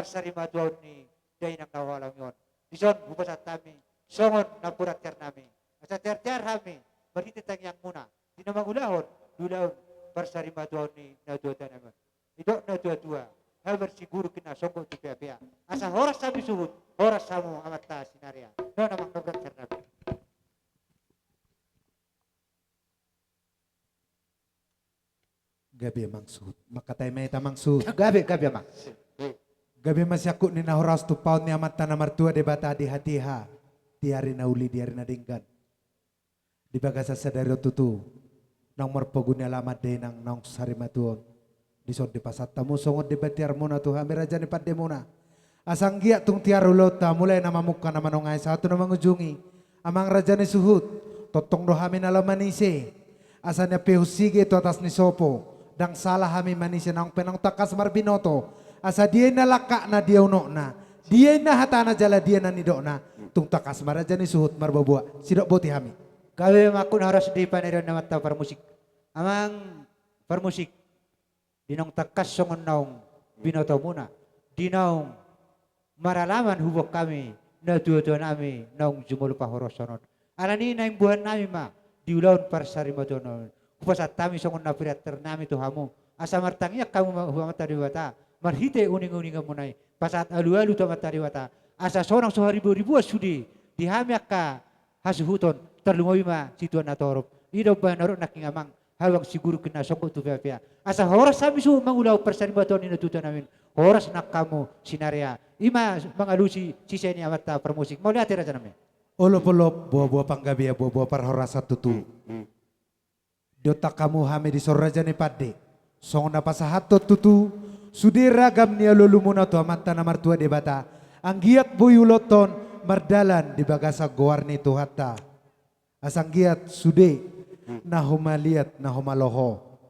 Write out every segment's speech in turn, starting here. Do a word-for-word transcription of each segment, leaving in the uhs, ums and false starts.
parsarimatuaon ni dainang na huhalangi on. Dison hupasahat hami songon napuran tiar nami, asa tiar-tiar hami marhite tangiangmuna di na mangulahon di ulaon parsarimatuaon ni natuatua nami on. Didok natuatua, habar siguruk na songgop tu peapea. Asa horas hami suhut, horas hamu amanta sinarea. Non amang napuran tiar nami. Gabe amang suhut. Mangkatai ma hita amang suhut. Gabe, gabe amang. Gabe ma siangkup ni na horas tumpahon ni Amanta na martua Debata di hatiha, di ari na uli, di ari na denggan. Di bagasan sadari on tutu, naung marpogu ni alaman dainang naung sarimatuaon. Dison dipasahat hamu songon deba tiarmuna tu hami raja ni pandemuna. Asa anggiat tung tiar ulaonta mulai na mamungka na manongai sahat tu na mangujungi. Amang raja ni suhut, tongtong do hami na laho manise. Asa nian pe husigit tu atas ni sopo, ndang sala hami manise naung pe naung tangkas marbinoto. Asa dia i na langkatna, dia unokna, dia i na hatana jala dia na nidokna. Tung tangkas ma raja ni suhut marboaboa, sidok boti hami. Gabe ma angkup na horas di panarion ni amanta parmusik. Amang parmusik, di naung tangkas songon naung binotomuna, di naung maralaman huboan hami natuatua nami naung jumolo pahorashon on. Alani i naeng boan nami ma di ulaon parsarimatuaon on, hupasahat hami songon napuran tiar nami tu hamu, asa martangiang hamu ma hu Amanta Debata marhite uninguninganmuna i, pasahat alualu tu Amanta Debata, asa sonang so hariboriboan sude di hami angka hasuhuton, tarlumobi ma situan na torop. I do umbahen na ro nangkin amang, habang siguruk na songgop tu peapea. Asa horas hami suhut mangulahon parsarimatuaon ni natuatua nami on, horas nang hamu sinarea. I ma mangalusi sise ni amanta parmusik. Mauliate raja nami. Olopolop, boaboa panggabean, boaboa parhorasan tutu. Diontang hamu hami dison raja ni pande, songon na pasahathon tutu sude ragam ni alualumuna tu Amanta na martua Debata, anggiat boi ulaonta on mardalan di bagasan goar ni Tuhanta. Asa anggiat sude na humaliat, na humaloho,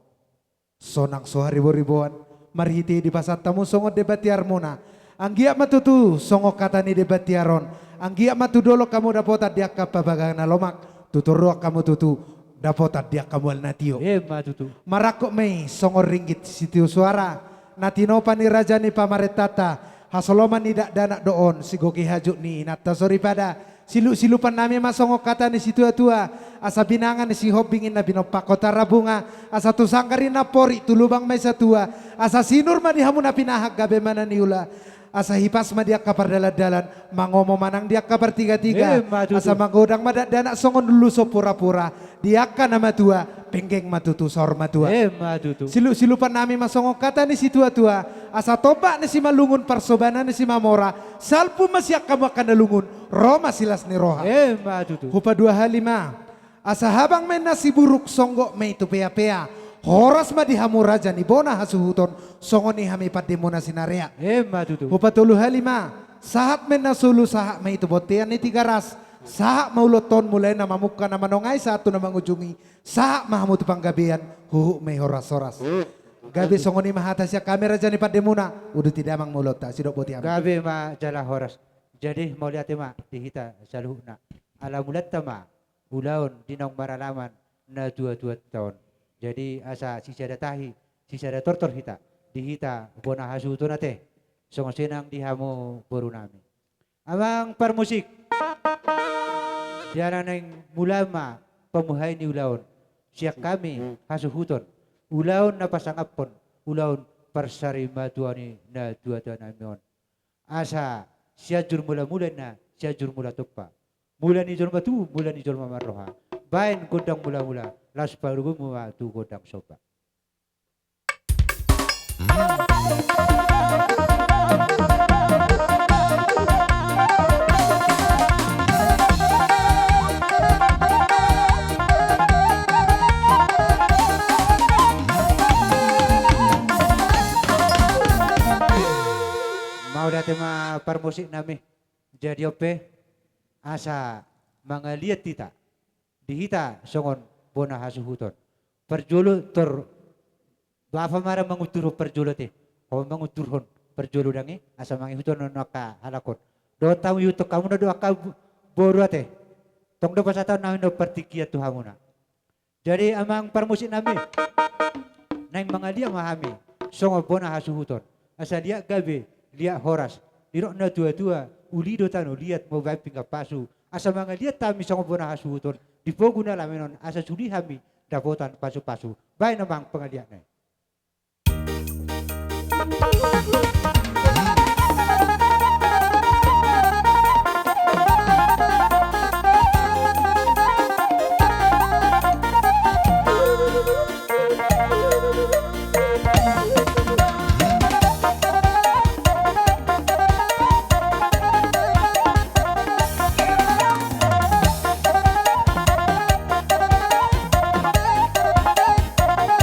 sonang so hariboriboan, marhite i dipasahat hamu songon deba tiarmuna. Anggiat ma tutu songon hata ni deba tiar on, anggiat ma tu dolok hamu dapotan di angka parbagalan na lomak, tu toruan hamu tutu dapotan di angka mual na tio. Emma tutu. Marangkup ma i songon ringgit sitio suara na tinopa ni raja ni pamarentanta. Hasoloman ni dakdanak do on, sigoki hajut ni inanta soripada. Silupsilupan nami ma songon hata ni situatua, asa binanga ni Sihombing i na binompakhon Tarabunga, asa tu sanggar i na porik, tu lubang ma i satua. Asa sinur ma di hamu na pinahan, gabe ma na niula. Asa hipas ma di angka pardalandalan, mangomo ma nang di angka partigatiga. Emma tutu. Asa magodang ma dakdanak songon ulu so purapura, di angka na matua, penggeng ma tutu saur matua. Emma tutu. Silupsilupan nami ma songon hata ni situatua, asa tombak ni Simalungun, parsobanan ni Simamora, salpu ma sian hamu angka na lungun, ro ma silas ni roha. Emma tutu. Hupaduahali ma, asa habang ma inna siburuk, songgop ma i tu peapea, horas ma di hamu raja ni bona hasuhuton, songon i hami pandemuna sinarea. Emma tutu. Hupatoluhali ma, sahat ma inna solu, sahat ma i tu bontean ni Tigaras, sahat ma ulaonta on mulai na mamungka na manongai sahat tu na mangujungi, sahat ma hamu tu panggabean, huhut ma i horashoras. Gabe songon i ma hata sian hami raja ni pandemuna, uduti damang ma ulaonta, sidok boti hami. Gabe ma jala horas. Jadi mauliate ma di hita saluhutna. Ala mulaanta ma ulaon di naung maralaman natuatuanta on. Jadi asa sisada tahi, sisada tortor hita, di hita bona hasuhuton ate, songon i nang di hamu boru nami. Amang parmusik, jala naeng mula ma pamuhai ni ulaon sian hami hasuhuton, ulaon na pasangaphon ulaon parsarimatuaon ni natuatua nami on. Asa Sianjur Mulamula inna, Sianjur Mulatompa. Mula ni jolma tubu, mula ni jolma marroha. Baen gondang mulamula, laos paluhutmu ma tu gondang somba. Mauliate ma parmusik nami. Jadi on pe, asa mangaliat hita, di hita songon bona hasuhuton. Parjolo tor, bapa ma ra mangunturhon parjolo ate. Ho mangunturhon parjolo dang i, asa mangihuthon on angka halak on. Dohot hamu, ihuthon hamu na do angka bo-, boru ate. Tong do pasahatonnami na partingkian tu hamuna. Jadi amang parmusik nami, naeng mangaliat ma hami songon bona hasuhuton. Asa liat gabe liat horas. Didok natuatua, uli do tano liat mambahen pinggan pasu. Asa mangaliat hami songon bona hasuhuton di pogu na lameno on, asa suli hami dapotan pasupasu. Baen amang pangaliatna i.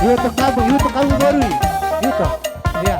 Ihuthon hamu, ihuthon hamu boru i. Ihuthon. Ia.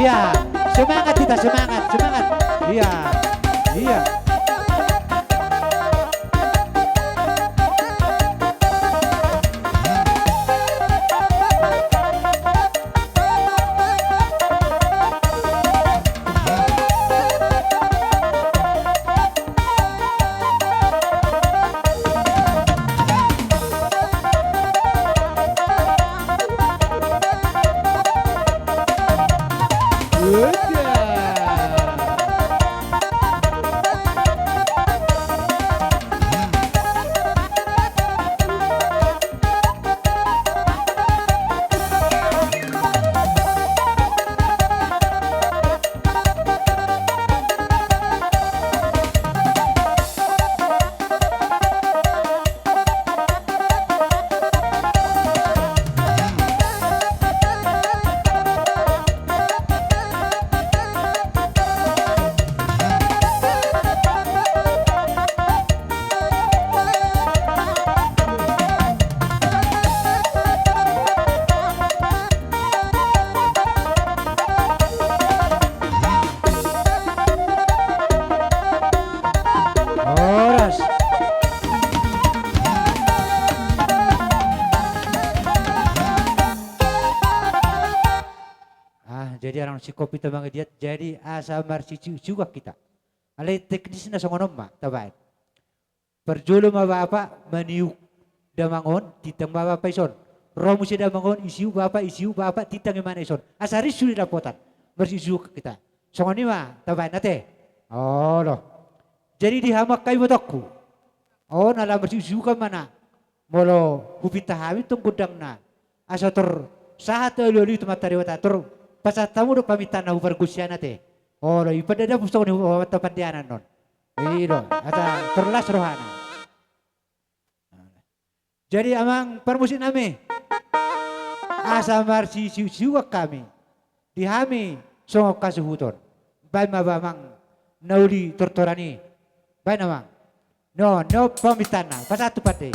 Ia, semangat kita, semangat, semangat. Ia, ia. Horas. Ah, jadi arang singkop hita mangaliat, jadi asa marsisiusiuan hita. Alai teknisna songon on ma tabaen. Parjolo ma bapa maniuk damang on, tintang ma bapa ison. Ro muse damang on, isiuk bapa, isiuk bapa, tintang ibana ison. Asa rinsu do dapotan. Marsisiusiuan hita. Songon i ma tabaen ate. Olo. Jadi di hamu angka ibotongku. On ala marsisiusiuan ma na. Molo hupinta hami tong gondangna. Asa tor sahat alualu i tu Amanta Debata tor pasahat hamu do pamintaan na hupargosian ate. Olo, i pandadapon songon i hupamanto pandeanan on. I do, asa tor las rohana. Jadi amang parmusik nami, asa marsisiusiuan hami, di hami songon hasuhuton. Baen ma amang na uli tortoran i. Baen amang. No, no, pamintaanna, pasahat tu pande.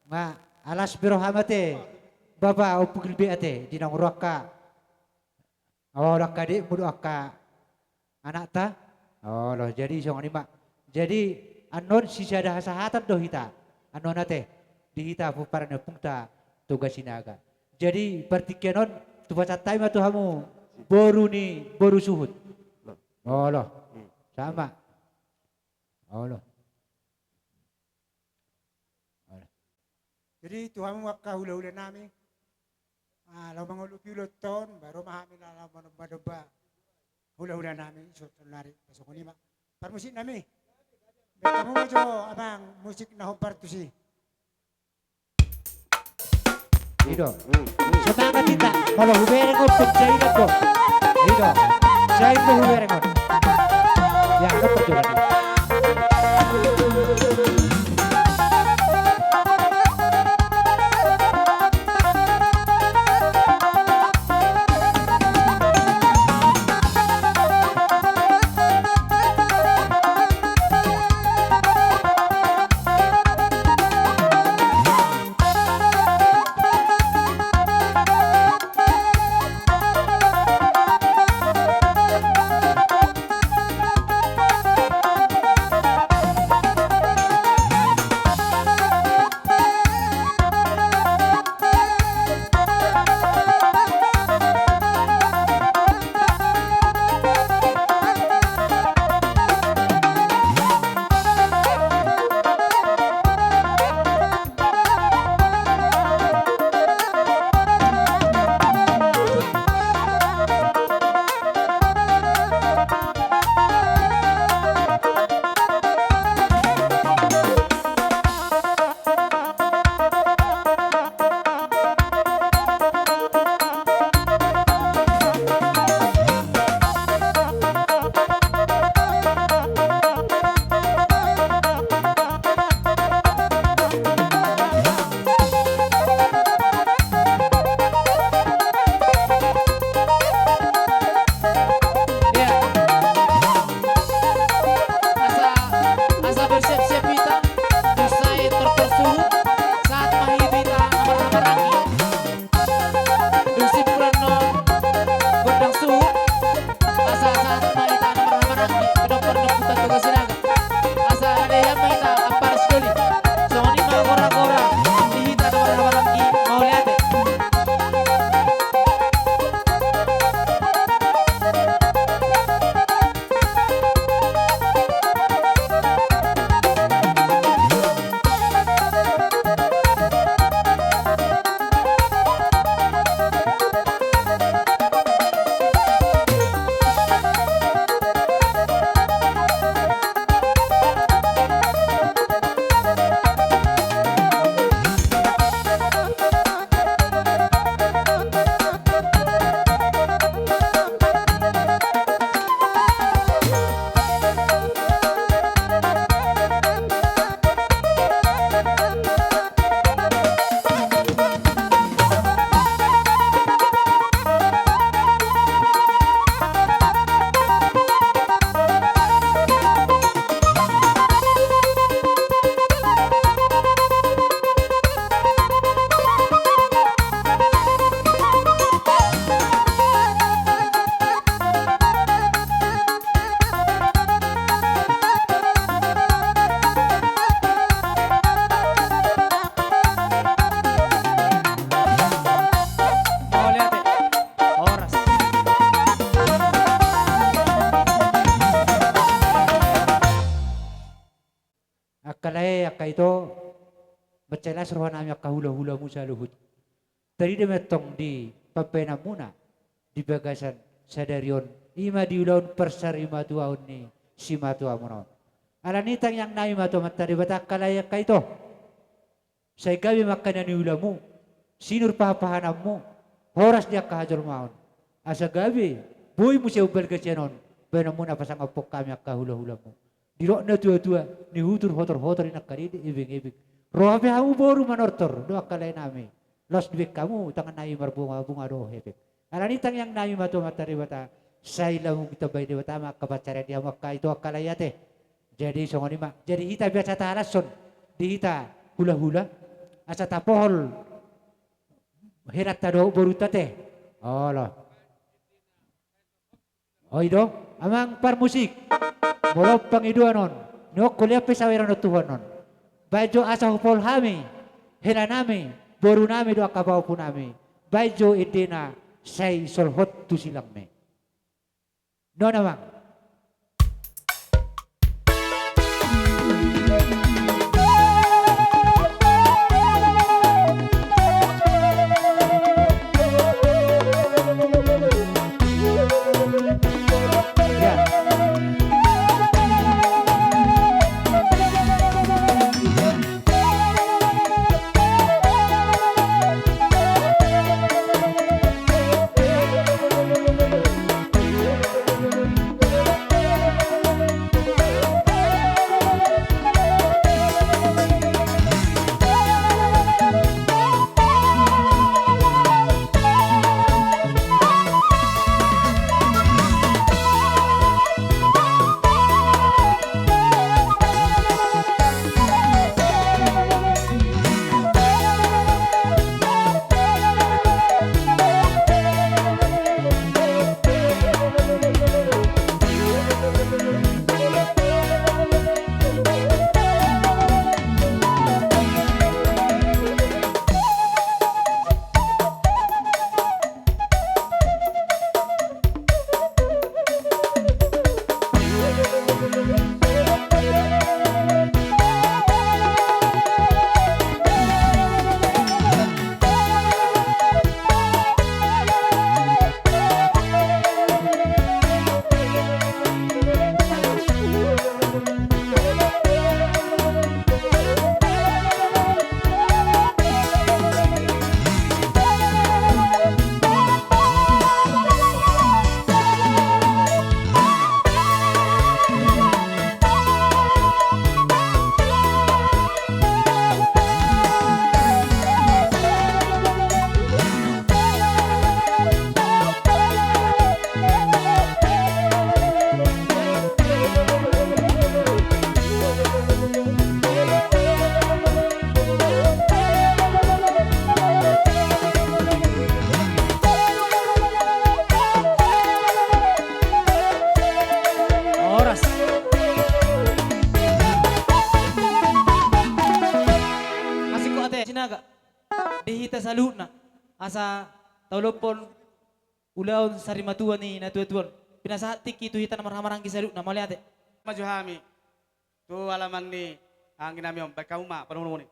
Ma, alas be roham ate, Bapa, ompung Gilbert ate, di naung ro angka, olo, angka adikmu dohot angka anakta. Olo, jadi songon i ma. Jadi annon sisada hasahatan do hita annon ate, di hita pomparan ni ompungta Toga Sinaga. Jadi partingkian on, tu pasahat hami ma tu hamu, boru ni boru suhut. Olo. Hmm. Sama. Olo. Olo. Jadi tu hamu angka hulahula nami, ah, laho mangolupi ulaonta on, baru ma hami laho manomba-nomba hulahula nami, so, sonari, songon i ma. Parmusik nami. Baen hamu ma jo, Amang, musik na hombar tusi. I do. Semangat hita. Molo hubereng on, pun sai do. I do. Sai do hubereng on. Ya, dapat juga nih. Asa, asa bersiap-siap hita, dung sae tortor suhut, sahat ma hita na marhahamaranggi. Dung simpulan on gondang suhut, asa sahat ma hita na marhahamaranggi, pinompar ni ompunta Toga Sinaga. Asa na dehan ma hita ampara sidoli. Songon i ma gora-gora di hita na marhahamaranggi, mauliate. Mauliate. Horas. Angka lae, angka ito, mansai las rohanami angka hulahulamu saluhut. Tarida ma antong di pambahenanmuna di bagasan sadari on, i ma di ulaon parsarimatuaon ni simatuamuna on. Alani i tangiangnami ma tu Amanta Debata, angka lae, angka ito, sai gabe ma angka na niulamu, sinur pahanpahananmu, horas di angka hajolmaon. Asa gabe boi muse umbalga sian on bahenonmuna pasangaphon hami angka hulahulamu. Didok natuatua, nihutur hotorhotor, ninangkaning di ebengebeng. Ro hape hamu boru manortor, do angka laenami. Laos dibahen hamu tangannami marbungabunga dohot hepeng. Alani i tangiangnami ma tu Amanta Debata, sai lamung ditambai Debata ma angka pansarian di hamu angka ito, angka lae, ate. Jadi songon i ma. Jadi hita biasa tahalashon di hita hulahula, asa tapohol helanta dohot borunta te. Olo. Oi do, amang parmusik. Molo pangidoan on, nion kuliah pe saweran on tuhonon. Baen jo asa hupohol hami helanami, borunami dohot angka pahompunami. Baen jo endena sai solhot tu silangmi. Non amang. Ya. Horas. Asik ko ate Sinaga. Di hita saluhutna asa taulomhon ulaon sarimatua ni natuatua on. Pinasahat tingki tu hita na marhahamaranggi saluhutna, mauliate. Maju hami tu alaman ni anggi nami on, baen hamu ma panumunu ni.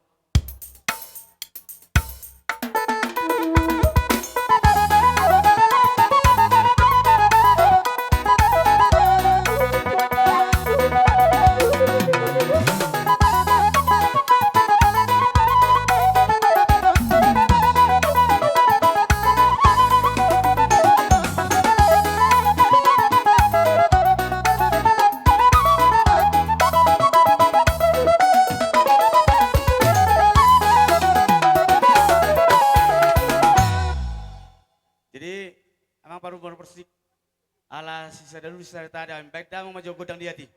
Jadi, amang parhompu parmusik, ala sisada dulu sisada tada, baen damang ma jo gondang di atik.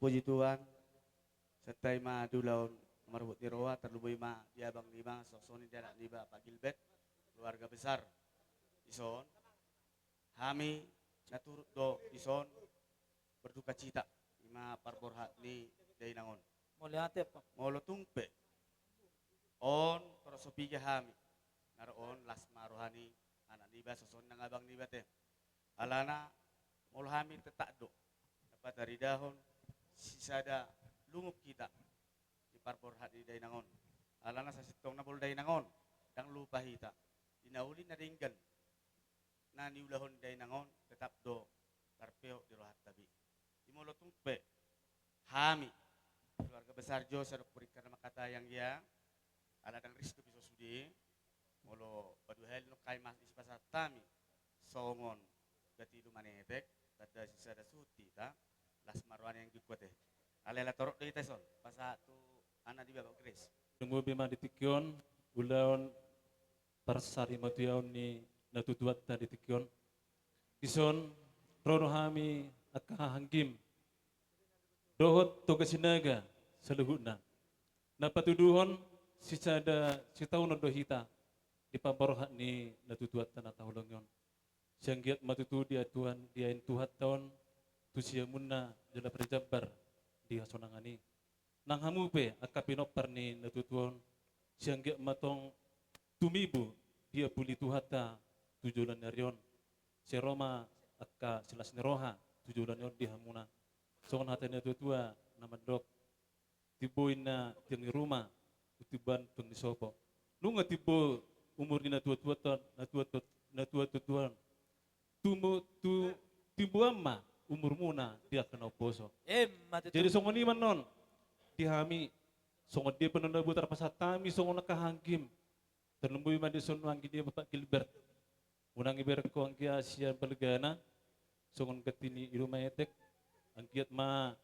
Puji Tuhan, santabi ma di ulaon na marhobas ni roha, tarlumobi ma di abang niba, songon i di anak niba, Pak Gilbert, keluarga besar. Dison, hami na turut do dison berdukacita, i ma parborhat ni dainang on. Mauliate, Pak. Molo tung pe on, torop so piga hami na ro on, las ma roha ni anak niba, songon i nang abang niba te. Alana, molo hami tetap do na pataridahon sisada lungun hita di parborhat ni dainang on. Alana sasintongna molo dainang on, ndang lupa hita di na uli na denggan na niulahon dainang on, tetap do tarpeop di rohanta be. Jadi molo tung pe hami keluarga besar jo, sai do hupurihon na mangkatai anggia, ala ndang ris dope so sude. Molo paduahali nangkin hami masipasahat hami songon gati lumanetek, tanda sisada suhut hita, las ma roha ni anggi kuat e. Alai ala torop do hita dison, pasahat tu anak niba, Pak Gilbert. Tarlumobi ma di tingki on, ulaon parsarimateaon ni natuatuanta di tingki on. Dison, ro do hami angka haha anggim dohot Toga Sinaga saluhutna, na patuduhon sisada sitaonon do hita di parborhat ni natuatuanta na taholongi on. Sai anggiat ma tutu diain Tuhan, diain Tuhanta on tu siamunna jala parjambar di hasonangan i. Nang hamu pe angka pinompar ni natuatua on, sai anggiat ma tong tumibu diapuli Tuhanta tu joloan ni ari on. Sai ro ma angka silas ni roha tu joloan ni ari on di hamuna. Songon hata ni natuatua na mandok, timbo inna tiang ni ruma, tu timbo an tiang ni sopo. Nunga timbo umur ni natuatuanta, natuatuat-, natuatuatua on, tumu-, tu-, timbo an ma umurmuna di angka na umposo. Emma tutu. Jadi songon i ma annon di hami, songon dia pe annon na boi tarpasahat hami songon angka haha anggim. Tarlumobi ma dison anggi niba, Pak Gilbert. Unang ibereng ho anggia sian balgana, songon gati ni lumanetek, anggiat ma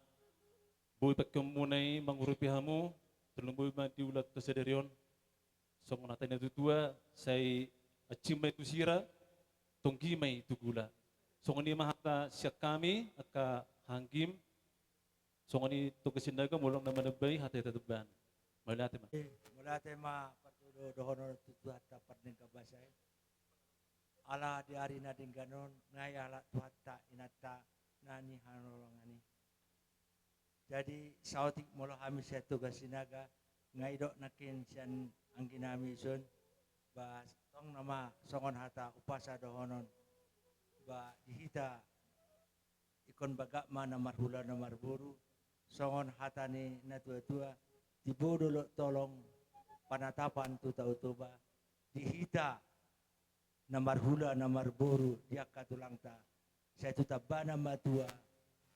boi pangkeonmuna i mangurupi hamu, tarlumobi ma di ulaonta sadari on. Songon hata ni natuatua, sai ancim ma i tu sira, tonggi ma i tu gula. Songon i ma hata sian hami angka haha anggim. Songon i Toga Sinaga, molo na manambai hata-hata tamba. Mauliate ma. Eh, mauliate ma pardodohonon tu Tuhanta pardenggan basa i. Ala di ari na denggan on, nunga dialap Tuhanta inanta na nihaholongan i. Jadi saotik molo hami sian Toga Sinaga, nunga didok nangkin sian anggi nami dison, ba tong nama songon hata umpasa dohonon, ba di hita ingkon bagak ma na marhula na marboru, songon hata ni natuatua, timbo dolok tolong, panatapan tu Tao Toba, di hita na marhula na marboru di angka tulangta, sai tu tambana matua,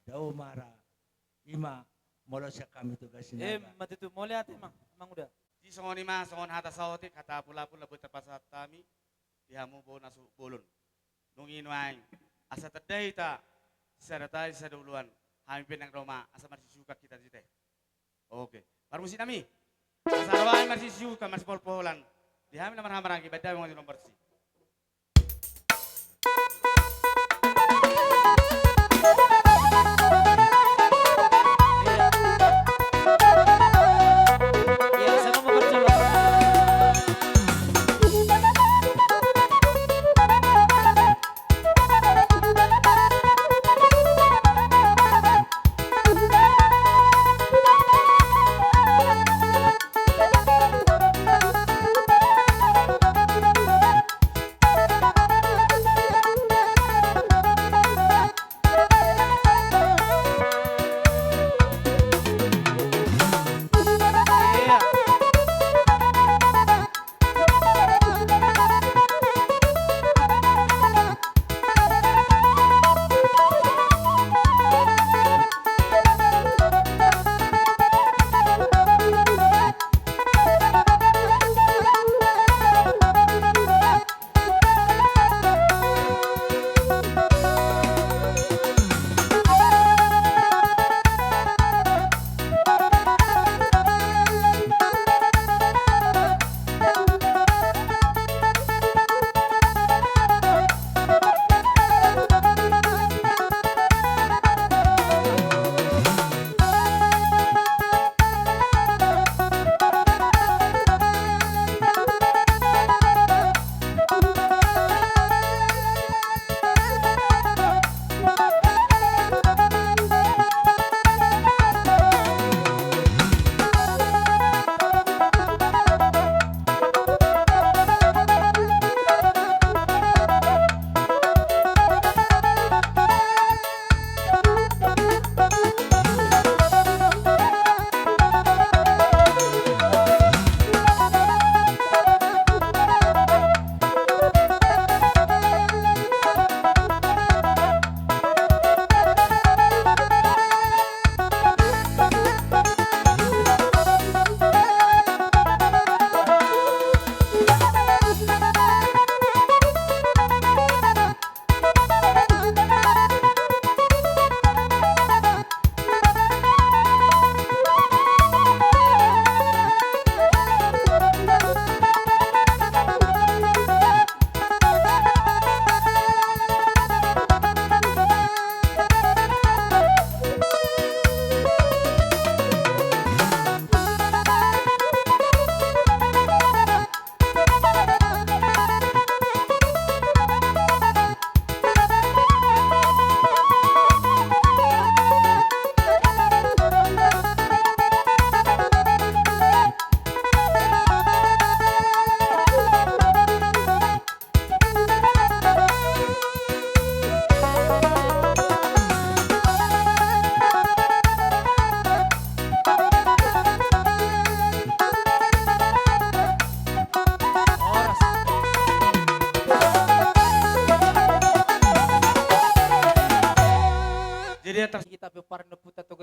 dao mara, i ma molo sian hami Toga Sinaga. Emma tutu, mauliate ma, Amang Uda. Jadi songon i ma, songon hata saotik, hata apul-apul na boi tarpasahat hami di hamu boru na suhut bolon. Dung i nuaeng, asa tanda hita sisada tahi sisada uluan, hami pe nang ro ma asa marsisiukan hita disi te. Oke. Parmusik nami. Asa ro hami marsisiukan, marsipolpolan. Di hami na marhahamaranggi, baen damang di nomor si.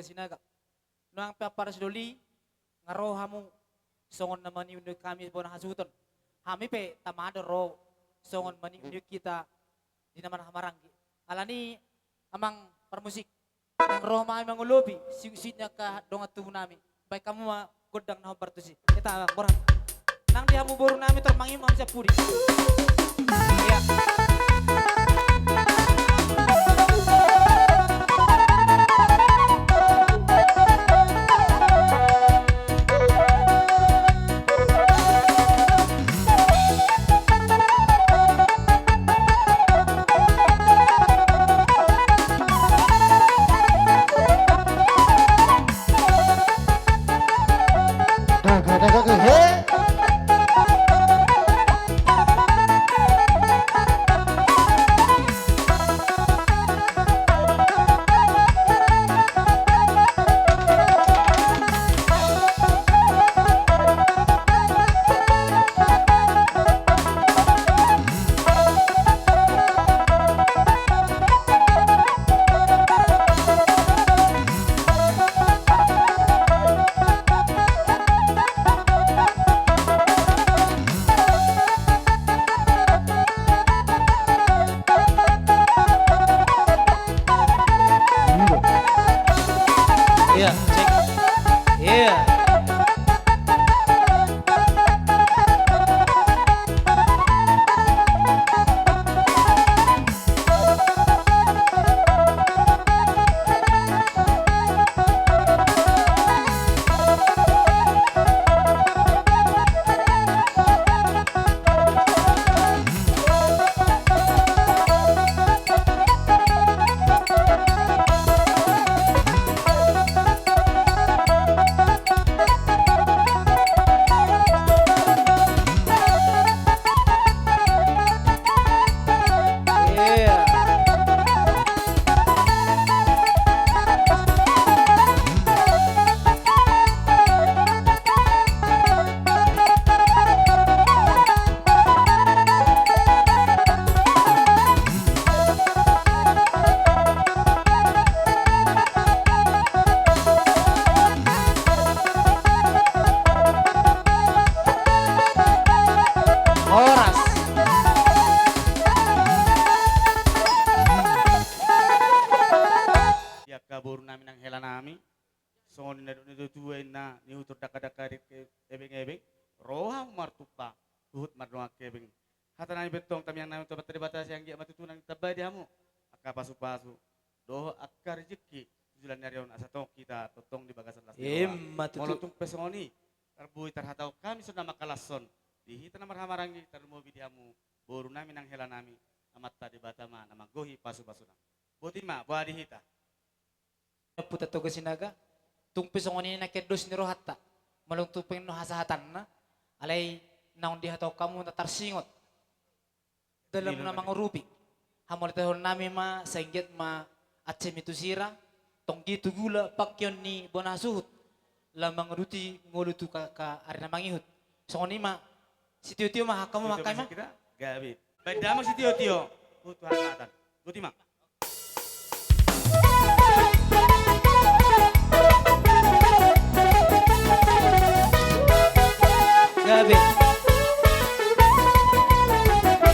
Sinaga. Nang pe ampara sidoli, nga ro hamu songon na maniunion hami bona hasuhuton. Hami pe tama do ro songon maniunion hita di na marhahamaranggi. Alani amang parmusik, nang ro ma hami mangolopi siusiit ni angka dongan tubu nami. Baen hamu ma gondang na hombar tusi. Eta amang, borhat. Nang di hamu boru nami tor mangihut ma hamu sian pudi. Ia. Daga, daga, daga, he. Iya, cek. Iya. Horas. Di angka boru nami nang hela nami, songon na nidok ni natuatua inna, nihutur dakdadak di angka ebeng-ebeng, ro hamu martumpak, huhut mardongan hebeng. Hata nami pe tong, tamiang nami tu Amanta Debata, sai anggiat ma tutu nang ditambai di hamu angka pasupasu dohot angka rejeki tu joloan ni ari on, asa tong hita tongtong di bagasan las ni roha. Ima tutu. Molo tung pe songon i, tar boi tarhatahon hami songon na mangkalashon di hita na marhahamaranggi, tarlumobi di hamu boru nami nang hela nami, Amanta Debata ma na manggohi pasupasuna. Boti ma, boha di hita. Ompunta Toga Sinaga, tung pe songon i nangkin dos ni rohanta, molo tung pe nuaeng hasahatanna, alai naung dihatahon hamu na tarsingot dalan na mangurupi. Hamauliatehon nami ma, sai anggiat ma ansemi tu sira, tonggi tu gula, pangkeon ni bona hasuhut, laho manguduti ngolu tu angka ari na mangihut. Songon i ma, sitiotio ma hamu, hamu ma. Gabe. Baen damang sitiotio. Huhut tu hasahatan. Boti ma. Gabe.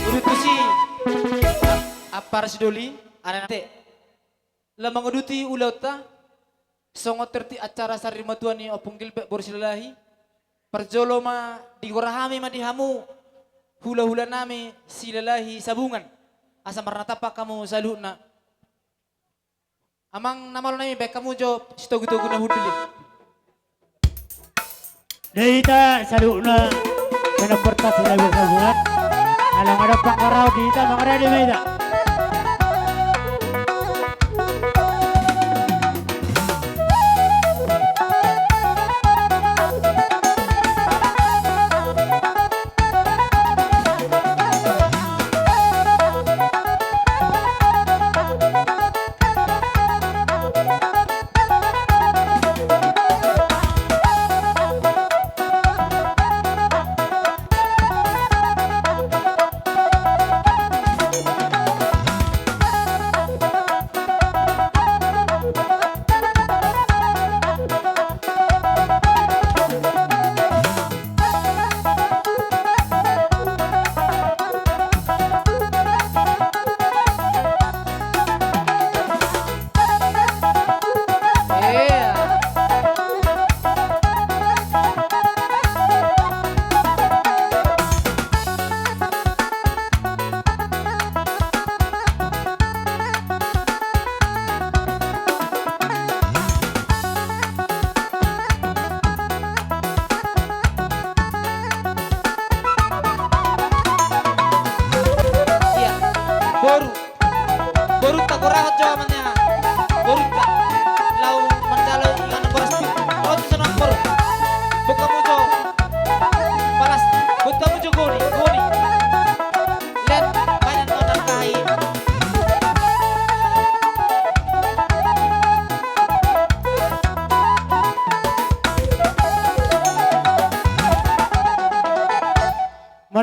Uduti si ampara sidoli, anak nate. Laho manguduti ulaonta, songon tertib acara sarimatua ni Ompung Gilbert boru Silalahi, parjolo ma digora hami ma di hamu hulahula nami Silalahi Sabungan, asa marnatampak hamu saluhutna. Amang na malo nami, baen hamu jo sitogutogu na hundul i. Di hita saluhutna, pinompar ta Silalahi Sabungan, ala nunga adong pangkarahon di hita, mangarade ma hita.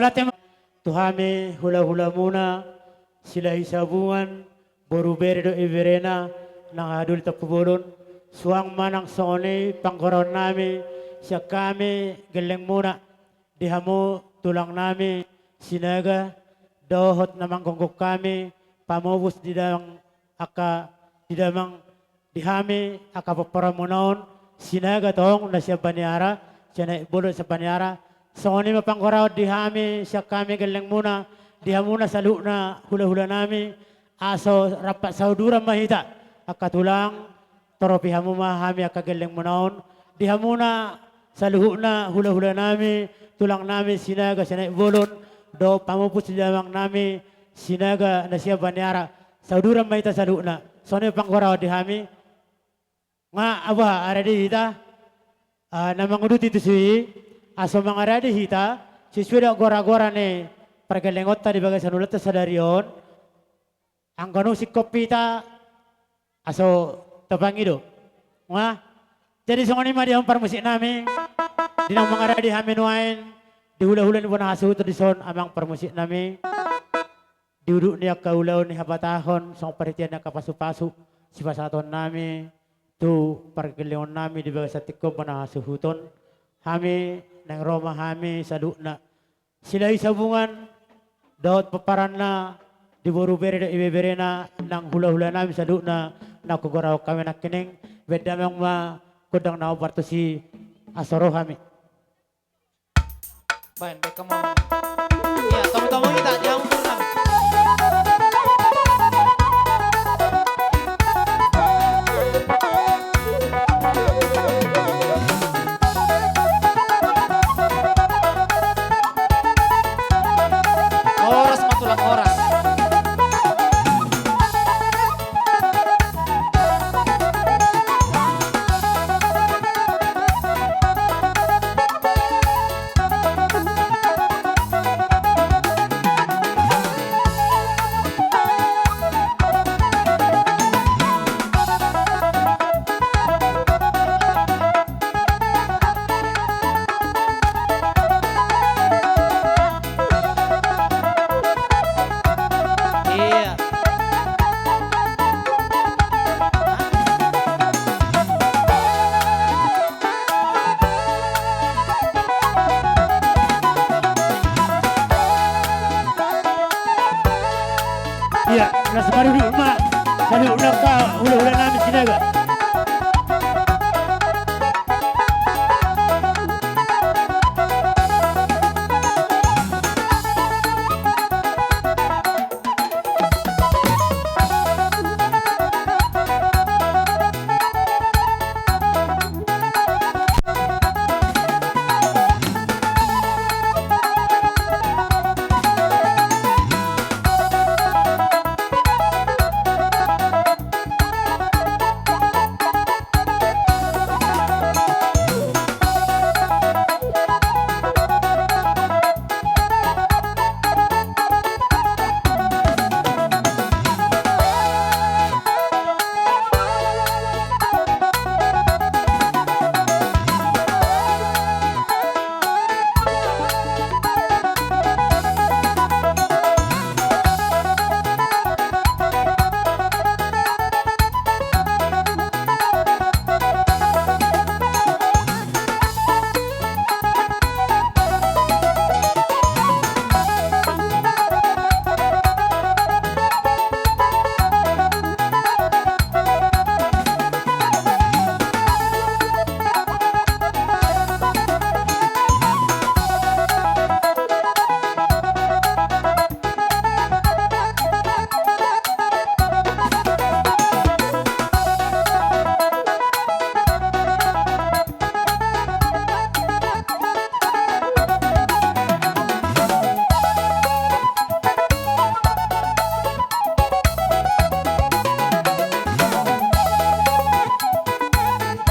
Tu hami hulahulamuna, Silahi Sabungan, boru bere dohot ibeberena, nang hahadoli Tampubolon, suang ma nang songon i panggoraonnami sian hami gellengmuna, di hamu tulangnami Sinaga, dohot na manggokhon hami, pamupus di damang angka, di damang di hami angka pomparanmuna on, Sinaga tong na sian Baniara, sian aek bolon sian Baniara. Songon i ma panggoraon di hami sian hami gellengmuna, di hamuna saluhutna hulahulanami, aso rampak sauduran ma hita angka tulang, toropi hamu ma hami angka gellengmuna on, di hamuna saluhutna hulahulanami, tulangnami Sinaga sian aek bolon, dohot pamupus di damangnami Sinaga na sian Baniara. Sauduran ma hita saluhutna. Songon i panggoraon di hami. Nga, boha, rade hita, ah, na manguduti tusi, aso mangarade hita sesuai dohot goragora ni pargellengonta di bagasan ulaonta sadari on. Anggo nunga singkop hita, aso tapangido. Nga, jadi songon i ma di amang parmusiknami, di naung mangarade hami nuaeng, di hulahula ni bona hasuhuton dison amang parmusiknami. Di udut ni angka ulaon ni habatahon, songon panitian ni angka pasupasu sipasahatonnami tu pargellengonnami di bagasan tingki on bona hasuhuton, hami naeng ro ma hami saluhutna Silahi Sabungan dohot pomparanna di boru bere dohot ibeberena nang hulahulanami saluhutna na hugorahon hami nangkining. Baen damang ma gondang na hombar tusi aso ro hami. Baen, baen, come on. Iya, tamo-tamo hita, di hamu boru nami. Horas ma tulang, horas. Iya. Iya, na samarudut ma saluhutna angka hulahulanami Sinaga.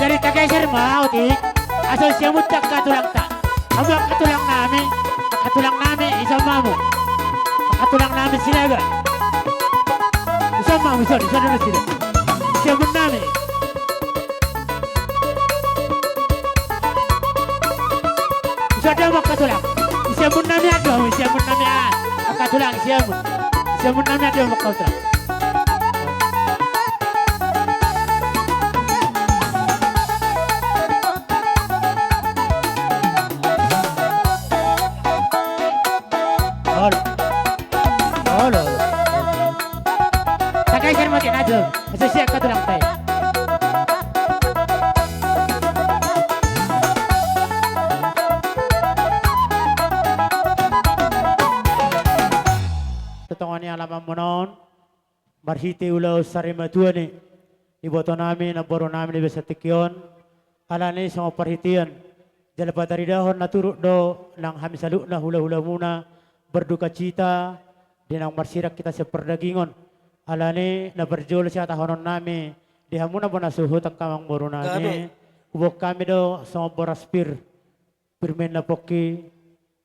Jadi tageser ma otik, asa siamun angka tulangta. Hamu angka tulang nami, angka tulang nami, ison ma hamu. Angka tulang nami Sinaga. Ison ma hamu, ison, ison do na sida. Siamun nami. Ison do hamu angka tulang. Siamun nami, aduh, siamun nami, ah. Angka tulang, siamun. Siamun nami, aduh, angka tulang. Olo. Olo, olo. Takai sian mati najum. Masuk siap kau tulang tai. Tetongon ni alaman munaon. Marhite ulaon sarimatua ni iboto nami, namboru nami di bagasan tingki on, alani songon parhitean jala pataridahon na turut do nang hami saluhutna hulahulamuna berdukacita di naung marsirang hita sian pardagingon. Alani na parjolo sihatahonon nami di hamuna bona suhut angka amangboru nami, huboan hami do songon boras pir. Pir ma inna pongki,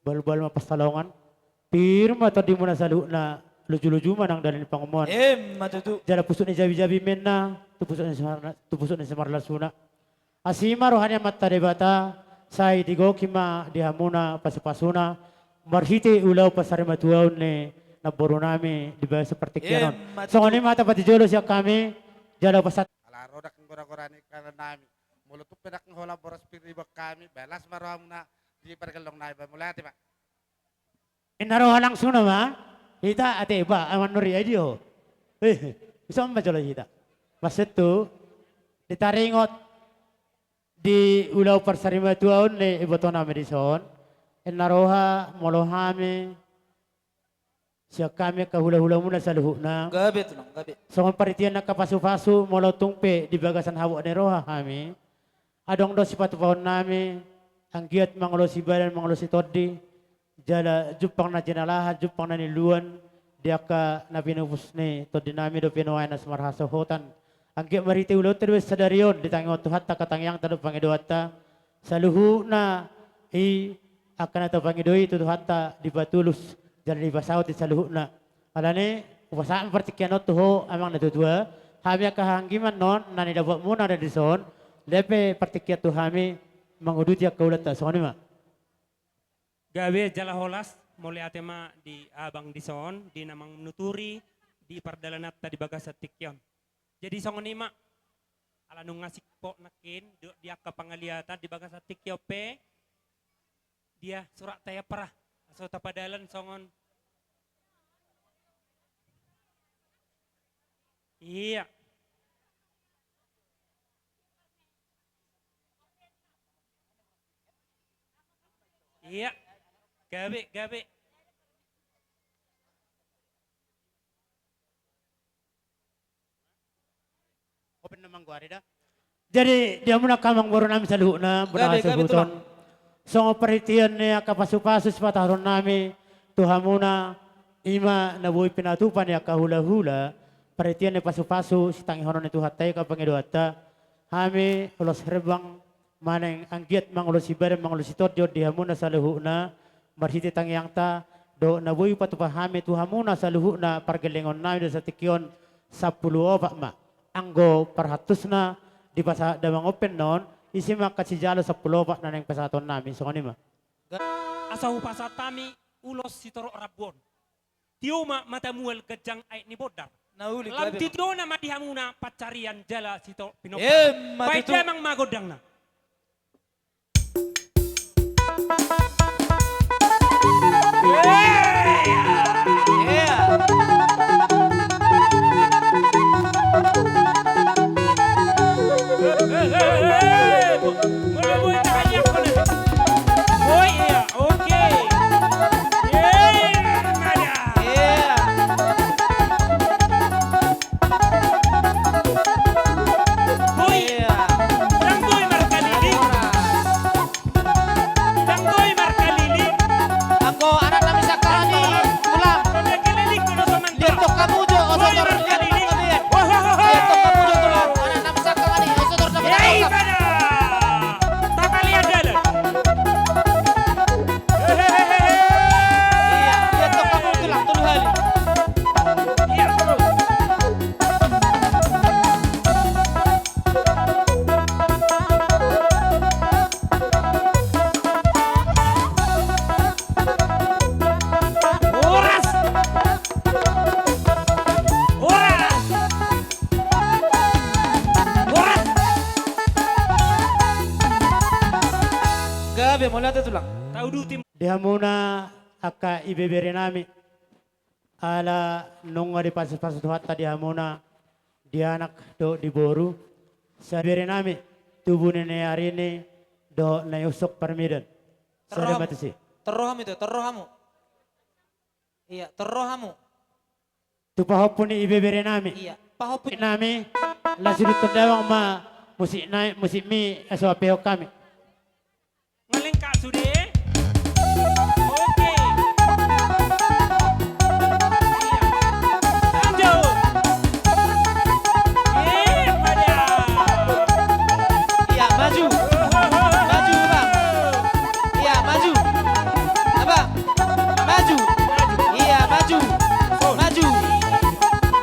balubalu ma pansalongan. Pir ma tondimuna saluhutna, lujuluju ma nang dalan ni pangomoan. Emma tutu. Jala pusuk ni jabijabi ma inna tu pusuk ni simarna-, tu pusuk ni simarlasuna. Asi ma roha ni Amanta Debata, sai digohi ma di hamuna pasupasuna marhite ulaon pansarimatuaon ni namboru nami di bagasan partingkian on. Emma tutu. Songon i ma hata parjolo sian hami, jala pasahat. Ala ro dang goragora ni kanan nami. Molo tung pe dang holan boras pir diboan hami, balas ma rohamuna di pargellong nai, ba, mauliate ma. Inna roha langsung nama hita ate, ba, aman nuri ai dio. Eh, bisa ma jolo hita. Maksud tu, ditaringot di ulaon pansarimatuaon ni iboto nami dison. Inna roha molo hami sian hami angka hulahulamuna saluhutna. Gabe, tulang, gabe. Songon parhitean ni angka pasupasu, molo tung pe di bagasan habot ni roha hami, adong do sipatupaon nami, anggiat mangolosi badan, mangolosi tondi, jala jumpang na jinalahan, jumpang na niluluan, di angka na pinupus ni tondi nami dope nuaeng na so marhasohotan. Anggiat marhite ulaonta do sadari on, ditangihon Tuhanta angka tangiangta dohot pangidoanta, saluhutna i angka na tapangido i tu Tuhanta dipatulus, jala dipasaut di saluhutna. Alani, hupasahat ma partingkian on tu ho, amang na tuatua, hami angka hahaanggiman on, na nidapotmuna na dison, lehon pe partingkian tu hami, manguduti angka ulaonta, songon i ma. Gabe jala holas, mauliate ma di abang dison, di na manuturi, di pardalananta di bagasan tingki on. Jadi songon i ma, ala nunga singkop nangkin, di, di angka pangaliatan di bagasan tingki on pe, dia surat tayapara, aso tapadalan songon. Iya. Iya. Gabe, gabe. Open na manggoari da. Jadi, di hamuna angka amangboru nami saluhutna, bona hasuhuton. Songon parhitean ni angka pasupasu sipatahonon nami tu hamuna, i ma na boi pinatupa ni angka hulahula, parhitean ni pasupasu sitangihonon ni Tuhanta i angka pangidoanta, hami ulos herbang, manang anggiat mangolosi badan, mangolosi tondi on di hamuna saluhutna, marhite tangiangta, dohot na boi patupa hami tu hamuna saluhutna pargellengon nami di bagasan tingki on, sampulu opat ma. Anggo parhatusna dipasahat damang open on, ise ma angka sijalo sampulu opat na naeng pasahaton nami, songon i ma. Asa hupasahat hami ulos sitorop rambu on. Tio ma mata mual ganjang aek ni bondar. Lam titiona ma di hamuna pansarian jala sitorop pinompar. Emma tutu. Baen damang ma gondangna. Be, mauliate tulang. Tauduti. Di hamuna angka ibebere nami, ala nunga dipasupasu Tuhanta di hamuna, di anak dohot di boru, sai bere nami, tubu ni na i ari ni, dohot na i unsuk parmedan. Torro hamu. Sai mate si. Torro hamu itu, torro hamu. Iya, torro hamu. Tu pahompu ni ibebere nami. Iya, pahompu nami, laos iduthon damang ma musik nai, musik mi, asa huampehon hami. Ngalengka sude. Oke. Iya. Lanjut. Iya, pada. Iya, maju. Maju, Bang. Iya, maju. Abang. Maju. Iya, maju. Maju.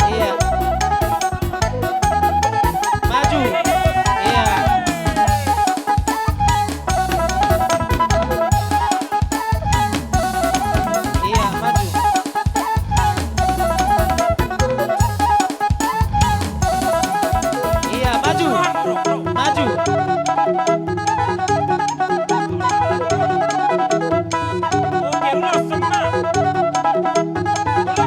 Iya. Maju. Iya. Iya, maju. Iya, maju. Maju. Oke, ulos, semua. Ulos.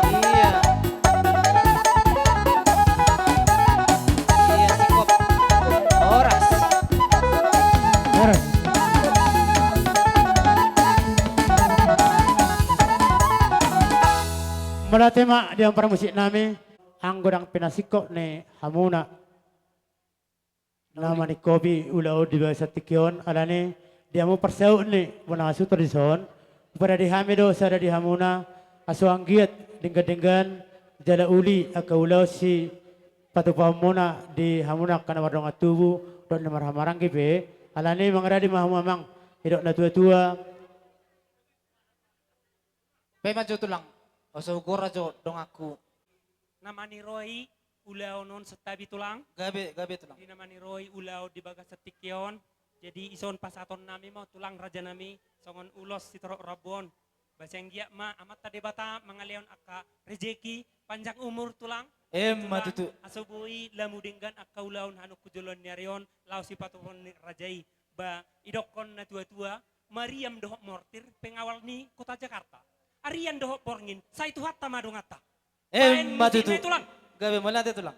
Iya. Iya, sikop. Horas. Horas. Mauliate ma di hamu parmusik nami, anggo dang pinasingkop ni hamuna na maningkopi ulaon di bagasan tingki on, alani di hamu parsaut ni bona hasuhuton dison, huparade hami do sada di hamuna, asa anggiat denggan-denggan jala uli angka ulaon sipatupaonmuna di hamuna angka na mardongan tubu dohot na marhahamaranggi pe, alani mangarade ma hamu amang, didok na tua-tua. Pe maju tulang, asa hugora jo donganku. Na maniroi ulaon on santabi tulang. Gabe, gabe tulang. Di na maniroi ulaon di bagasan tingki on. Jadi dison pasahaton nami ma tulang raja nami songon ulos sitorop rambu on. Ba sai anggiat ma Amanta Debata mangalehon angka rejeki panjang umur tulang. Emma tutu. Asa boi lamu denggan angka ulaon hamu tu joloan ni ari on laos sipatupaon ni raja i. Ba didokkon na tua-tua, mariam dohot mortir pengawal ni kota Jakarta. Arian dohot borngin, sai Tuhanta ma donganta. Emma tutu. Baen musik nai tulang. Gabe mauliate tulang.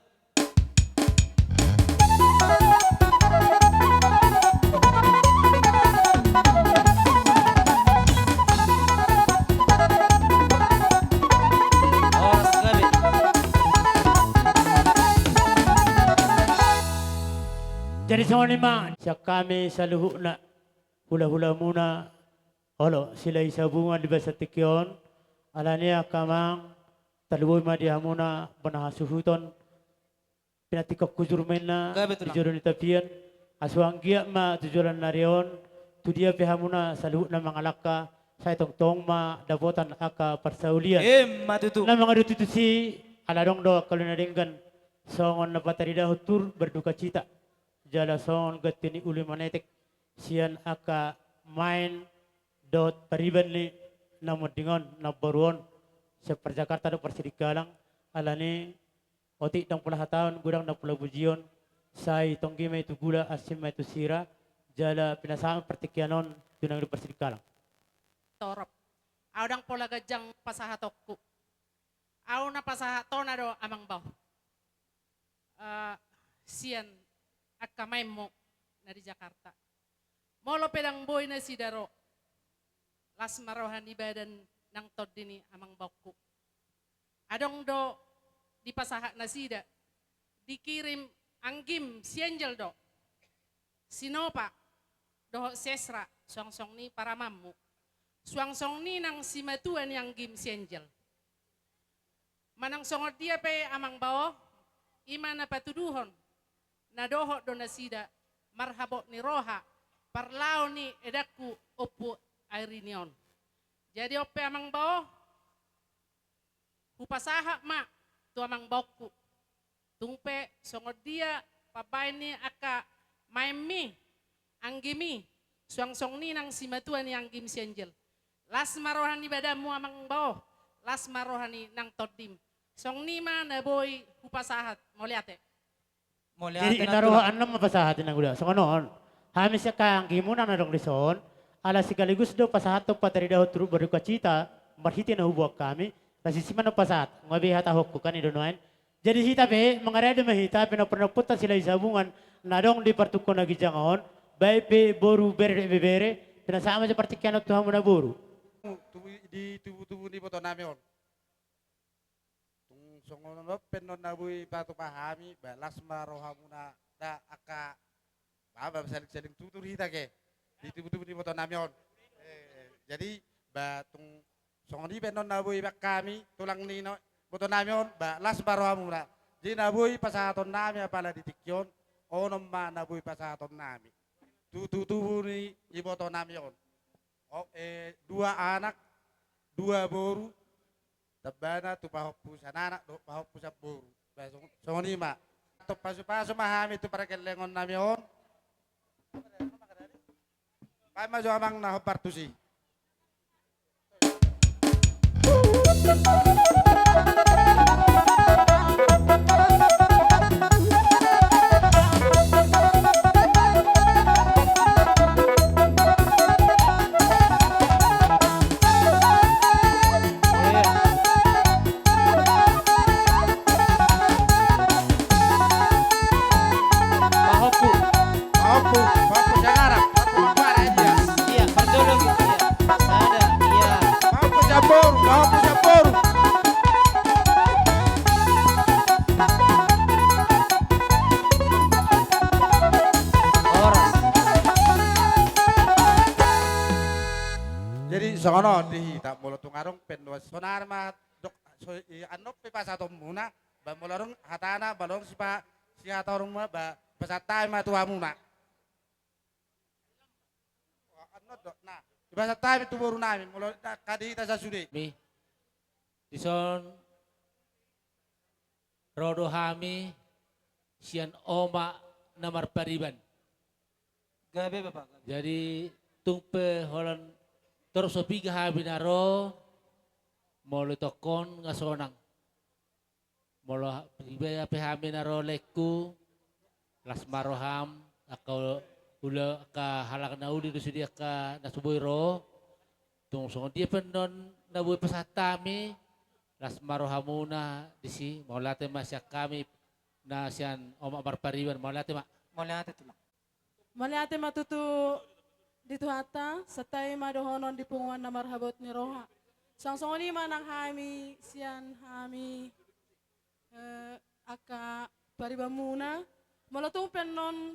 Horas gabe. Jadi songon i ma sian hami saluhutna hula-hulamuna, olo, Silahisabungan di bagasan tingki on, alani i angka amang, tarlumobi ma di hamuna bona hasuhuton, pinantikhon hujur ma inna. Gabe tulang. Di jolo ni tapian, asa anggiat ma tu joloan ni ari on, tu dia pe hamuna saluhutna mangalangka, sai tongtong ma dapotan angka parsaulian. Emma tutu. Na mangadopi tusi, ala adong do angka ulaon na denggan, songon na pataridahon tur berdukacita, jala songon ganti ni uli manetek, sian angka maen dohot pariban ni na monding on, na baru on, sian par Jakarta dohot par Sidikalang, alani otik ndang pola hataon, godang ndang pola pujion, sai tonggi ma i tu gula, asing ma i tu sira, jala pinasahat ma partingkian on tu nangkin par Sidikalang. Torop. Au ndang pola ganjang pasahatonku. Au na pasahat hona do amang bao. Eh, sian angka maenmu na di Jakarta. Molo pe ndang boi nasida ro, las ma roha ni badan nang tondi ni amang baoku. Adong do dipasahat nasida, dikirim anggim si Angel do. Si Nopa dohot si Esra, suang songon i paramanmu. Suang songon i nang simatua ni anggim si Angel. Manang songon dia pe amang bao, i ma na patuduhon, na dohot do nasida marhabot ni roha, parlao ni edangku Ompu Airini on. Jadi on pe amang bao, hupasahat ma tu amang baoku. Tung pe songon dia pambaen ni angka maenmi, anggimi, suang songon i nang simatua ni anggim si Angel. Las ma roha ni badanmu amang bao, las ma roha ni nang tondim. Songon i ma na boi hupasahat, mauliate. Mauliate. Jadi na ina roha tulang. Annon ma pasahat inang uda. Songon on. Hami sian anggimu na adong dison. Ala sekaligus do pasahathon pataridahon turut berdukacita. Marhite na huboan hami. Laos disi ma na pasahat. Nga be hatahonku kan i do nuaeng. Jadi hita pe mangarade ma hita pinompar ni ompunta Silahisabungan na adong di partukkon na ginjang on. Baik pe boru bere dohot ibebere. Pinasahat ma jo partingkian on tu hamu na boru. Tu, di tubutubu ni ibotonami on. Tung songon on pe annon na boi patupa hami, ba las ma rohamuna da angka, ba, ba salingsaling tutur hita ke. Di tubutubu ni ibotonami on. Eh, jadi, ba tung songon i pe annon na boi baen hami, tulang ni no, ibotonami on, ba las ma rohamuna. Jadi na boi pasahatonnami apala di tingki on, onom ma na boi pasahatonnami. Tu tubutubu ni ibotonami on. O, eh, dua anak, dua boru, tambana tu pahompu sian anak dohot pahompu sian boru. Ba, song-, songon i ma. Tong pasupasu ma hami tu pargellengonnami on. Baen ma jo amang na hombar tusi. Pahompu. Pahompu, pahompu sian anak, pahompu sian anak, iya. Iya, parjolo gitu, iya. Sada, iya. Pahompu sian boru, pahompu sian boru. Horas. Jadi songon on di hita, molo tung adong pe annon sonari ma dok, so, i, annon pe pasahatonmuna, ba molo adong hatana, ba adong sipa, sihatahononmuna, ba pasahat hami ma tu hamuna. Annon do, na, dipasahat hami tu borunami, molo na, angka di hita sasude. Mi, dison ro do hami sian omak na marpariban. Gabe, Bapak, gabe. Jadi, tung pe holan torus so piga hami na ro, molo tongkon nga sonang. Molo ha-, iba pe hami na ro laengku, las ma roham, angka ula, angka halak na uli do sude angka na so boi ro, tung songon dia pe annon na boi pasahat hami, las ma rohamuna disi, mauliate ma sian hami, na sian omak marpariban, mauliate ma. Mauliate tulang. Mauliate ma tutu di Tuhanta, santabi ma dohonon di punguan na marhabot ni roha. Suang songon i ma nang hami, sian hami, eh, angka paribanmuna. Molo tung pe annon,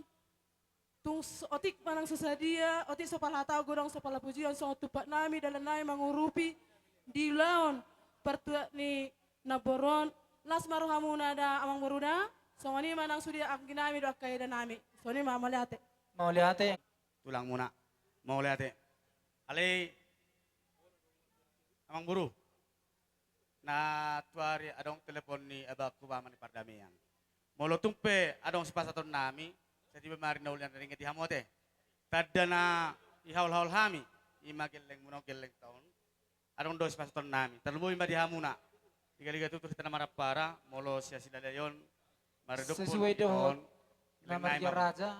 tung s-, otik manang so sadia, otik so pala hata godang so pala pujion, songon tumpaknami, dalannami mangurupi di ulaon partuat ni namboru on, las ma rohamuna da amang boru da, songon i ma nang sude angginami dohot angka idanami. Songon i ma, mauliate. Mauliate. Tulangmuna. Mauliate. Alai amang boru. Na tuari adong telepon ni abangku paman ni pardamean. Molo tung pe adong sipasahatonnami, sai tiba ma ari na uli na ringan di hamu ate. Tanda na ihaolhaol hami, i ma gellengmuna on gellengta on. Adong do sipasahatonnami, tarlumobi ma di hamuna. Ligaliga tutu hita na marampara, molo sian Silalahi on, maridop sesuai dohot na margia raja.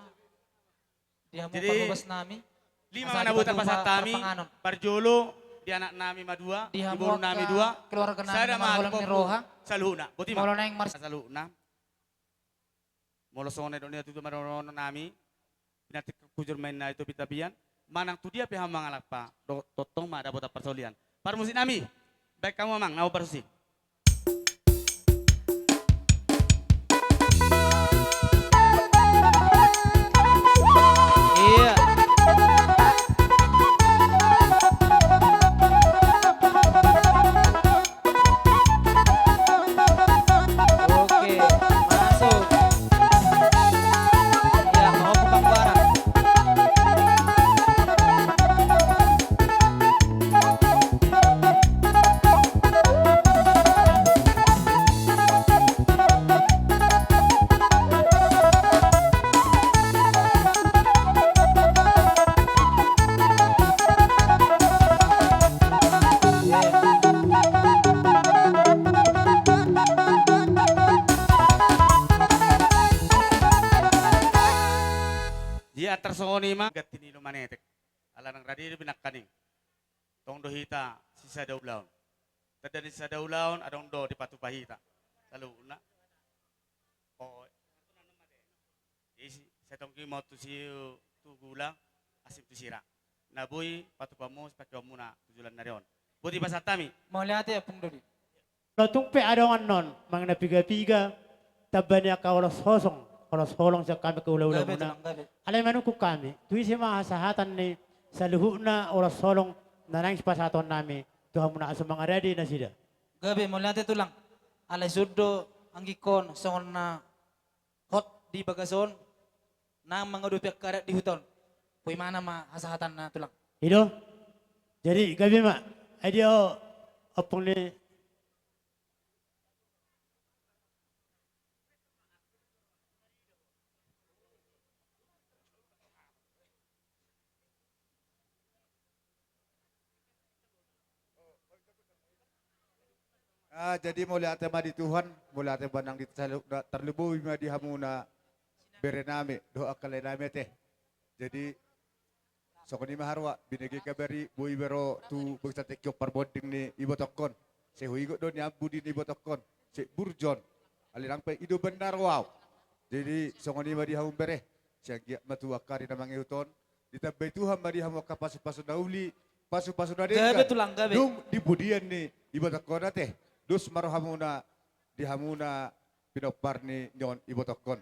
Di hamu parhobasnami. Jadi, lima ma na boi tarpasahat hami, parjolo di anaknami ma dua, di borunami dua, sada ma tu pahompu saluhutna. Boti ma. Molo naeng mar- saluhutna. Molo songon na nidok ni natuatua ma dohononnami, pinantikhon hujur ma inna di topi tapian, manang tu dia pe hamu mangalangka, do-, tongtong ma dapotan parsaulian. Parmusiknami, baen hamu amang, na parmusik. Iya. Oke, masuk. Ya, mau buka suara. Jadi antar songon i ma ganti ni lomo manetek. Ala nang rade do binangkaning. Tong do hita sisada ulaon. Tanda ni sisada ulaon adong do dipatupa hita. Lalu na. Oh. Isi, sai tonggi ma tu si, tu gula, asing tu sira. Na boi patupamu sipake omuna tu joloan ni ari on. Boti pasahat hami. Mauliate, Ompung Dodi. Molo tung pe adong annon manang na piga-piga, tamba ni angka olos holong, olos holong sian hami angka hula-hula muna. Alai manungkun hami, tu ise ma hasahatan ni saluhutna olos holong na naeng sipasahaton nami tu hamuna asa mangarade nasida. Gabe, mauliate tulang. Alai suhut do anggingkon songon na hot di bagas on, na mangadopi angka adat di huta on. Boha ma hasahatan na tulang. I do. Jadi gabe ma. Ai dia ompung ni. Ah, jadi mauliate ma di Tuhan, mauliate ma nang di saluhutna, tarlumobi ma di hamuna bere nami dohot angka lae nami ate. Jadi songon i ma haroa, binege kabar i boi be ro tu bagasan tingki on parbonding ni ibotongkon. Sai huingot do nian budi ni ibotongkon, sai burju on. Alai nang pe i do bendar wau. Jadi songon i ma di hamu bere, sai anggiat ma tu angka ari na mangihut on, ditambai Tuhan ma di hamu angka pasu-pasu na uli, pasu-pasu na denggan. Gabe tulang, gabe. Dung di pudian ni ibotongkon ate. Dos ma rohamuna di hamuna pinompar ni on ibotongkon.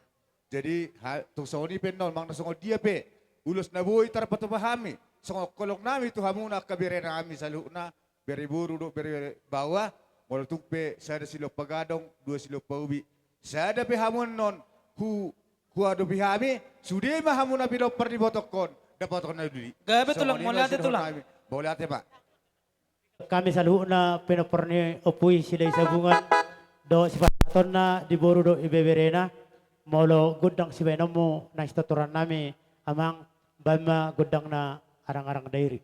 Jadi ha, tung songon i pe annon, manang na songon dia pe ulos na boi tarpatupa hami, songon holong nami tu hamuna angka bere nami saluhutna, bere boru dohot bere baoa, molo tung pe sada silompa gadong, dua silompa ubi, sada pe hamu annon hu, huadopi hami, sude ma hamuna pinompar ni ibotongkon dapotan na uli. Gabe tulang, mauliate tulang. Mauliate ma. Hami saluhutna pinompar ni Ompu i Silahisabungan, dohot sipasahatonna di boru dohot ibeberena, molo gondang sibahenonmu nang sitortoran nami, amang, bahen ma gondang na arang-arang Dairi.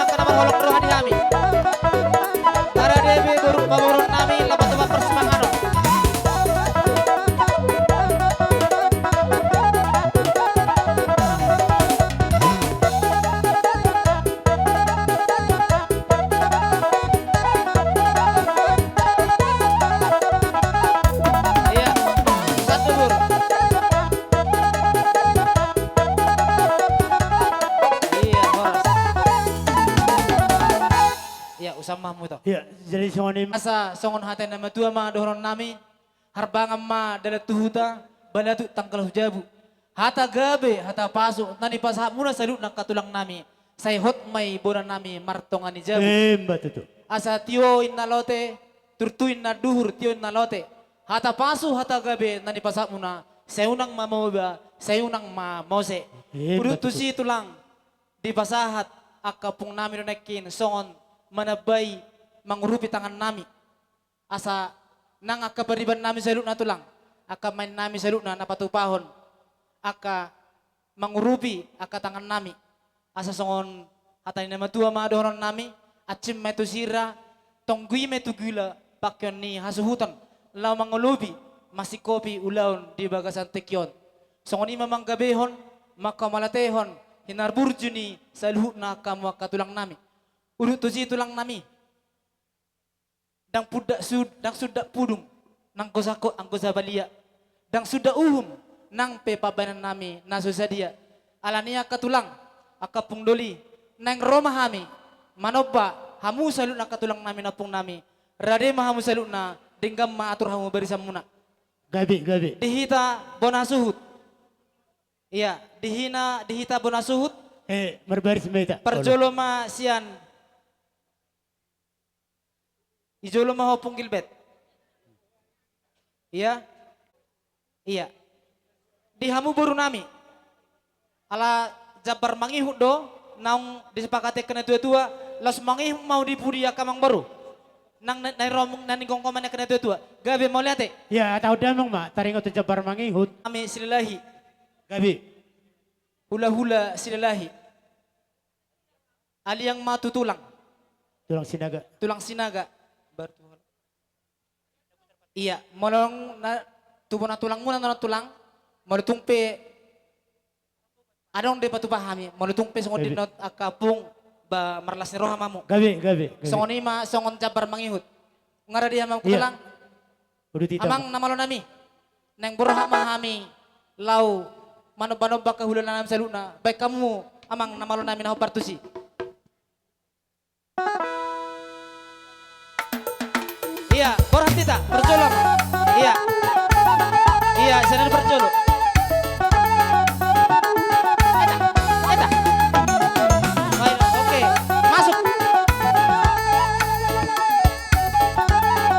Angka na marholong roha di hami. Tarade be boru pamoruon nami, laho patupa parsimanganon. Iya, satu, Bur. Iya, horas. Iya, usaha ma hamu to. Iya, jadi songon i ma. Asa songon hata ni na matua ma dohonon nami, harbangan ma dalan tu huta, balatuk tangkal hu jabu. Hata gabe, hata pasu, na nipasahat muna saluhutna angka tulang nami. Sai hot ma i bona nami martonga ni jabu. Emma tutu. Asa tio inna lote, turtu inna duhur, tio inna lote. Hata pasu, hata gabe na nipasahat muna, sai unang ma maoba, sai unang ma mose. Emma tutu. Udut tusi tulang, dipasahat angka ompung nami do nangkin songon manambai mangurupi tangan nami. Asa nang angka pariban nami saluhutna tulang, angka maen nami saluhutna na patupahon angka mangurupi angka tangan nami. Asa songon hata ni na matua ma dohonon nami, ansim ma i tu sira, tonggui ma i tu gula, pangkeon ni hasuhuton, laho mangolopi, masingkopi ulaon di bagasan tingki on. Songon i ma manggabehon, manghamauliatehon, hinarburju ni saluhutna hamu angka tulang nami. Udut tusi tulang nami. Ndang pundak sud-, ndang sundat pudung, nang gosa ko-, nang gosa balian. Ndang sundat uhum, nang pe pambahenan nami na so sadia. Alani i angka tulang, angka ompung doli, naeng ro ma hami manomba hamu saluhutna angka tulang nami, na ompung nami. Rade ma hamu saluhutna, denggan ma atur hamu barisan muna. Gabe, gabe. Di hita bona suhut. Iya, di hina, di hita bona suhut. Eh, marbaris ma hita. Parjolo ma sian. Di jolo ma ho ompung Gilbert. Iya. Iya. Di hamu boru nami. Ala jambar mangihut do, naung disepakati angka na tua-tua, laos mangihut ma ho di pudi angka amangboru. Nang na, na ro, na nigomgoman angka na tua-tua. Gabe, mauliate. Iya, tahu damang ma, taringot tu jambar mangihut. Nami Silalahi. Gabe. Hula-hula Silalahi. Aliang ma tu tulang. Tulang Sinaga. Tulang Sinaga. Baru tu-, iya, molo na, tu bona tulangmuna na tulang, molo tung pe adong do dipatupa hami, molo tung pe songon, gabe, di not angka ompung, ba marlas ni roha ma hamu. Gabe, gabe, gabe. Songon i ma songon jambar mangihut. Nunga rade hamu, iya, tulang. Udah titah. Amang na malo nami. Naeng borhat ma hami laho manomba-nomba angka hulahula nami saluhutna. Baen hamu amang na malo nami na hombar tusi. Iya, borhat hita, parjolo. Iya. Iya, sian na parjolo. Eta, eta. Baik, oke. Masuk.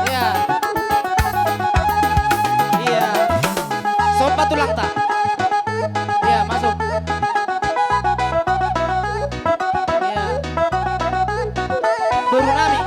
Iya. Iya. Somba tulangta. Iya, masuk. Iya. Boru nami.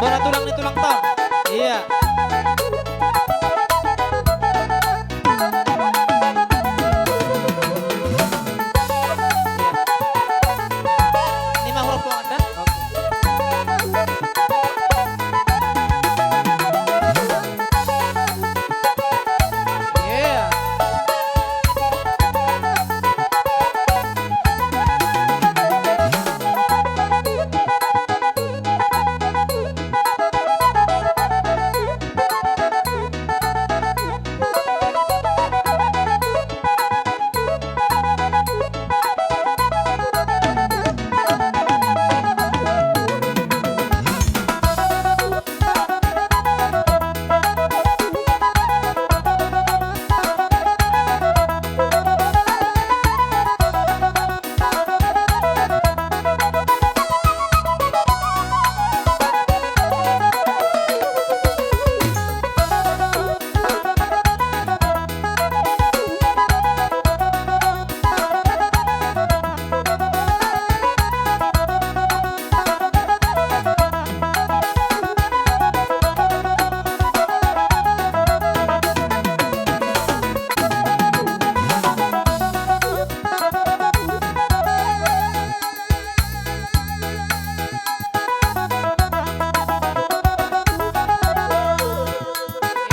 Bona tulang ni tulang tong. Iya. Ini mah huruf bongan dah. Iya.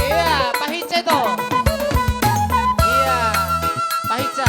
Iya, pahinsa ito. Iya, pahinsa.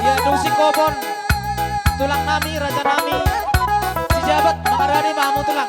Iya, dung singkopon tulang nami, raja nami, si Jabat, mangarani ma hamu tulang.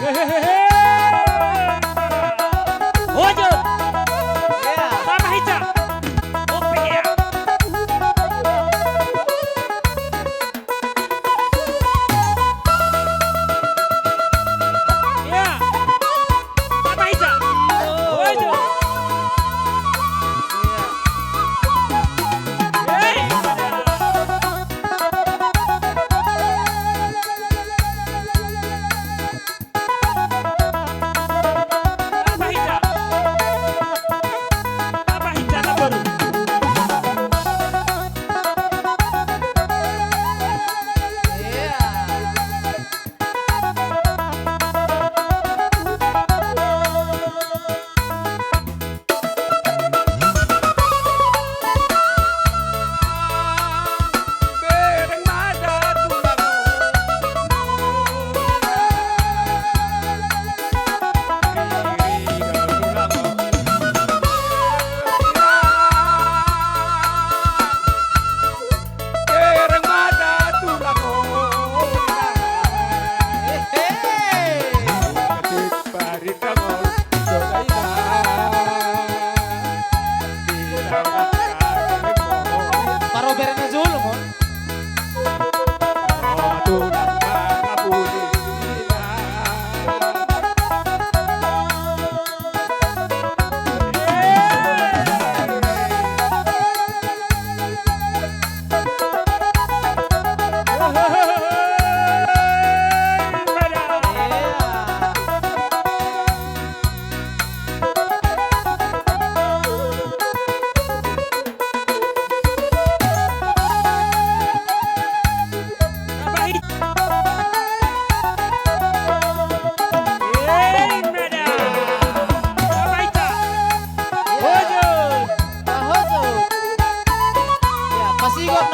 Hehehe. Ojol. Iya. Sama hija. Ope ya. Iya. Sama hija. Ojol. Iya. Hei. Paroberan na jolo, mon.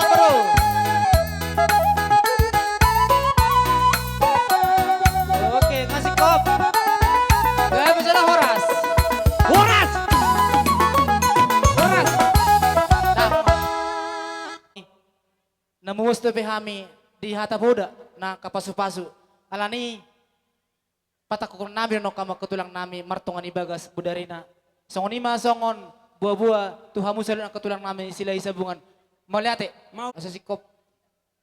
Bro. Oke, kasih kop. Gaya bicara horas. Horas. Horas. Nah. Na muas dope hami di hata poda na angka pasupasu. Alani i, patangkuhon nami do nangkin hamu angka tulang nami martonga ni bagas bodarina. Songon i ma songon boaboa tu hamu saluhut angka tulang nami Silahisabungan. Mauliate. Mau. Asa singkop.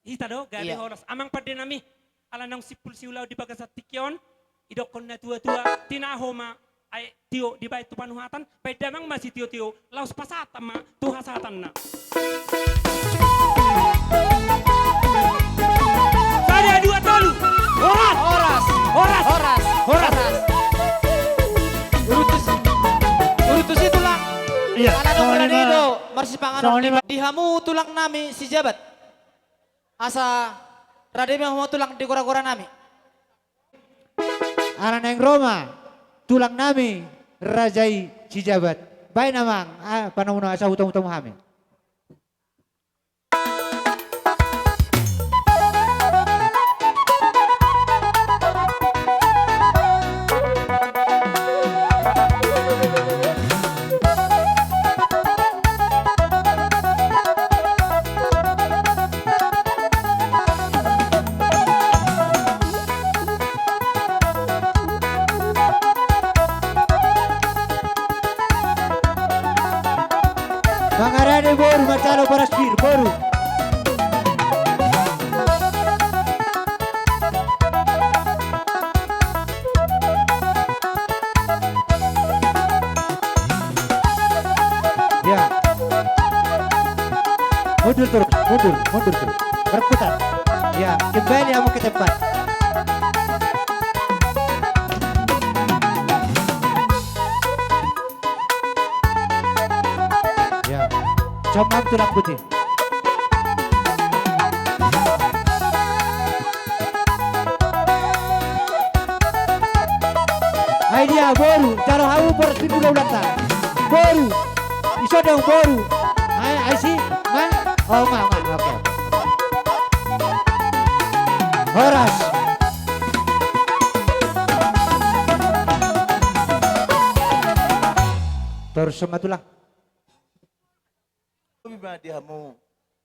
Hita do, gabe. Iya. Horas. Amang pande nami, ala naung simpul siulaon di bagasan tingki on, didokkon natuatua, tinaho ma aek tio dibahen tu panuhatan, bahen damang ma sitiotio, laos pasahat ma tu hasahatanna. Sada, dua, tolu. Horas. Horas. Horas. Horas. Horas. Urut tu si, urut tu si tulang. Iya. Ala naung songon i ma. Marsipanganon songon i ma. Di hamu tulang nami Sijabat. Asa rade ma hamu tulang di goragora nami. Ala naeng ro ma tulang nami raja i Sijabat. Baen amang, ah, panomu na asa hutamu hutamu hami. Mangarade boru, manjalo boras pir, boru. Ya. Mundur terus, mundur, mundur terus. Berputar. Ya, kembali kamu ke tempat. Ya. Coba tulang putih. Ai dia boru, jalo hamu boras pir tu ulaonta. Boru. Iso dong boru. Ai, ai si, ma. Oh, ma, ma, oke. Horas. Torus ma tulang. Gabe ma di hamu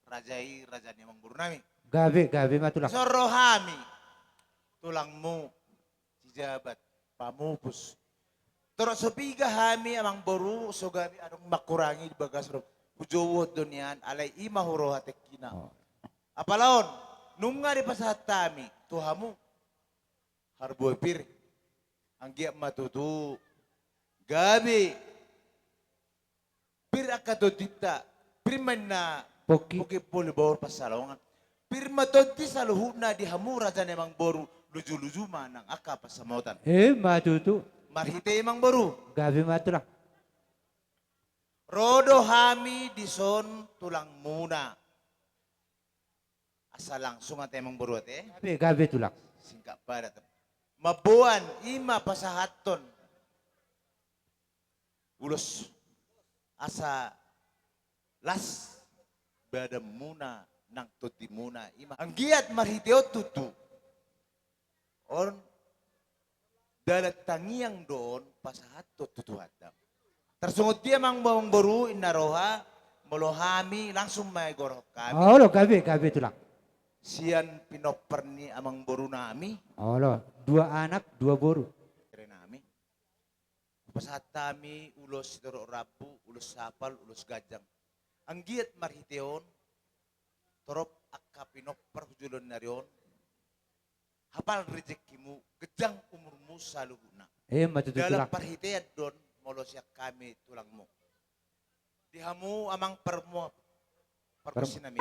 raja i, raja ni amangboru nami. Gabe, gabe ma tulang. Dison ro hami tulangmu Sijabat Pamupus. Torop so piga hami amangboru, so gabe adong mangkurangi di bagas ro. Hujou do nian, alai i ma huroha tingkina. Oh. Apala on, nunga dipasahat hami tu hamu harbue pir. Anggiat ma tutu gabe pir angka tondinta, pir ma inna pongki, pongki poli baor pansalongan. Pir ma tondi saluhutna di hamu raja ni amangboru, lujuluju ma nang angka pansamotan. Emma tutu. Marhite i amangboru. Gabe ma tulang. Ro do hami dison tulangmuna. Asa langsung ate amangboru ate. Gabe, gabe tulang. Singkat padat. Mamboan i ma pasahathon ulos asa las badanmuna nang tondimuna i ma. Anggiat marhite on tutu. On dalan tangiang do on pasahathon tu Tuhanta. Tarsongon dia amangboru inna roha, molo hami langsung ma i gorahon hami. Olo, gabe, gabe tulang. Sian pinompar ni amangboru nami. Olo, dua anak, dua boru. Bere nami. Hupasahat hami ulos sitorop rambu, ulos sapal, ulos ganjang. Anggiat marhite on, torop angka pinompar tu joloan ni ari on, hapal rejekimu, ganjang umurmu saluhutna. Emma tutu tulang. Dalan parhitean do on molo sian hami tulangmu. Di hamu amang parmu-, parmusi nami.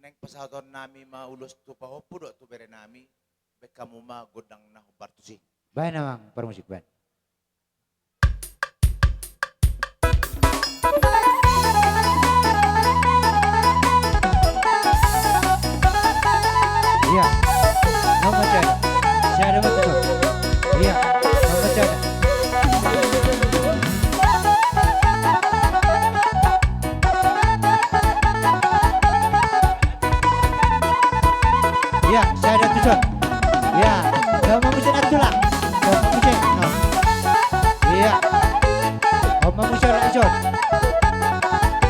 Naeng pasahaton nami ma ulos tu pahompu dohot tu bere nami, baen hamu ma gondang na hombar tusi. Baen amang parmusik, baen. Iya. Nomor tiga. Saya ada betul. Iya. Nomor tiga. Ison. Iya. Dao ma muse na tulang. Dao ma muse. No. Iya. Dao ma muse na ison.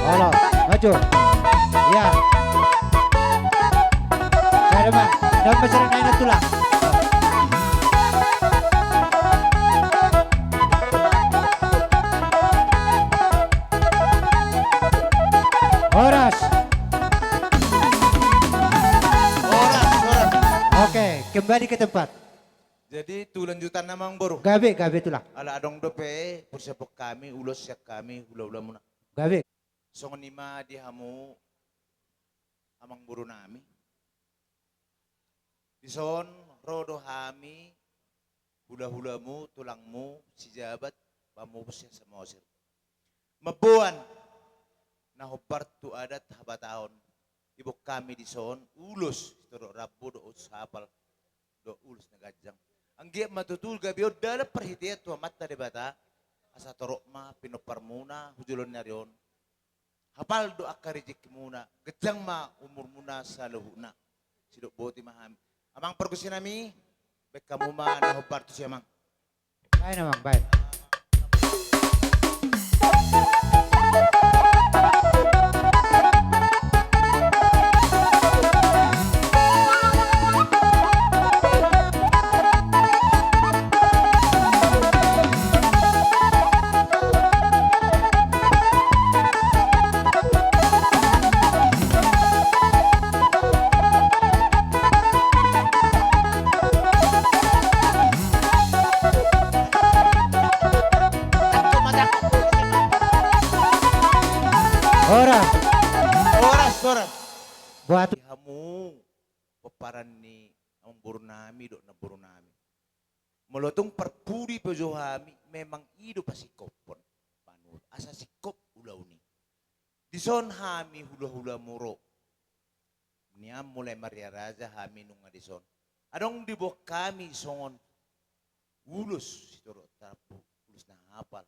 Olo, maju. Iya. Sada ma. Dao ma muse na tulang. Horas. Horas, horas. Oke, kembali ke tempat. Jadi tu lanjutanna, amangboru. Gabe, gabe tulang. Ala adong dope persiapan hami, ulos sian hami, hula-hula muna. Gabe. Songon i ma di hamu, amangboru nami. Dison ro do hami, hula-hulamu, tulangmu, Sijabat, pamupus sian Samosir. Mamboan na hombar tu adat habataon, diboan hami dison ulos sitorop rambu dohot ulos hapal dohot ulos na ganjang. Anggiat ma tutu gabe on dalan parhitean tu Amanta Debata, asa torop ma pinomparmuna tu joloan ni ari on. Hapal do angka rejekimuna, ganjang ma umurmuna saluhutna. Sidok boti ma hami. Amang pargonsi nami, baen hamu ma na hombar tusi, amang. Baen, amang, baen. Horas. Horas, horas. Buat hamu pomparan ni amangboru nami dohot namboru nami. Molo tung parpudi pe jo hami, memang i do pasingkophon. Panut asa singkop ulaon i. Dison hami hula-hula muna ro. Nian mulai Maria Raja hami nunga dison. Adong diboan hami songon ulos sitorop rambu, ulos na hapal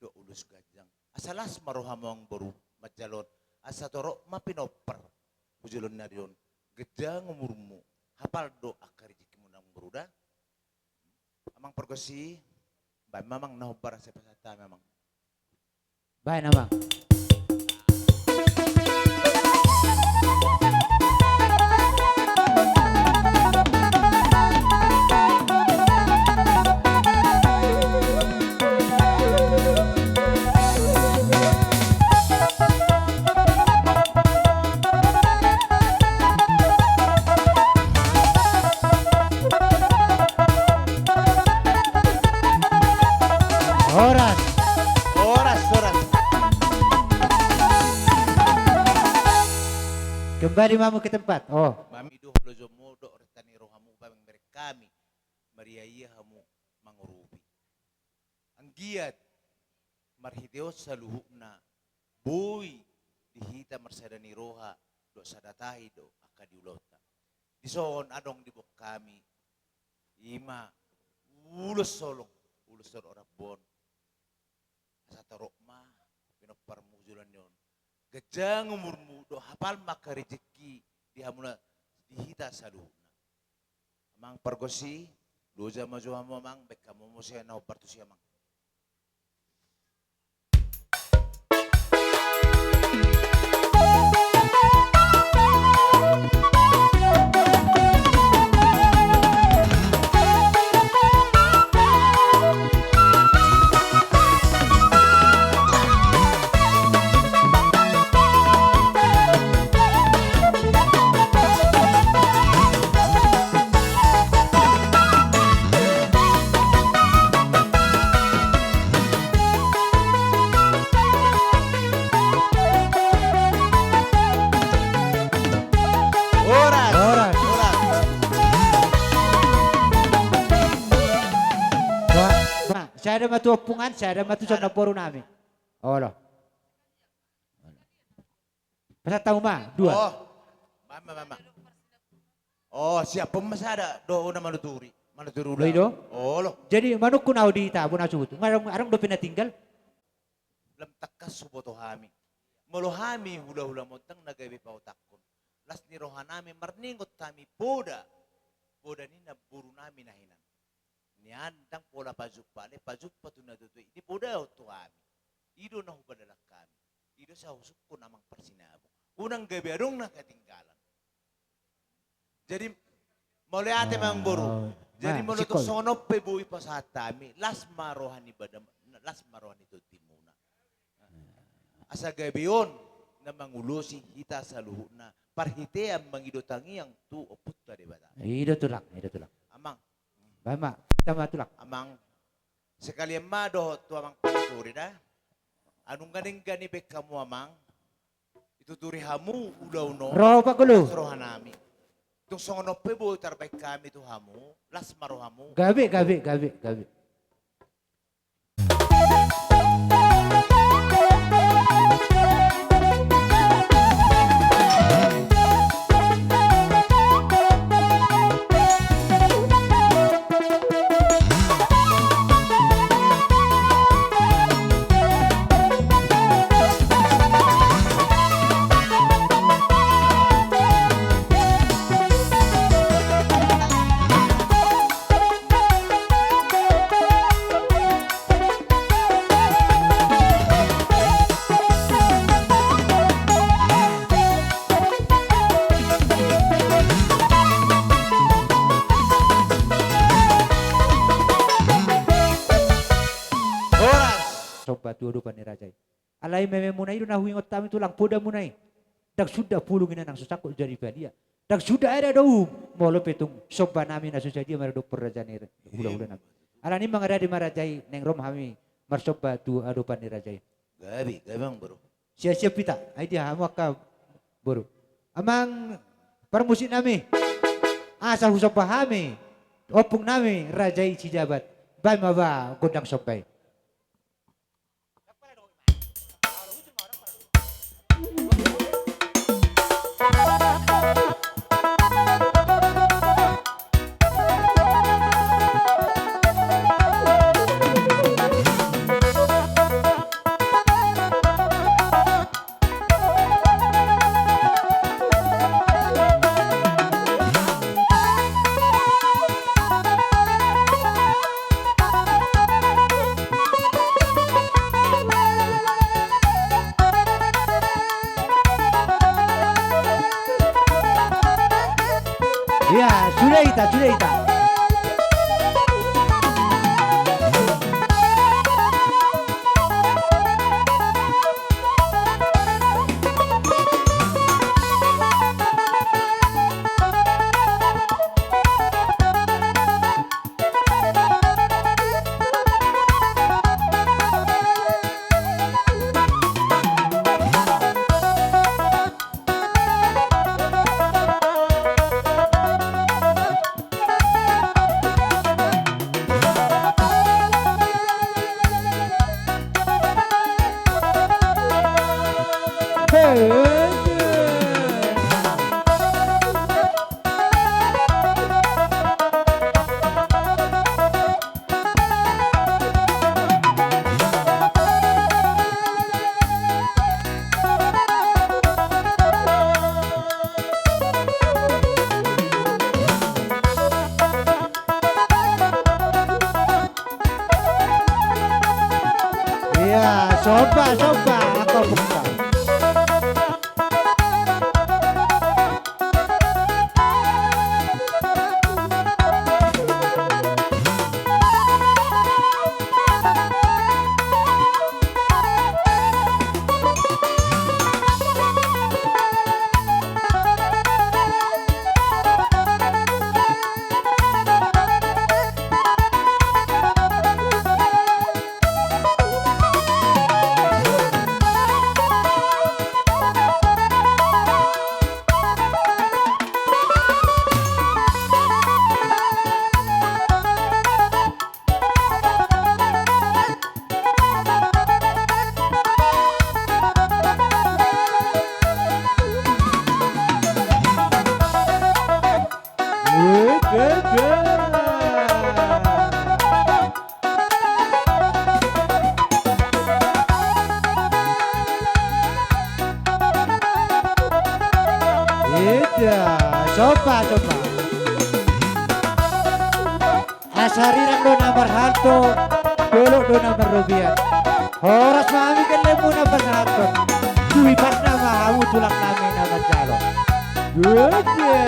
dohot ulos ganjang. Asa las ma rohamu, amangboru, manjalo on. Asa torop ma pinompar tu joloan ni ari on. Ganjang umurmu. Hapal do angka rejekimuna, amangboru, da. Amang pargonsi, baen ma, amang, na hombar asa pasahat hami, amang. Baen, amang. Horas. Horas, horas. Kembali ma hamu ke tempat. Oh. Mami do halojonmu dohot renta ni rohamu pamereng hami. Maria-ia hamu mangurupi. Anggiat marhite on saluhutna boi di hita marsada ni roha dohot sada tahi do angka di ulaonta. Dison adong diboan hami, i ma ulos holong, ulos holong rambu on. Asa torop ma pinomparmu tu joloan ni ari on. Ganjang umurmu dohot hapal ma angka rejeki di hamuna, di hita saluhutna. Amang pargonsi, loja ma jo hamu, amang, baen hamu muse na hombar tusi, amang. Horas. Horas. Horas. Ba, ba, sada ma tu ompungan, sada ma tu son na boru nami. Olo. Pasahat hamu ma, dua. Oh. Mama, mama. Oh, siap ma sada dohot na manuturi. Manuturi ulaon. Olo. Jadi manungkun ahu di tabo na suhut. Adong, adong dope na tinggal. Lam tangkas huboto hami. Molo hami hula-hula montang na gabe paotakkon. las ni rohanami marningot hami poda, poda ni namborunami na hinan. Nian ndang pola pajumpa, ale pajumpa tu natuatua i, dipoda on tu hami. I do na hupadalan hami. I do sai husungkun amang parsinabung. Unang gabe adong na hatinggalan. Jadi, mauliate amang boru. Ah, jadi, molo tung songon on pe boi pasahat hami, las ma roha ni badam, las ma roha ni tondimuna. Asa gabe on na mangulosi hita saluhutna, parhitean mangido tangiang tu Ompunta Debata. I do tulang, i do tulang. Amang. Baen ma, hita ma tulang. Amang. Sekalian ma dohot tu amang panuturi da. Nunga denggan i baen hamu amang. Dituturi hamu ulaon on. Ro pagulu. Las rohanami. Tung songon on pe boi tarbaen hami tu hamu. Las ma rohamu. Gabe, gabe, gabe, gabe. Horas. Somba tu adopan ni raja i. Alai mememuna i do na huingot hami tulang, podamuna i. Ndang suda pulung i na nang so sangkot jadi palia. Ndang suda eda do uhum, molo pe tung sombanami na so sadia maradophon raja ni hulahulanami. Alani i mangaradi ma raja i, naeng ro ma hami marsomba tu adopan ni raja i. Gabe, gabe amang boru. Siap-siap hita, ai dia hamu angka boru. Amang parmusiknami, asa husomba hami ompungnami raja i Sijabat. Baen ma ba gondang somba i. Ia, sude hita, sude hita. Ia, somba, somba, angka ompunta. Ya, somba, somba. Asa rirang do na marhalto, dolok do na marrobean. Horas ma hami gellengmuna pasahathon. Tuipasna ma hamu tulang nami na manjalo. Good, ya.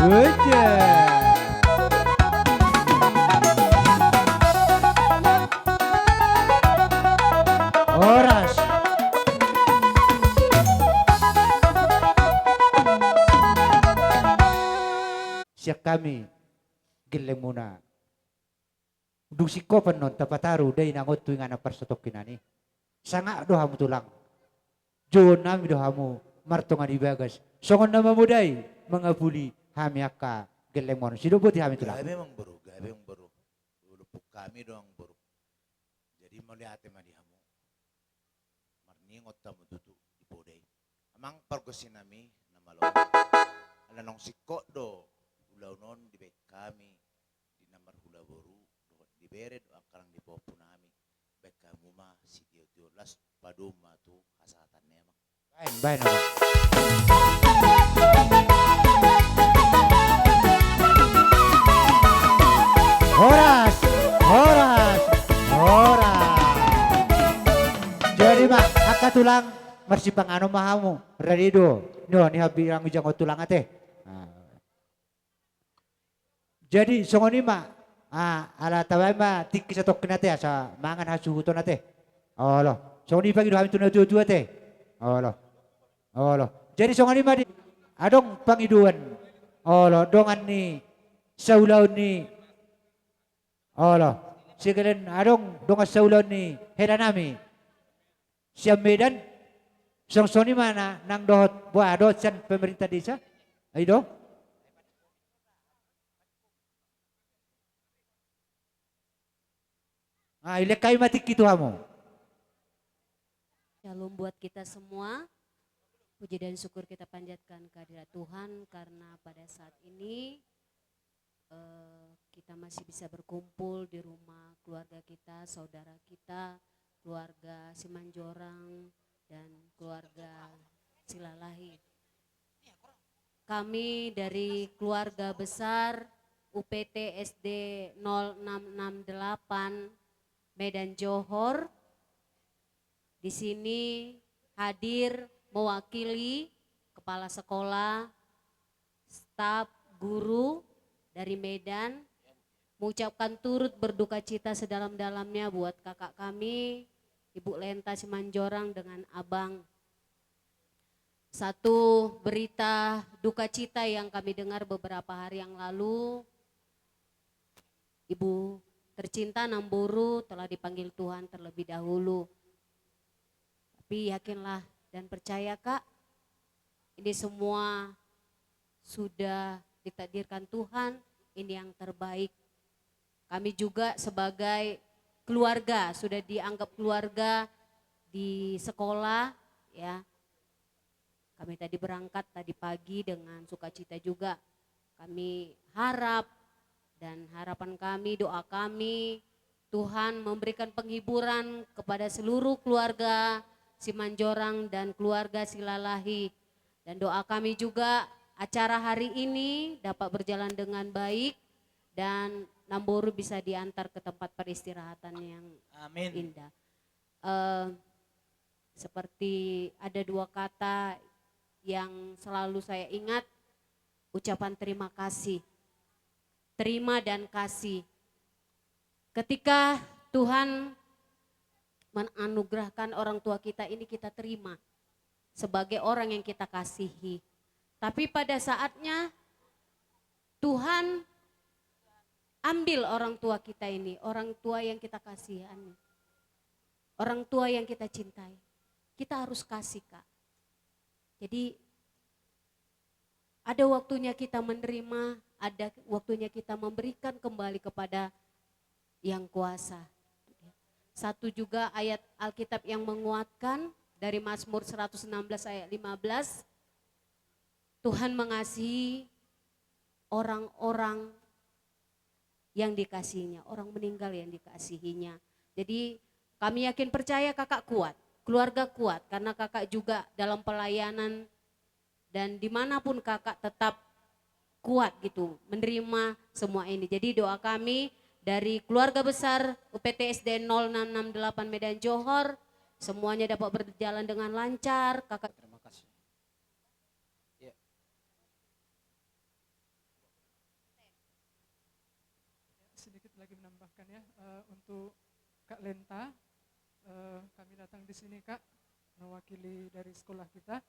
Oke. Horas. Sian hami gellengmuna. Dung singkop annon tapataru dai na ngon tu inganan parsatongkinan i. Sangap do hamu tulang. Jouon nami do hamu martonga ni bagas. Songon na mamodai mangapuli hami angka gellengmuna. Sidoboti hami tulang. Gabe amang boru, gabe amang boru. Lupuk hami do amang boru. Jadi mauliate ma di hamu. Marningot hamu tutu di poda i. Amang pargonsi nami na malo. Ala naung singkop do ulaon on dibaen hami di na marhula boru dohot di bere dohot angka na di pahompu nami. Baen hamu ma sitio-tio las padomu ma tu hasahatan ni amang. Baen, baen amang. Horas, horas, horas. Jadi ma angka tulang marsipanganon ma hamu. Rade do. Nio ni habi rangu jango tulang ate. Nah. Jadi songon i ma, ah, ala tabaen ma tingki satongkin ate asa mangan hasuhuton ate. Olo. Songon i pangido hami tu na tua-tua ate. Olo. Olo. Jadi songon i ma di adong pangidoan. Olo, dongan ni saulaon ni. Olo. Sekalian adong dongan saulaon ni hela nami. Sian Medan, songon i ma na nang dohot, boha dohot sian pemerintah desa. Ai do. Ah, ilehon hami ma tingki tu hamu. Shalom buat kita semua. Puji dan syukur kita panjatkan kehadirat Tuhan karena pada saat ini eh, kita masih bisa berkumpul di rumah keluarga kita, saudara kita, keluarga Simanjorang, dan keluarga Silalahi. Kami dari keluarga besar U P T S D nol enam enam delapan Medan Johor, di sini hadir mewakili kepala sekolah, staf, guru dari Medan, mengucapkan turut berduka cita sedalam-dalamnya buat kakak kami, Ibu Lenta Simanjorang dengan Abang. Satu berita duka cita yang kami dengar beberapa hari yang lalu, Ibu tercinta Namboru telah dipanggil Tuhan terlebih dahulu. Tapi yakinlah dan percaya, Kak, ini semua sudah ditakdirkan Tuhan, ini yang terbaik. Kami juga sebagai keluarga, sudah dianggap keluarga di sekolah, ya. Kami tadi berangkat tadi pagi dengan sukacita juga. Kami harap dan harapan kami, doa kami, Tuhan memberikan penghiburan kepada seluruh keluarga Simanjorang dan keluarga Silalahi. Dan doa kami juga acara hari ini dapat berjalan dengan baik dan Namboru bisa diantar ke tempat peristirahatan yang Amin. Indah. Eh, seperti ada dua kata yang selalu saya ingat, ucapan terima kasih. terima dan kasih. Ketika Tuhan menganugerahkan orang tua kita ini, kita terima sebagai orang yang kita kasihi. Tapi pada saatnya Tuhan ambil orang tua kita ini, orang tua yang kita kasihani, orang tua yang kita cintai. Kita harus kasih, Kak. Jadi, ada waktunya kita menerima, ada waktunya kita memberikan kembali kepada Yang Kuasa. Satu juga ayat Alkitab yang menguatkan dari Mazmur seratus enam belas ayat lima belas, Tuhan mengasihi orang-orang yang dikasihinya, orang meninggal yang dikasihinya. Jadi, kami yakin percaya kakak kuat, keluarga kuat, karena kakak juga dalam pelayanan dan dimanapun kakak tetap kuat gitu, menerima semua ini. Jadi, doa kami dari keluarga besar U P T S D nol enam enam delapan Medan Johor, semuanya dapat berjalan dengan lancar, kakak. Terima kasih. Ya. Sedikit lagi menambahkan ya, eh, untuk Kak Lenta, eh, kami datang di sini, Kak, mewakili dari sekolah kita.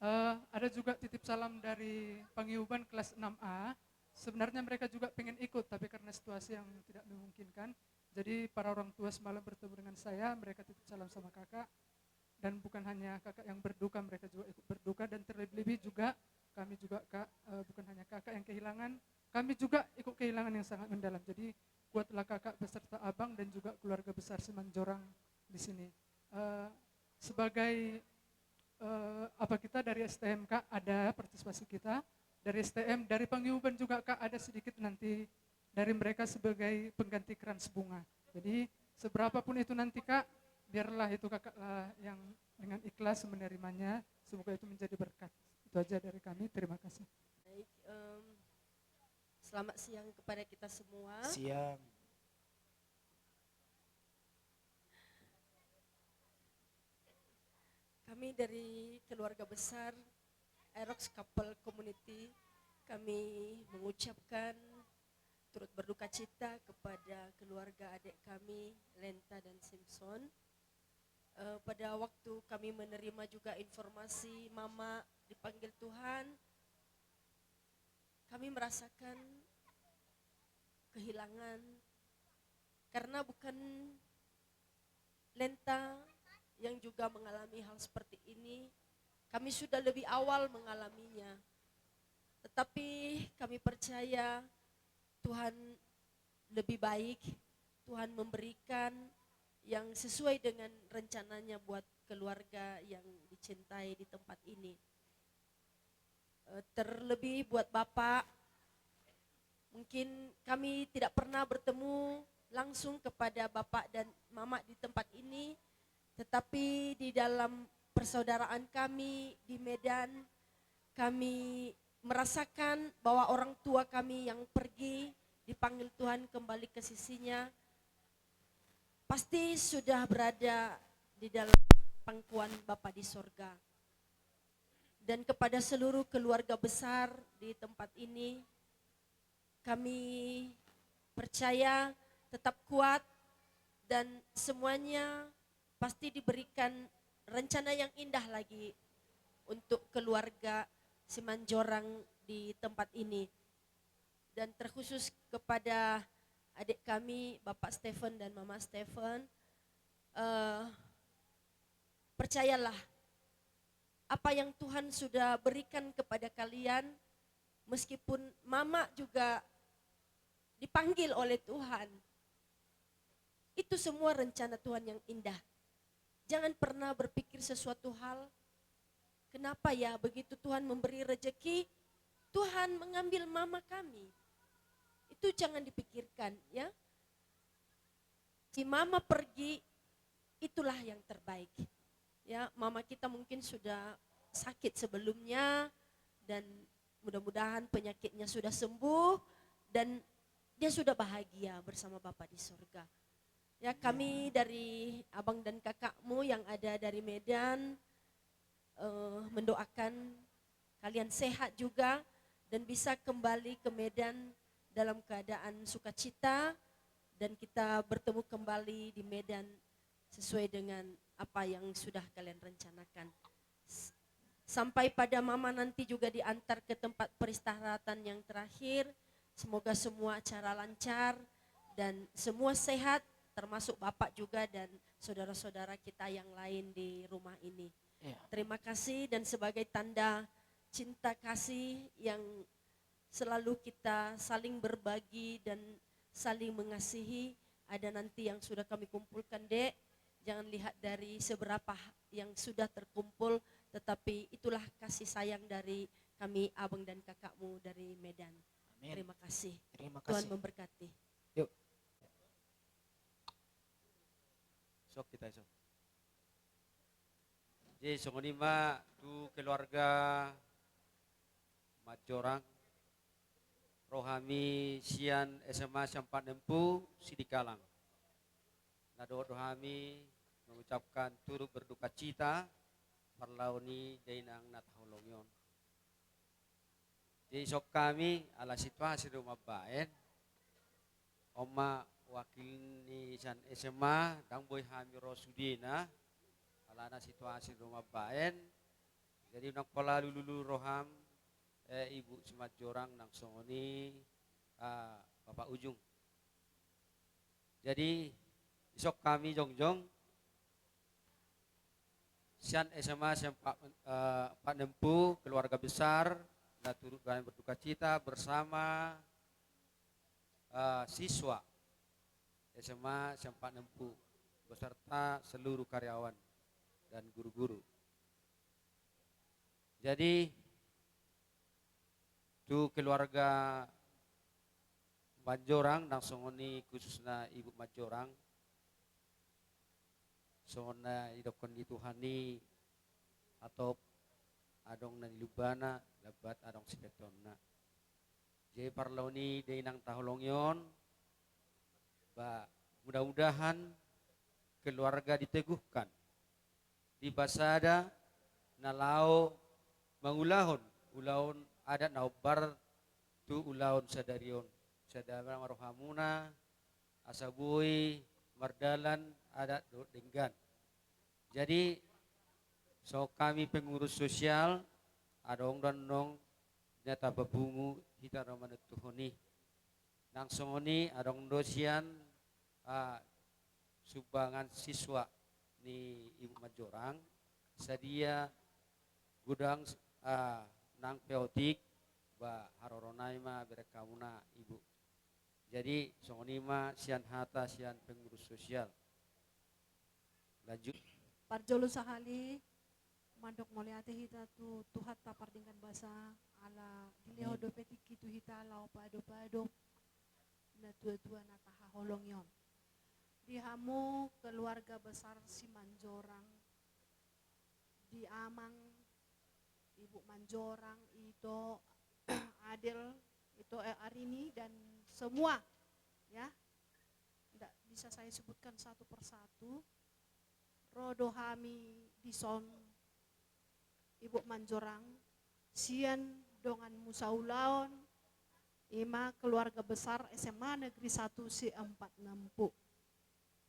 Eh, ada juga titip salam dari Panguyuban kelas enam A. Sebenarnya mereka juga pengen ikut, tapi karena situasi yang tidak memungkinkan. Jadi para orang tua semalam bertemu dengan saya, mereka titip salam sama kakak. Dan bukan hanya kakak yang berduka, mereka juga ikut berduka, dan terlebih-lebih juga kami juga, Kak, eh, bukan hanya kakak yang kehilangan, kami juga ikut kehilangan yang sangat mendalam. Jadi kuatlah kakak beserta abang dan juga keluarga besar Simanjorang di sini. Eh, sebagai, eh, apa, kita dari S T M, Kak, ada partisipasi kita dari S T M, dari Panguyuban juga, Kak, ada sedikit nanti dari mereka sebagai pengganti krans bunga. Jadi seberapapun itu nanti, Kak, biarlah itu kakak lah yang dengan ikhlas menerimanya. Semoga itu menjadi berkat. Itu aja dari kami. Terima kasih. Baik, em, selamat siang kepada kita semua. Siang. Kami dari keluarga besar Aerox Couple Community, kami mengucapkan turut berduka cita kepada keluarga adik kami, Lenta dan Simpson. Eh, pada waktu kami menerima juga informasi Mama dipanggil Tuhan, kami merasakan kehilangan, karena bukan Lenta yang juga mengalami hal seperti ini, kami sudah lebih awal mengalaminya. Tetapi kami percaya Tuhan lebih baik, Tuhan memberikan yang sesuai dengan rencananya buat keluarga yang dicintai di tempat ini. Eh, terlebih buat Bapak, mungkin kami tidak pernah bertemu langsung kepada Bapak dan Mama di tempat ini, tetapi di dalam persaudaraan kami di Medan, kami merasakan bahwa orang tua kami yang pergi, dipanggil Tuhan kembali ke sisinya, pasti sudah berada di dalam pangkuan Bapa di sorga. Dan kepada seluruh keluarga besar di tempat ini, kami percaya tetap kuat dan semuanya pasti diberikan rencana yang indah lagi untuk keluarga Simanjorang di tempat ini. Dan terkhusus kepada adik kami, Bapak Stephen dan Mama Stephen, eh, percayalah, apa yang Tuhan sudah berikan kepada kalian, meskipun Mama juga dipanggil oleh Tuhan, itu semua rencana Tuhan yang indah. Jangan pernah berpikir sesuatu hal, "Kenapa ya begitu Tuhan memberi rezeki, Tuhan mengambil Mama kami?" Itu jangan dipikirkan, ya. Si Mama pergi, itulah yang terbaik. Ya, Mama kita mungkin sudah sakit sebelumnya, dan mudah-mudahan penyakitnya sudah sembuh dan dia sudah bahagia bersama Bapa di sorga. Ya, kami dari abang dan kakakmu yang ada dari Medan, eh, mendoakan kalian sehat juga dan bisa kembali ke Medan dalam keadaan sukacita dan kita bertemu kembali di Medan sesuai dengan apa yang sudah kalian rencanakan. S-, sampai pada Mama nanti juga diantar ke tempat peristirahatan yang terakhir. Semoga semua acara lancar dan semua sehat, termasuk Bapak juga dan saudara-saudara kita yang lain di rumah ini. Iya. Terima kasih, dan sebagai tanda cinta kasih yang selalu kita saling berbagi dan saling mengasihi, ada nanti yang sudah kami kumpulkan, Dek. Jangan lihat dari seberapa yang sudah terkumpul, tetapi itulah kasih sayang dari kami, abang dan kakakmu dari Medan. Amin. Terima kasih. Terima kasih. Tuhan memberkati. Yuk. Sok kita, sok. Jadi, songon i ma tu keluarga Manjorang, ro hami sian S M A Sian Panempu Sidikalang. Na dohot do hami mengucapkan turut berduka cita parlao ni dainang na taholongi on. Jadi, ison hami ala situasi do mambaen. On ma wakil ni sian S M A, ndang boi hami ro sudena, alana situasi do mambaen. Jadi, unang pola lulu-lulu roham, eh, Ibu Simanjorang, nang songon i, ah, Bapak Ujung. Jadi, ison hami jongjong sian S M A Sian Pa-, eh, Panempu, keluarga besar, na turut kami berduka cita bersama, eh, siswa S M A Sian Panempu beserta seluruh karyawan dan guru-guru. Jadi, tu keluarga Manjorang, nang songon i khususna Ibu Manjorang, songon na didokkon ni Tuhan i, hatop adong na nilumbana, lambat adong sipetonna. Jadi, parlao ni dainang taholongi on, ba, mudah-mudahan keluarga diteguhkan, dipasada na laho mangulahon ulaon adat na hombar tu ulaon sadari on. Sada ma rohamuna asa boi mardalan adat dohot denggan. Jadi, songon hami pengurus sosial, adong do annon na tapapungu hita na manontuhon i. Nang songon i adong do sian, ah, sumbangan siswa ni Ibu Manjorang, sadia godang, ah, nang peotik, ba, haroro nai ma bereng hamuna, Ibu. Jadi, songon i ma sian hata sian pengurus sosial. Lanjut. Parjolo sahali, mandok mauliate hita tu Tuhanta pardenggan basa, ala dilehon dope tingki tu hita laho paadop-adop na tua-tua na tahaholongi on. Di hamu keluarga besar Simanjorang, di Amang, Ibu Manjorang, Ito, Adel, Ito, eh, Arini, dan semua, ya. Ndak bisa saya sebutkan satu persatu. Ro do hami dison, Ibu Manjorang, sian donganmu saulaon, i ma keluarga besar S M A Negeri Satu Sian Panempu.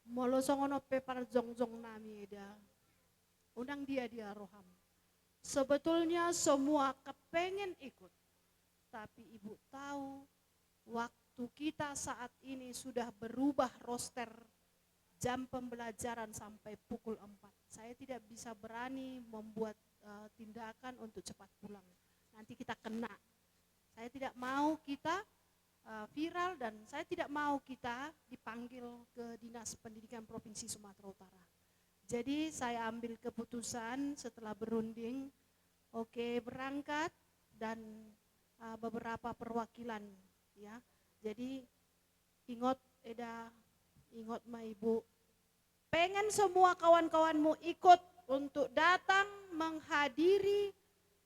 Molo songon on pe parjongjong nami, eda, unang dia-dia roham. Sebetulnya semua kepengen ikut, tapi Ibu tahu waktu kita saat ini sudah berubah roster jam pembelajaran sampai pukul empat. Saya tidak bisa berani membuat, eh, tindakan untuk cepat pulang. Nanti kita kena. Saya tidak mau kita, eh, viral, dan saya tidak mau kita dipanggil ke Dinas Pendidikan Provinsi Sumatera Utara. Jadi, saya ambil keputusan setelah berunding, oke, berangkat, dan, eh, beberapa perwakilan, ya. Jadi, ingot, eda, ingot ma, Ibu. Pengen semua kawan-kawanmu ikut untuk datang menghadiri,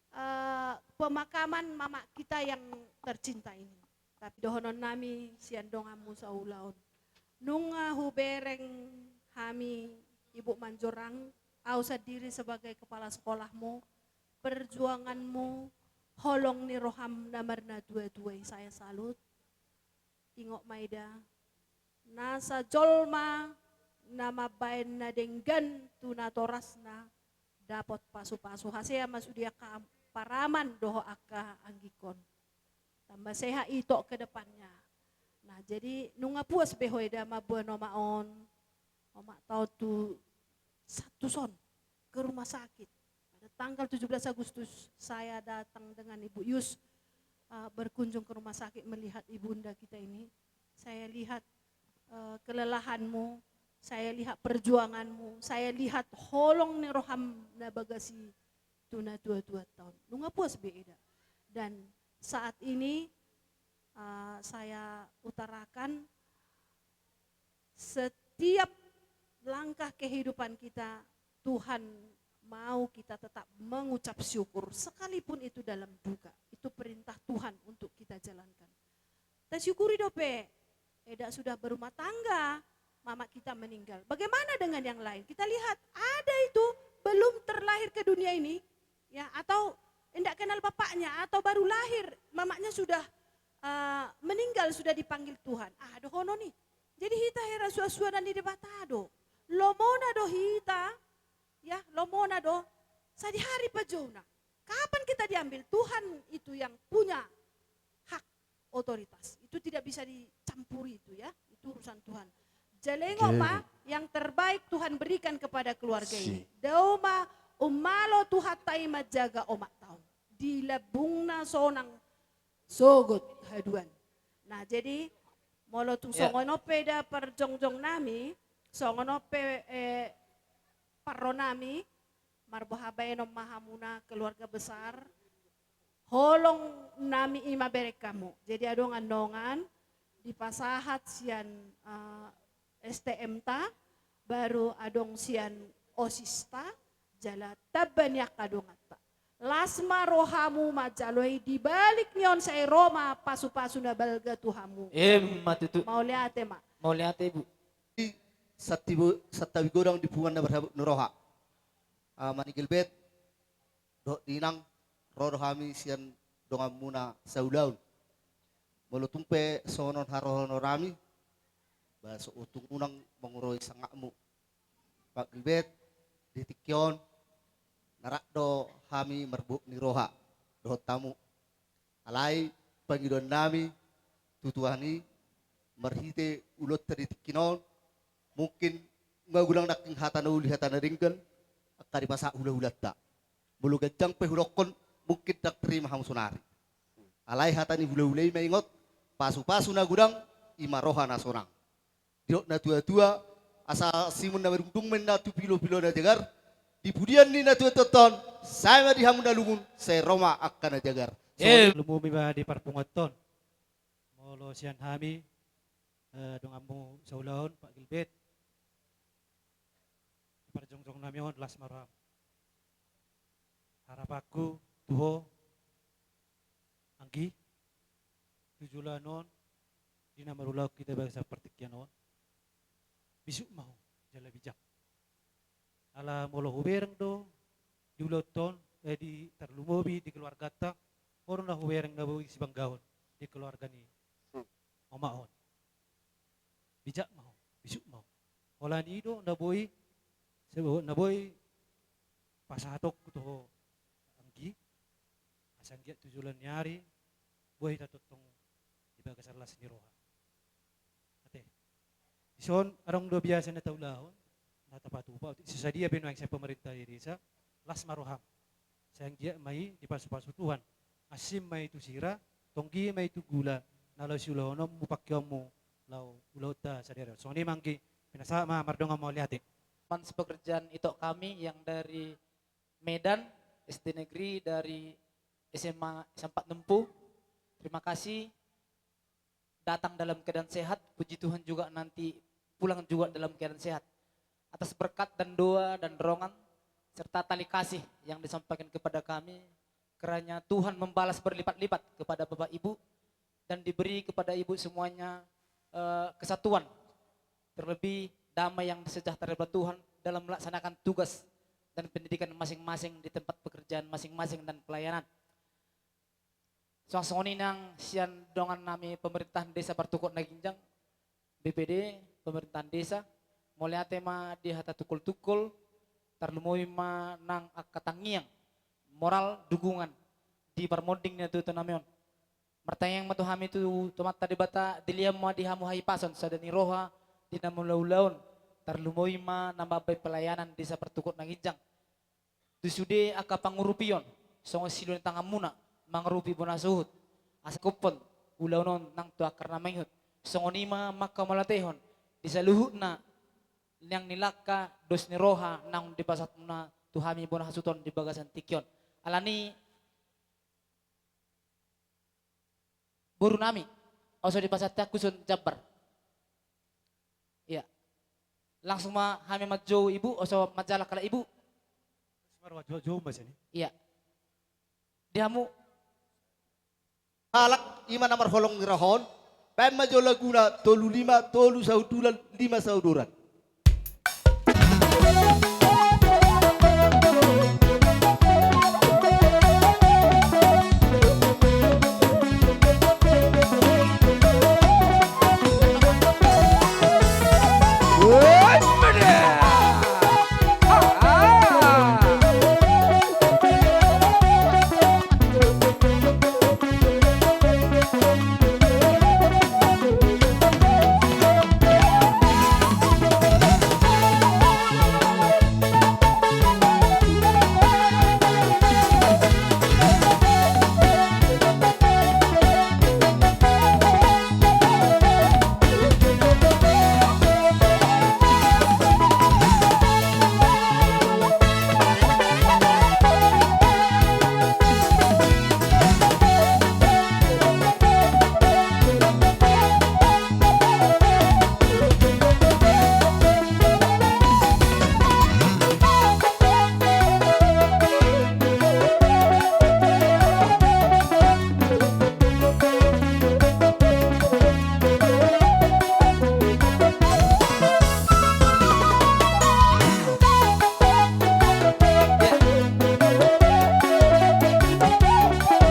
eh, pemakaman mama kita yang tercinta ini. Tapi dohonon nami sian donganmu saulaon, nunga hubereng hami, Ibu Manjorang, au sandiri sebagai kepala sekolahmu, perjuanganmu, holong ni roham na marnatua-tua i, saya salut. Ingot ma eda, nasa jolma na mambaen na denggan tu natorasna dapot pasu-pasu. Hasea ma sude angka paraman dohot angka anggingkon. Tambah sehat ito ke depannya. Nah, jadi nunga puas be ho eda mamboan omak on, omak ta on tu Santu son ke rumah sakit. Pada tanggal tujuh belas Agustus, saya datang dengan Ibu Yus, eh, berkunjung ke rumah sakit melihat ibunda kita ini. Saya lihat, eh, kelelahanmu, saya lihat perjuanganmu, saya lihat holong ni roham na bagas i tu natua-tua ta on. Nunga puas be eda. Dan saat ini, eh, saya utarakan, setiap langkah kehidupan kita, Tuhan mau kita tetap mengucap syukur, sekalipun itu dalam duka. Itu perintah Tuhan untuk kita jalankan. Tasyukuri dope, eda sudah berumah tangga, mamak kita meninggal. Bagaimana dengan yang lain? Kita lihat, ada itu belum terlahir ke dunia ini, ya, atau ndak kenal bapaknya, atau baru lahir, mamaknya sudah, eh, meninggal, sudah dipanggil Tuhan. Ah, dohonon i. Jadi hita hera suan-suanan ni Debata do. Lomona do hita, ya, lomona do. Sadihari pajouna. Kapan kita diambil? Tuhan itu yang punya hak, otoritas. Itu tidak bisa dicampuri itu, ya. Itu urusan Tuhan. Jala ingot ma, yang terbaik Tuhan berikan kepada keluarga ini. Dao ma, umalo Tuhanta i manjaga omak ta on. Di lambungna sonang sogot haduan. Nah, jadi molo tung songon on pe da parjongjong nami, songon on pe, eh, parro nami, marboha baenon ma hamuna keluarga besar, holong nami i ma bereng hamu. Jadi adong annon dipasahat sian, eh, S T M ta, baru adong sian osista, jala tamba ni angka donganta. Las ma rohamu manjalo i, di balik ni on sai ro ma pasu-pasu na balga tu hamu. Emma tutu. Mauliate ma. Mauliate, Bu. Santabi, santabi godang di punguan na marhabot ni roha. Ah, Ama ni Gilbert dohot di Inang, ro do hami sian donganmuna saulaon. Molo tung pe songon on haroronami, ba so tung unang manguroi sangapmu. Pak Gilbert, di tingki on, na rap do hami marbohot ni roha dohot hamu. Alai pangidoannami tu Tuhan i, marhite ulaonta di tingki on, mungkin nunga godang nangkin hata na uli, hata na denggan, angka dipasahat hula-hulanta. Molo ganjang pe hudokkon, mungkin ndang tarima hamu sonari. Alai hata ni hula-hula i ma, ingot, pasu-pasu na godang, i ma roha na sonang. Didok natua-tua, asa simun na madungdung ma inna tu pilo-pilo na jagar, di pudian ni natua-tua on, sai ma di hamu na lungun, sai ro ma angka na jagar. Eh. Lumobi ma di parpunguanta on. Molo sian hami, eh, donganmu saulaon, Pak Gilbert, di parjongjongnami on, las ma roham. Harapanku tu ho, anggi, tu joloan on, di na marulaon hita bagasan partingkian on, bisuk ma ho jala bijak. Ala molo hubereng do di ulaonta on, eh, di tarlumobi di keluarganta, ho do na hubereng na boi sibanggahon di keluarga ni, hmm, omak on. Bijak ma ho, bisuk ma ho. Holan i do na boi, sebo-, na boi pasahatonku tu ho, anggi, asa anggiat tu joloan ni ari boi hita tongtong di bagasan las ni roha. Ate. Dison adong do biasa na taulahon, na tapatupa, so sadia pe nuaeng sian pemerintah di desa, las ma roham. Sai anggiat ma i dipasu-pasu Tuhan. Asin ma i tu sira, tonggi ma i tu gula, na laho siulahononmu, pangkeonmu, laho ulaonta sadari on. Songon i ma anggi, pinasahat ma, mardongan mauliate. Teman sepekerjaan ito kami yang dari Medan, S D Negeri, dari S M A Sempat Nempuh. Terima kasih. Datang dalam keadaan sehat, puji Tuhan juga nanti pulang juga dalam keadaan sehat. Atas berkat dan doa dan dorongan serta tali kasih yang disampaikan kepada kami, kiranya Tuhan membalas berlipat-lipat kepada Bapak Ibu dan diberi kepada Ibu semuanya, eh, kesatuan, terlebih damai yang sejahtera daripada Tuhan dalam melaksanakan tugas dan pendidikan masing-masing di tempat pekerjaan masing-masing dan pelayanan. Suang songon i nang sian dongan nami pemerintahan desa Partukuk na Ginjang, B P D, pemerintahan desa, mauliate ma di hata tungkol-tungkol, tarlumobi ma nang angka tangiang, moral, dukungan, di parmonding ni natuatua nami on. Martangiang ma tu hami tu Amanta Debata, dilehon ma di hamu hahipason, sada ni roha, di na mangula-ula on, tarlumobi ma na mambahen pelayanan desa Partukuk na Ginjang. Tu sude angka pangurupion, songon silua ni tanganmuna, mangurupi bona suhut, asa gokhon, ulaon on nang tu angka na mangihut. Songon i ma angka mauliatehon, di saluhutna, liang ni langka, dos ni roha, naung dipasahatmuna, tu hami bona hasuhuton di bagasan tingki on. Alani, boru nami, asa dipasahat hamu son jambar. Iya. Langsung ma hami manjou ibu, asa manjalang halak ibu. Marwajou-wajou ma sini. Iya. Di hamu. Halak i ma na marholong ni roha on. Baen ma jo laguna tolu lima, tolu sahundulan, lima sauduran.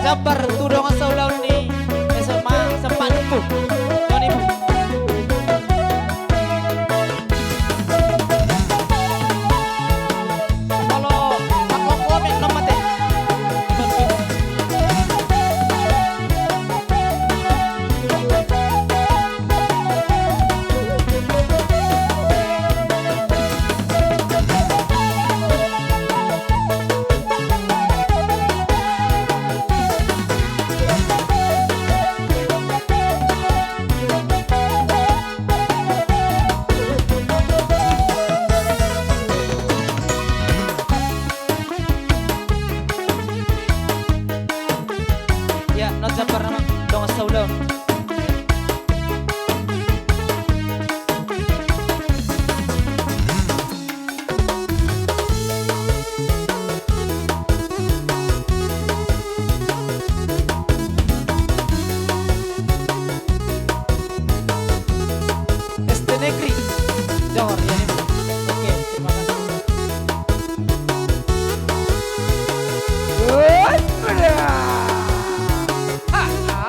Jambar tu dongan saulaon ni S M A Sempak Dumpu. Dongan ibu. Molo, mangkok komen, nom mate. Ya, not jambar nama, dongan saulaon. S D Negeri Johor, ya, ini. Oke, terima kasih. Woi, udah. Ha, ha.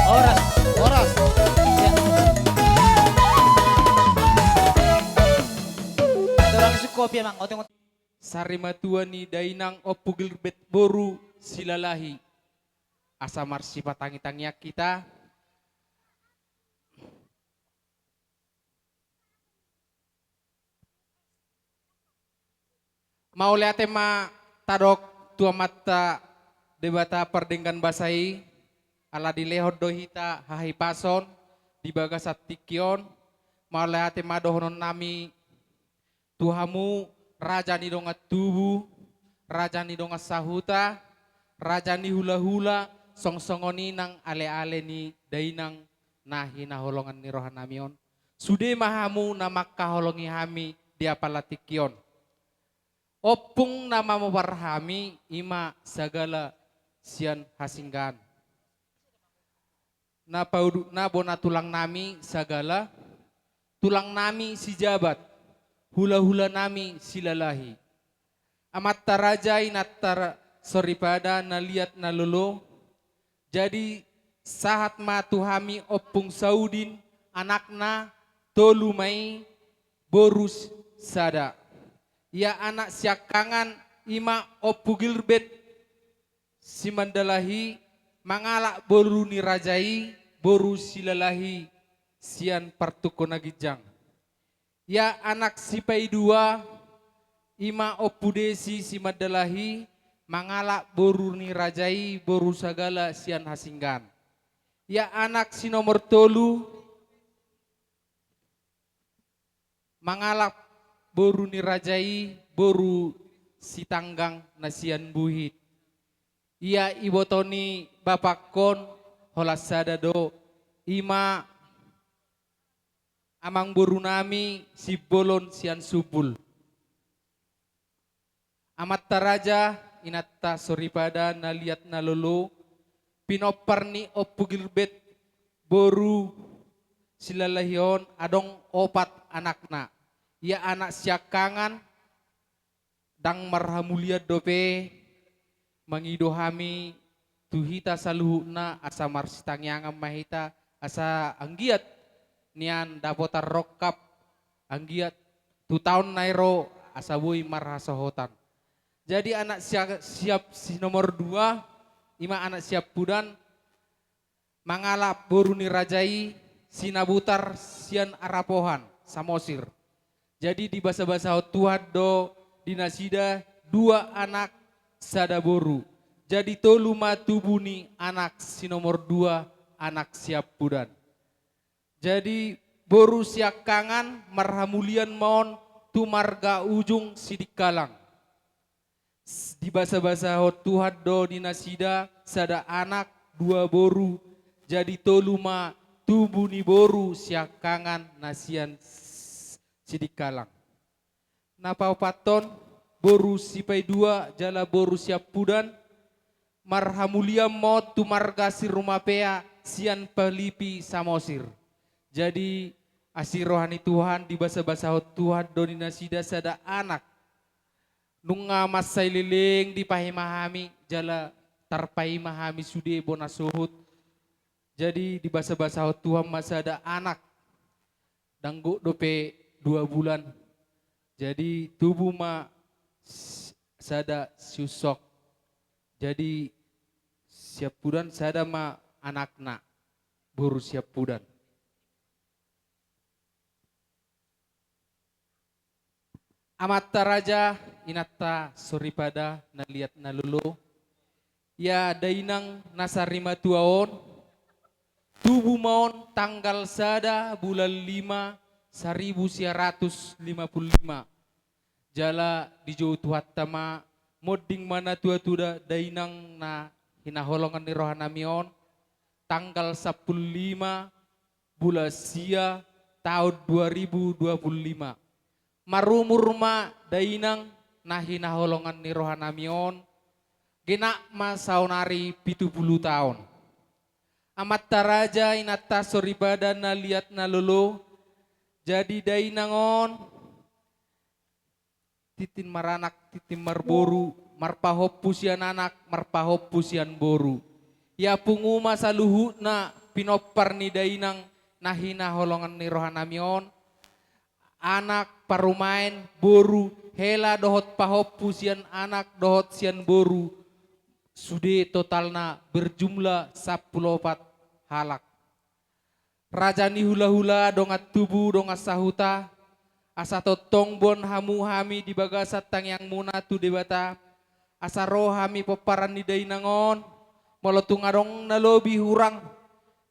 Horas, horas. Ya. Ada orang isi kopi, Amang. Oteng, oteng. Sarimatua ni dainang Ompu Gilbert boru Silalahi. Asa marsipatangitangian hita, Mauliate ma tadok tu Amanta Debata pardenggan basa i, ala dilehon do hita hahipason di bagasan tingki on. Mauliate ma dohonon nami tu hamu, raja ni dongan tubu, raja ni dongan sahuta, raja ni hulahula, song songon i nang aleale ni dainang na hinaholongan ni roha nami on. Sude ma hamu na mangkaholongi hami di apala tingki on. Ompung na mamopar hami i ma Sagala sian Hasinggaan. Na paudukna bona tulang nami Sagala, tulang nami Sijabat, hulahula nami Silalahi. Amanta raja, inanta ra-, soripada na liat na lolo. Jadi sahat ma tu hami Ompung Saudin, anakna tolu ma i, boru s-, sada. Ia anak siangkangan i ma Ompu Gilbert Simandalahi, mangalap boru ni raja i, boru Silalahi sian Partungko na Ginjang. Ia anak sipaidua i ma Ompu Desi Simandalahi, mangalap boru ni raja i, boru Sagala sian Hasinggaan. Ia anak si nomor tolu, mangalap boru ni raja i, boru Sitanggang na sian Buhit. Ia iboto ni bapakkon holan sada do, i ma amangboru nami Simbolon sian Sumbul. Amanta raja, inanta soripada na liat na lolo, pinompar ni Ompu Gilbert boru Silalahi on adong opat anakna. Ia anak siangkangan, ndang marhamulian dope mangido hami tu hita saluhutna, asa marsitangiangan ma hita, asa anggiat nian dapotan rongkap, anggiat tu taon na i ro asa boi marhasohotan. Jadi anak sia-, siap si nomor dua, i ma anak siampudan, mangalap boru ni raja i, Sinabutar sian Arapohan, Samosir. Jadi dibasabasahon Tuhan do di nasida dua anak sada boru. Jadi tolu ma tubu ni anak si nomor dua, anak siampudan. Jadi boru siangkangan marhamulian ma on tu marga Ujung Sidikalang. S-, dibasabasahon Tuhan do di nasida sada anak dua boru, jadi tolu ma tubu ni boru siangkangan na sian s-, Sidikalang. Na paopathon, boru sipaidua jala boru siampudan, marhamulian ma on tu marga Sirumapea sian Palipi, Samosir. Jadi asi roha ni Tuhan, dibasabasahon Tuhan do di nasida sada anak. Nunga mansai leleng dipaima hami, jala tarpaima hami sude bona sohot. Jadi dibasabasahon Tuhan ma sada anak, ndang gok dope dua bulan. Jadi tubu ma s-, sada siunsok. Jadi siampudan sada ma anakna, boru siampudan. Amanta raja, inanta soripada na liat na lolo, ia dainang na sarimatua on, tubu ma on tanggal sada bulan lima, saribu sia ratus lima pulu lima. Jala dijou Tuhanta ma, monding ma natuatua da-, dainang na hinaholongan ni roha nami on, tanggal sampulu lima bulan sia, taon dua ribu dua pulu lima. Marumur ma dainang na hinaholongan ni roha nami on, genap ma saonari pitu pulu taon. Amanta raja, inanta soripada na liat na lolo, jadi dainang on tintin maranak, tintin marboru, marpahompu sian anak, marpahompu sian boru. Ia pungu ma saluhutna pinompar ni dainang na hinaholongan ni roha nami on, anak, parumaen, boru, hela dohot pahompu sian anak dohot sian boru, sude totalna berjumlah sampulu opat halak. Raja ni hulahula, dongan tubu, dongan sahuta, Asa tongtong boan hamu hami di bagasan tangiangmuna tu Debata, asa ro hami pomparan ni dainang on, molo tung adong na lobi hurang,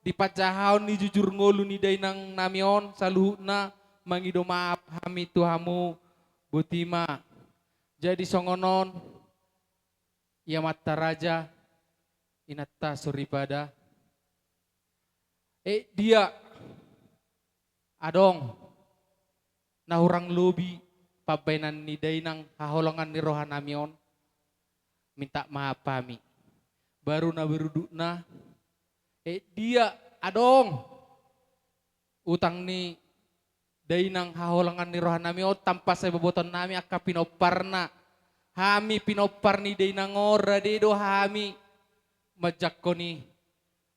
di panjahaon ni jujur ngolu ni dainang nami on saluhutna, mangido maaf hami tu hamu, botima. Jadi songon on, ia ma antaraja, inanta soripada. Eh, dia adong na hurang lobi pambahenan ni dainang haholongan ni roha nami on, minta maaf hami. Baru na berudukna, eh, dia adong utang ni dainang haholongan ni roha nami on, tanpa sai boboton nami angka pinomparna. Hami pinompar ni dainang on, rade do hami manjangkon i.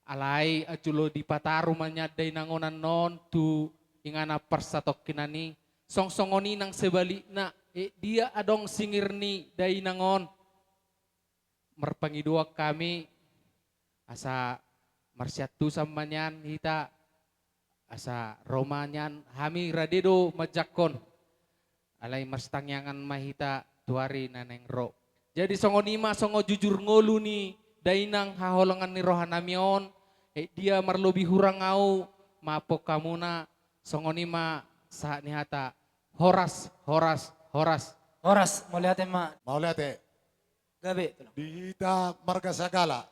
Alai anjulo dipataru ma nian dainang on annon tu inganan parsatongkinan i. Song songon i nang sebalikna, eh, dia adong singir ni dainang on. Marpangidoan hami asa marsiantusan ma nian hita, asa ro ma nian hami rade do manjangkon. Alai marsitangiangan ma hita tu ari na naeng ro. Jadi songon i ma songon jujur ngolu ni dainang haholongan ni roha nami on, eh, dia marlobi hurang ahu, maafhon hamuna, songon i ma sahat ni hata, horas, horas, horas. Horas, mauliate ma. Mauliate. Gabe, Tulang. Di hita marga Sagala,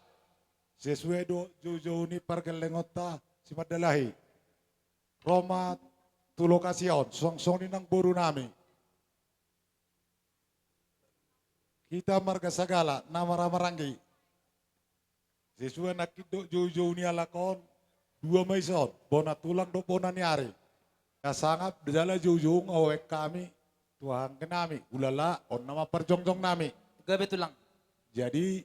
sesuai do joujou ni pargellengonta si Mandalahi. Ro ma tu lokasi on, song songon i nang boru nami. Hita marga Sagala, na marhahamaranggi. Sesuai nangkin do joujou ni halak on, dua ma ison, bona tulang dohot bona ni ari. Ia sangap jala joujou, nga oek hami tu anggi nami, hulala on nama parjongjong nami. Gabe, Tulang. Jadi,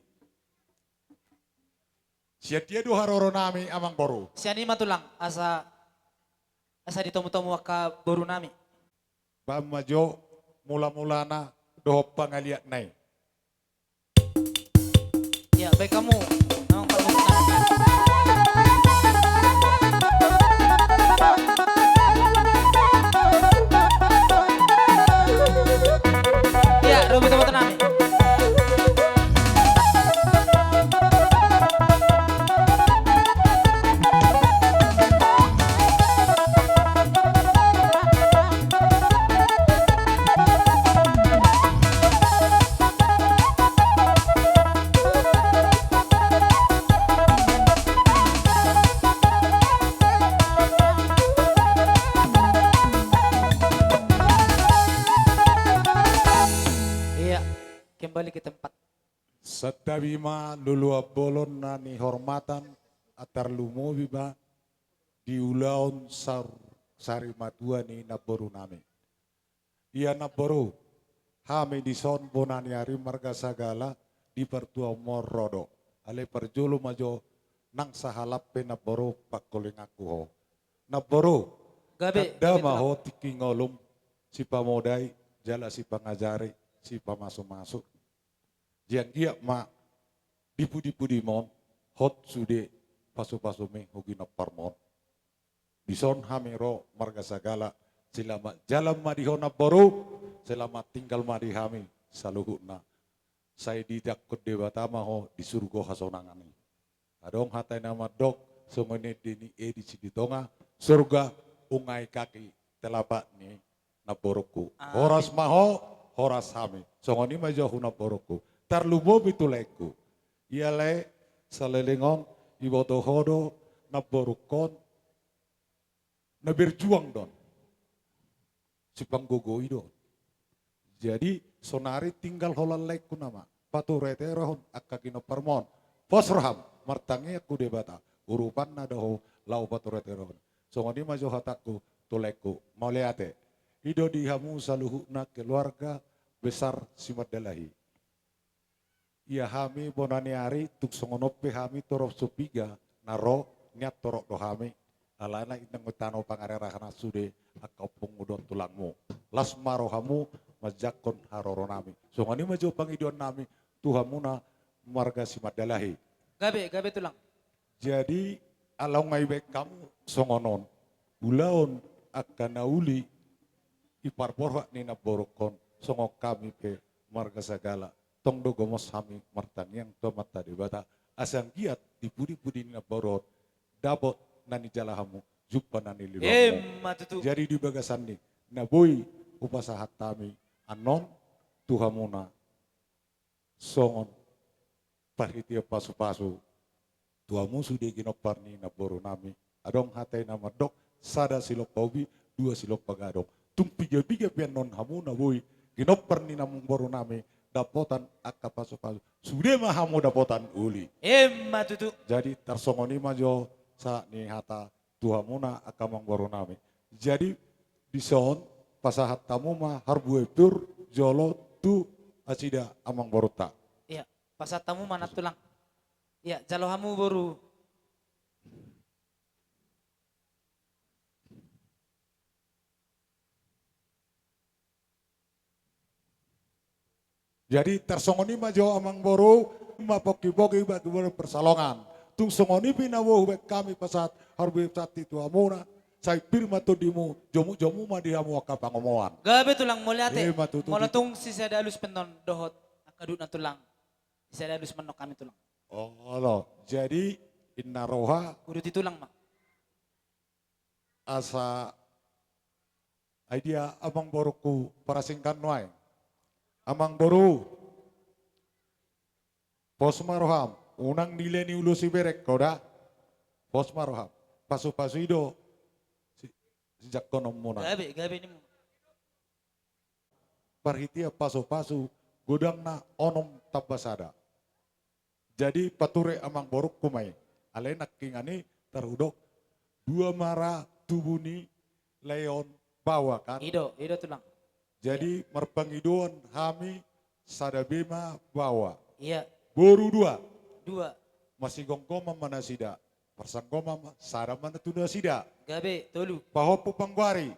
sian dia do haroro nami, amang boru? Sian i ma, Tulang, asa, asa ditomutomu angka boru nami. Baen ma jo mula-mulana dohot pangaliatna i. Ia, baen hamu, amang parmusik nami. Ia, ro ma botoboto nami. Iya, kembali ke tempat. Santabi ma loloan bolon na nihormatan, tarlumobi ma di ulaon sar-, sarimatua ni namboru nami. Ia namboru, hami dison bona ni ari marga Sagala di partuaonmon ro do. Alai parjolo ma jo nang sahalak pe namboru pangkolinganku ho. Namboru, gabe, tanda gabe ma ho tingki ngolum, sipamodai, jala sipangajari, sipamasumasu. Jala anggiat ma di pudipudimon, hot sude pasupasumi ho ginomparmon. Dison hami ro marga Sagala, selamat jalan ma di ho namboru, selamat tinggal ma di hami saluhutna. Sai didangkon Debata ma ho di surgo hasonangan i. Adong hata na mandok, songon i di ni Edi Sitinjorang, surga ungai kaki telapak ni namborungku. Amin. Horas ma ho, horas hami. Songon i ma jo hu namborungku. Tarlumobi tu laengku. Ia lae, saleleng on, iboto ho do namborungkon, na berjuang do on. Sipanggogoi do on. Jadi, sonari tinggal holan laengku nama. Paturete roham, angka ginomparmon. Pos roham, martangiang tu Debata. Urupanna do ho, laho paturete roham. Songon i ma jo hatangku, tu laengku. Mauliate. I do di hamu saluhutna keluarga besar Simandalahi. Ia hami bona ni ari, tung songon on pe hami torop so piga na ro, nian torop do hami, alana inang tano pangarerahana sude angka ompungmu dohot tulangmu. Las ma rohamu manjangkon haroro nami. Songon i ma jo pangidoan nami tu hamuna marga Simandalahi. Gabe, gabe tulang. Jadi, ala nunga dibaen hamu songon on. Ulaon angka na uli, di parborhat ni namborungkon, songon hami pe marga Sagala, tong do gomos hami martangiang tu Amanta Debata, asa anggiat di pudi-pudi ni namboru on dapot na nijalo hamu, jumpa na niluluanmu. Emma tutu. Jadi di bagasan ni na boi hupasahat hami annon tu hamuna songon parhitean pasu-pasu tu hamu sude ginompar ni namborunami. Adong hata i na mandok, sada silompa ubi, dua silompa gadong. Tung piga-piga pe annon hamu na boi ginompar ni namborunami dapotan angka pasu-pasu, sude ma hamu dapotan uli. Emma tutu. Jadi tarsongon i ma jo sahat ni hata tu hamuna angka amangborunami. Jadi dison pasahat hamu ma harbue pir jolo tu nasida amangborunta. Iya, pasahat hamu ma na tulang. Iya, jalo hamu boru. Jadi tarsongon i ma jo amangboru, ma pongki-pongki batu boru parsalongan. Tung songon i pe na boi hubaen hami pasahat harbue santi tu hamuna, sai pir ma tondimu, jomu-jomu ma di hamu angka pangomoan. Gabe tulang, mauliate. Emma tutu. Molo tung sisada alus pe annon dohot angka duduk na tulang. Sisada alus ma annon hami tulang. Olo, jadi inna roha. Uduti tulang ma. Asa, ai dia amangborungku parasingkan nuaeng. Amangboru. Pos ma roham, unang dileni ulos iberek ho da. Pos ma roham. Pasu-pasu i do si-, sijangkononmuna. Gabe, gabe nimu. Parhitean pasu-pasu godangna onom tamba sada. Jadi pature amangborungku ma i. Alai nangkiningan i tarhudok dua ma ra tubu ni lae on baoa kan. I do, i do tulang. Jadi marpangidoan hami sada be ma baoa. Iya. Boru dua. Dua. Masigomgoman ma nasida. Parsanggoman ma sada ma na tu nasida. Gabe, tolu. Pahompu panggoari.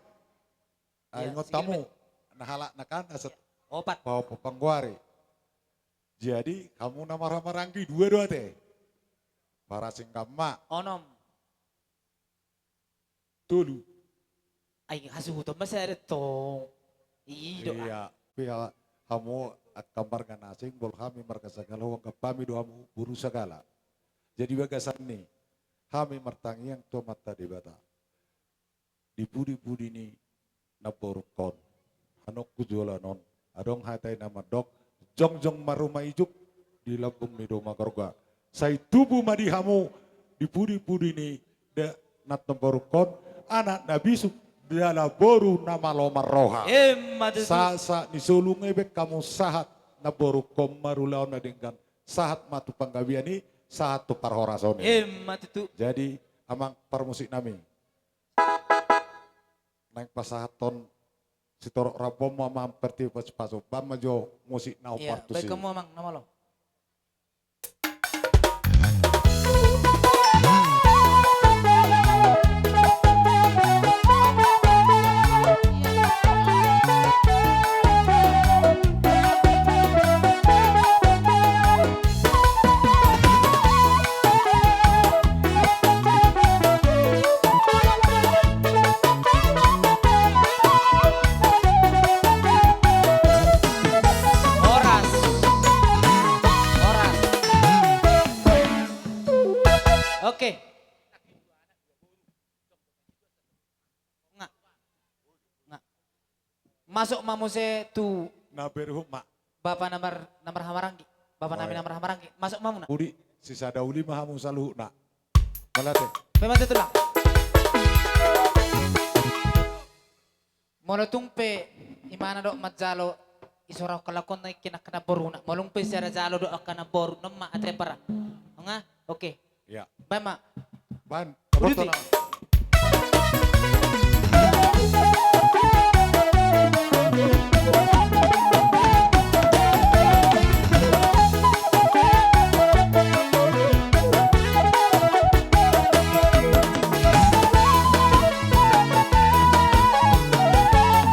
Ai, iya, ingot hamu, na halak na kan, asa opat. Pahompu panggoari. Jadi hamu na marhahamaranggi dua do ate. Parasingkan ma. Onom. Tolu. Ai hasuhuton ma sada tong. I do. Iya, pia hamu angka marga na asing, molo hami marga Sagala, huanggap hami do hamu boru Sagala. Jadi bagasan ni hami martangiang tu Amanta Debata. Di pudi-pudi ni namborungkon, annon tu joloan on, adong hata i na mandok, jongjong ma ruma ijuk di lambung ni Duma Gorga. Sai tubu ma di hamu di pudi-pudi ni da-, namborungkon, anak na bisuk jala boru na malo marroha. Emma tutu. Sahat-sahat ni solu nunga dibaen hamu sahat namborungkon marulaon na denggan, sahat ma tu panggabean i, sahat tu parhorason i. Emma tutu. Jadi amang parmusiknami, naeng pasahathon sitorop rambu ma amang parhite pasu-pasu, baen ma jo musik na hombar tusi. Iya, baen hamu amang, na malo. Horas. Horas. Oke. Nga. Nga. Masuk ma muse tu na berhuk ma. Bapa na mar-, na marhahamaranggi. Bapa nami na marhahamaranggi. Masuk ma muna. Uli, sisada uli ma hamu saluhutna. Mauliate. Pe mate tulang. Molo tung pe imana do manjalo, isorahon halak on nangkin angka namboruna. Molo tung pe sada jalo do angka namboru, non ma ate para. Nga? Oke. Iya. Baen ma. Baen. Uduti.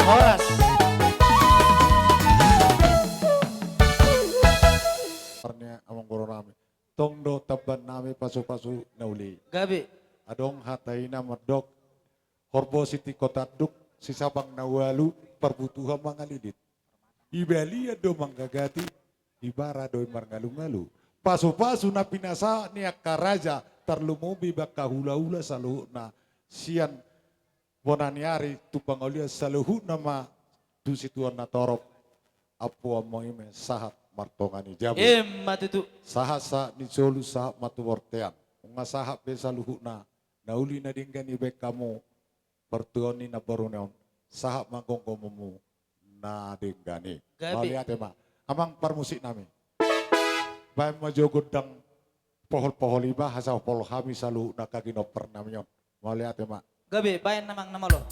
Horas. Arnia amangboru nami. Tong do tamban nami pasu-pasu na uli. Gabe. Adong hata i na mandok, horbo sitingko tanduk, sisabang na ualu, parbutuhan mangalilit. Ibalian do manggagati, ibara do i marngalungalu. Pasupasu na pinasahat ni angka raja, tarlumobi angka hulahula saluhutna sian bona ni ari tu pangolian saluhutna ma tu situan na torop. Ampu amang i ma sahat martonga ni jabu. Emma tutu. Sahat sahat ni solu sahat ma tu bortean. Nunga sahat be saluhutna na uli na denggan i baen hamu. Partuaon ni na boru ni on, sahat ma gomgomonmu na denggan i. Gabe. Mauliate ma. Amang parmusik nami, baen ma jo gondang pohol-pohol i ba, asa hupolo hami saluhutna angka ginompar nami on. Mauliate ma. Gabe, baen amang na malo.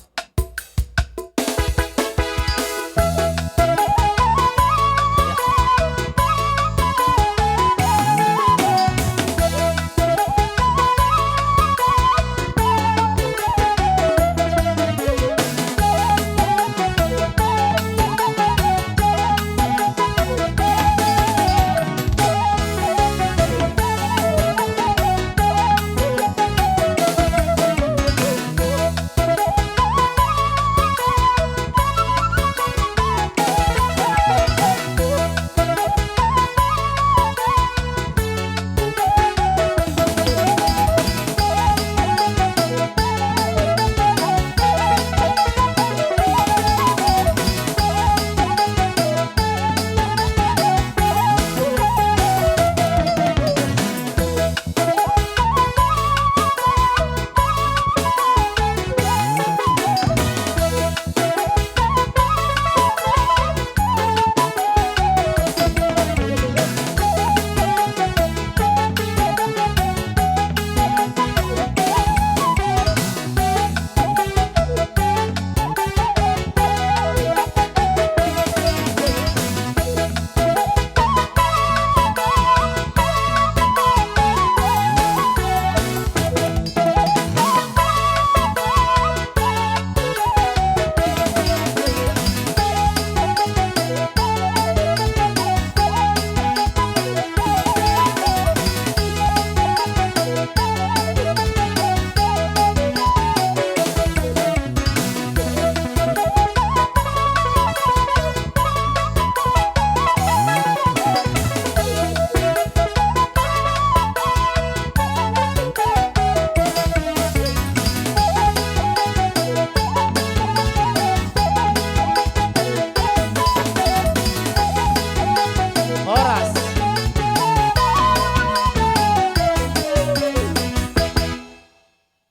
Horas.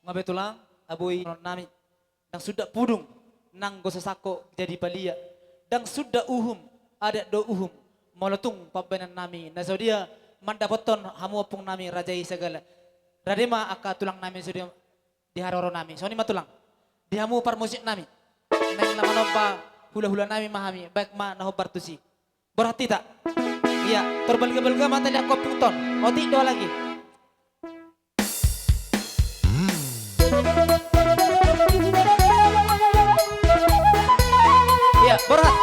Nga be tulang, abui nami. Ndang suda pudung nanggo sasangko jadi palia. Ndang suda uhum, adat do uhum. Molo tung pambahenan nami na so dia mandapothon hamu ompung nami raja i sagala. Rade ma angka tulang nami so dia di haroro nami. Songon i ma tulang. Di hamu parmusik nami. Naeng na manomba hulahula nami ma hami, baen ma na hombar tusi. Borhat hita. Ia, tor balga-balga ma tali angka ompung ton. Otik do lagi. Ia, borhat.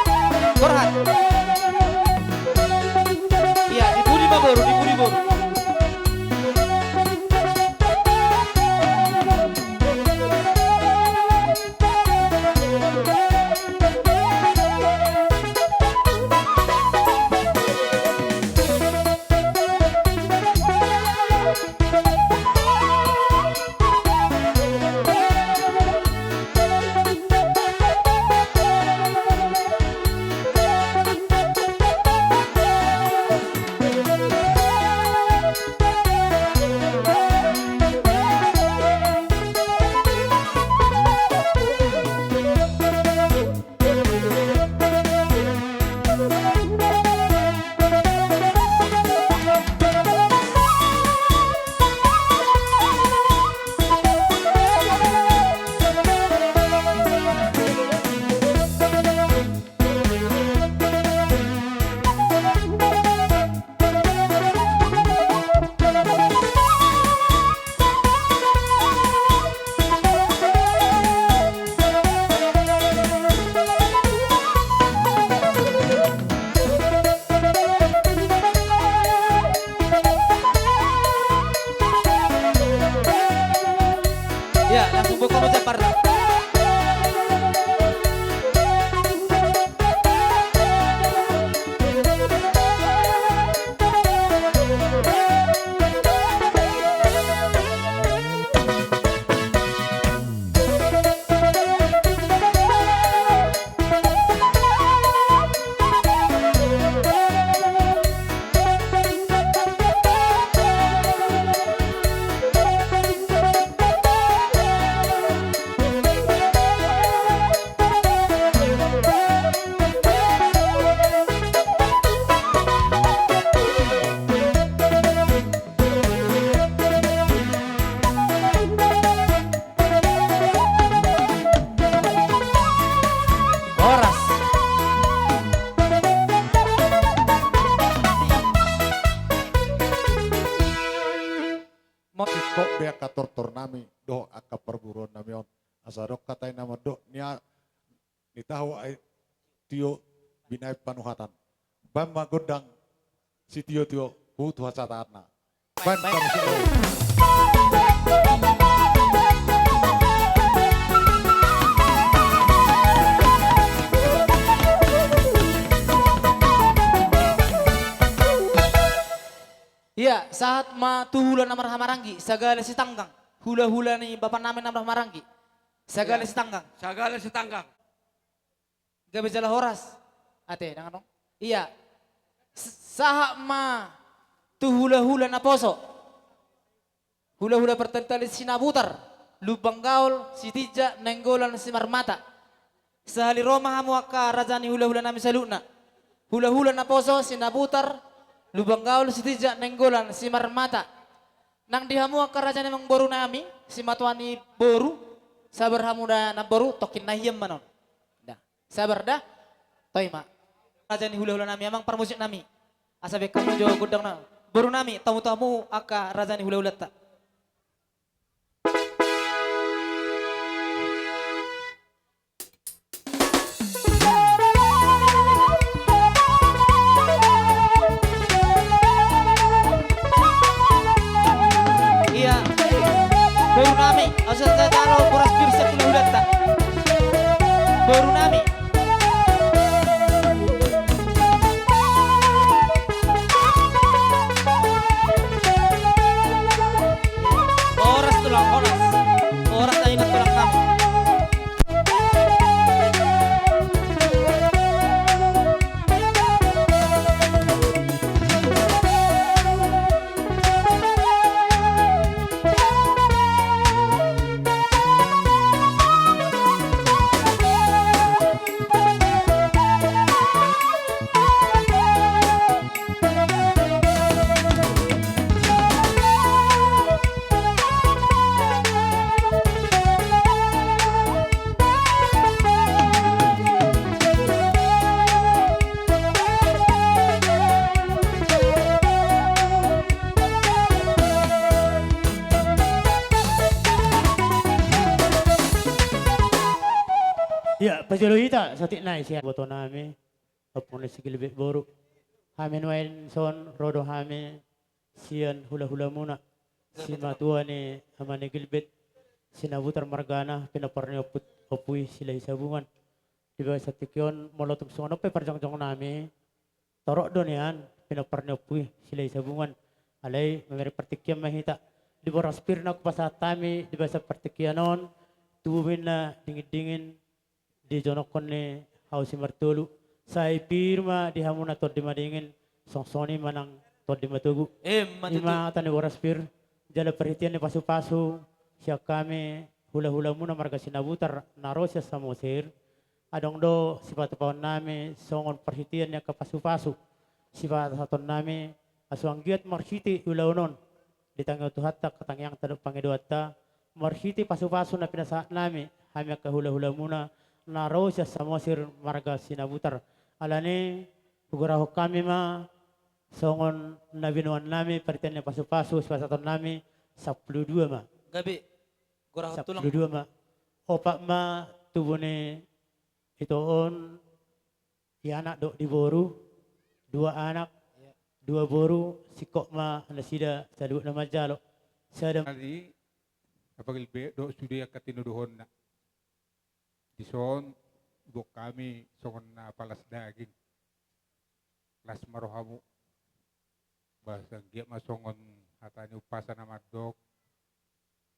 Borhat. Ia, di pudi ma boru, di pudi boru. angka tortor nami dohot angka parboruon nami on. Asa adong hata i na mandok, nia ni tahu ai tio binaen panuhatan. Baen ma gondang sitio-tio, huhut hasahatan na. Baen, baen. Ia, sahat ma tu hula na marhaha maranggi, sagala sitanggang. Hula-hula ni bapa nami na marhaha maranggi. Sagala sitanggang. Sagala sitanggang. Gabe jala horas. Ate, dang adong. Ia. S-, sahat ma tu hula-hula naposo. Hula-hula partali-tali Sinabutar, Lumban Gaol, Sitinjak, Nainggolan, Simarmata. Sahali ro ma hamu angka raja ni hula-hula nami saluhutna. Hula-hula naposo, Sinabutar, Lumban Gaol, Sitinjak, Nainggolan, Simarmata. Nang di hamu angka raja ni amangboru nami, simatua ni boru, sabar hamu da namboru, tongkin na hian ma non. Da. Sabar da. Toe ma. Raja ni hula-hula nami, amang parmusik nami. Asa baen hamu jo gondang na. Boru nami, tamu-tamu angka raja ni hula-hulanta. Ia, boru nami, asa jalo boras pir sian hula-hulanta. Boru nami. Horas tulang, horas. Horas na ingot tulang nami. Ia, pajolo hita saotik nai sian iboto nami, ompung ni si Gilbert boru. Hami nuaeng son ro do hami sian hula-hulamuna, simatua ni ama ni Gilbert, Sinabutar margana, pinompar ni ompu, Ompu i Silahi Sabungan. Di bagasan tingki on, molo tung songon on pe parjongjong nami, torop do nian pinompar ni ompu i Silahi Sabungan. Alai mamereng partingkian ma hita. Di boras pir na hupasahat hami di bagasan partingkian on, tubu ma inna dingin-dingin di jonok ni hau simartolu. Sai pir ma di hamu na tondi madingin, songon i ma nang tondi matogu. Emma tutu. I ma hata ni boras pir, jala parhitean ni pasu-pasu sian hami hula-hulamuna marga Sinabutar na ro sian Samosir. Adong do sipatupaon nami songon parhitean ni angka pasu-pasu, sipasahaton nami, asa anggiat marhite ulaon on, ditangihon Tuhanta angka tangiangta dohot pangidoanta, marhite pasu-pasu na pinasahat nami, hami angka hula-hulamuna na ro sian Samosir marga Sinabutar. Alani i, hugorahon hami ma songon na binoan nami, parhitean ni pasu-pasu sipasahaton nami, sampulu dua ma. Gabe. Gorahon tulang. Sampulu dua ma. Opat ma tubu ni ito on, di anak dohot di boru, dua anak, dua boru, singkop ma nasida saluhutna manjalo. Sada. Jadi, apalagi be, dohot sude angka tinodohonna. Dison, diboan hami songon na palas daging. Las ma rohamu. Bah, sai anggiat ma songon hata ni umpasa na mandok.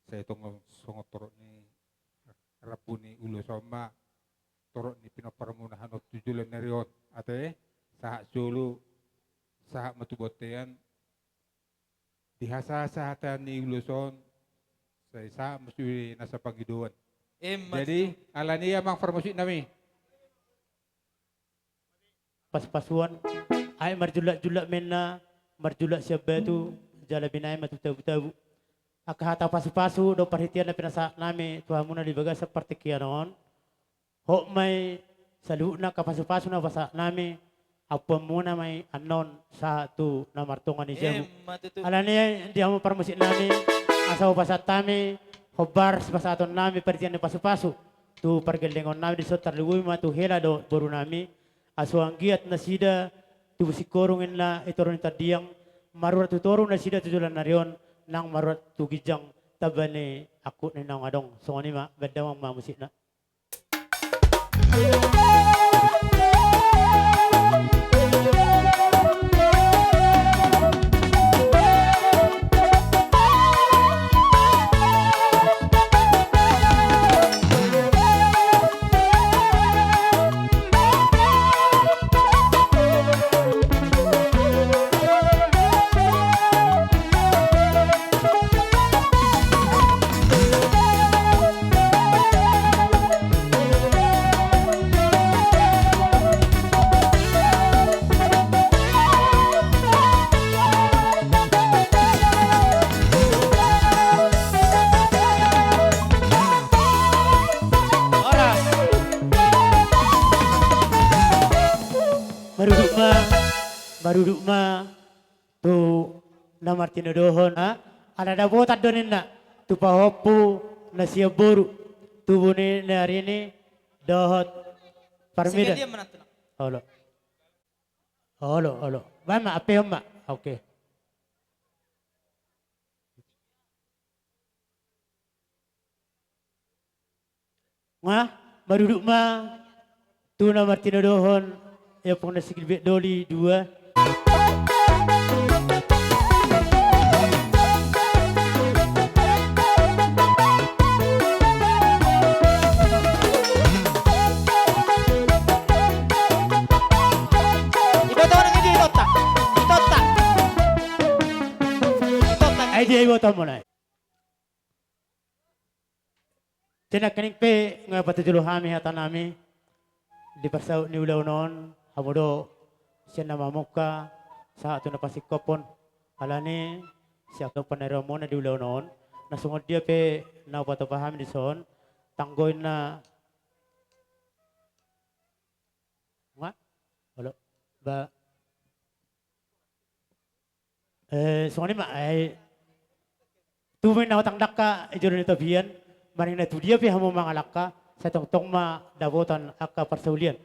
Sai tong songon torop ni rambu ni ulos on ma, torop ni pinomparmuna hanon tu joloan ni ari on. Ate, sahat solu, sahat ma tu bontean. Di hasahatan ni ulos on, sai sahat ma sude nasa pangidoan. Emma tutu. Jadi, alani i amang parmusik nami. Pasu-pasuon, ai marjulak-julak ma inna, marjulak sian batu, jala binaen ma tu tabu-tabu. Angka hata pasu-pasu dohot parhitean na pinasahat nami tu hamuna di bagasan partingkian on. Hot ma i saluhutna angka pasu-pasu na hupasahat nami, ampuanmuna ma i annon sahat tu na martonga ni jabu. Emma tutu. Alani i di hamu parmusik nami. Asa hupasahat hami hombar sipasahatonnami paritian ni pasupasu tu pargellengonnami dison, tarlumobi ma tu hela dohot borunami, asa anggiat nasida tubu singkoru ninna i toru ni tandiang, marurat tu toru nasida tu joloan ni ari on, nang marurat tu ginjang tamba ni angkup ni naung adong. Songon i ma, bahen damang ma musikna. Horas. Marudut ma, marudut ma tu na martinodohon, ha? Ala dapotan do ninna tu pahompu na sian boru, tubu ni ari ni dohot parmedan. Olo. Olo, olo. Bahen ma, ampehon ma. Oke. Nga, marudut ma tu na martinodohon, i ompung na sigilbet doli dua. Iboto nang i dia, iboto. Iboto. Iboto. Ai dia iboto muna i. Jadi nangkining pe nga patujolo hami hatanami di parsaut ni ulaon on, hamu do sian na mamungka sahat tu na pasingkophon, alani sian na panaruhonmuna di ulaon on, na songon dia pe na hupatupa hami dison, tanggo inna. Nga? Olo. Ba. Eh, songon i ma, eh, tubu ma inna hutang dangka, eh, jolo ni tapian, maning na tu dia pe hamu mangalangka, sai tongtong ma dapotan angka parsaulian.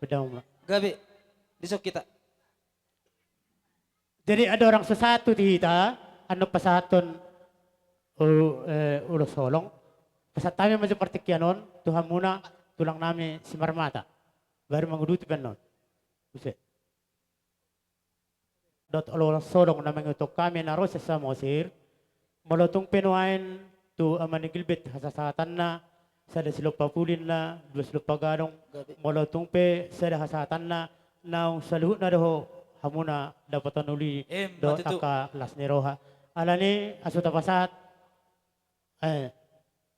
Bahen damang ma. Gabe, dison hita. Jadi, andorang so sahat tu hita, annon pasahathon, u-, eh, ulos holong. Pasahat hami ma jo partingkian on tu hamuna, tulang nami Simarmata. Baru manguduti pe annon. Use. Dohot ulos holong na mangihuthon hami na ro sian Samosir, molo tung pe nuaeng tu ama ni Gilbert hasahatanna, sada silompa puli ninna, dua silompa gadong, gabe. Molo tung pe sada hasahatanna, naung saluhutna do ho hamuna dapotan uli, em, dohot ma tutu, angka las ni roha. Alani, asa tapasahat, eh,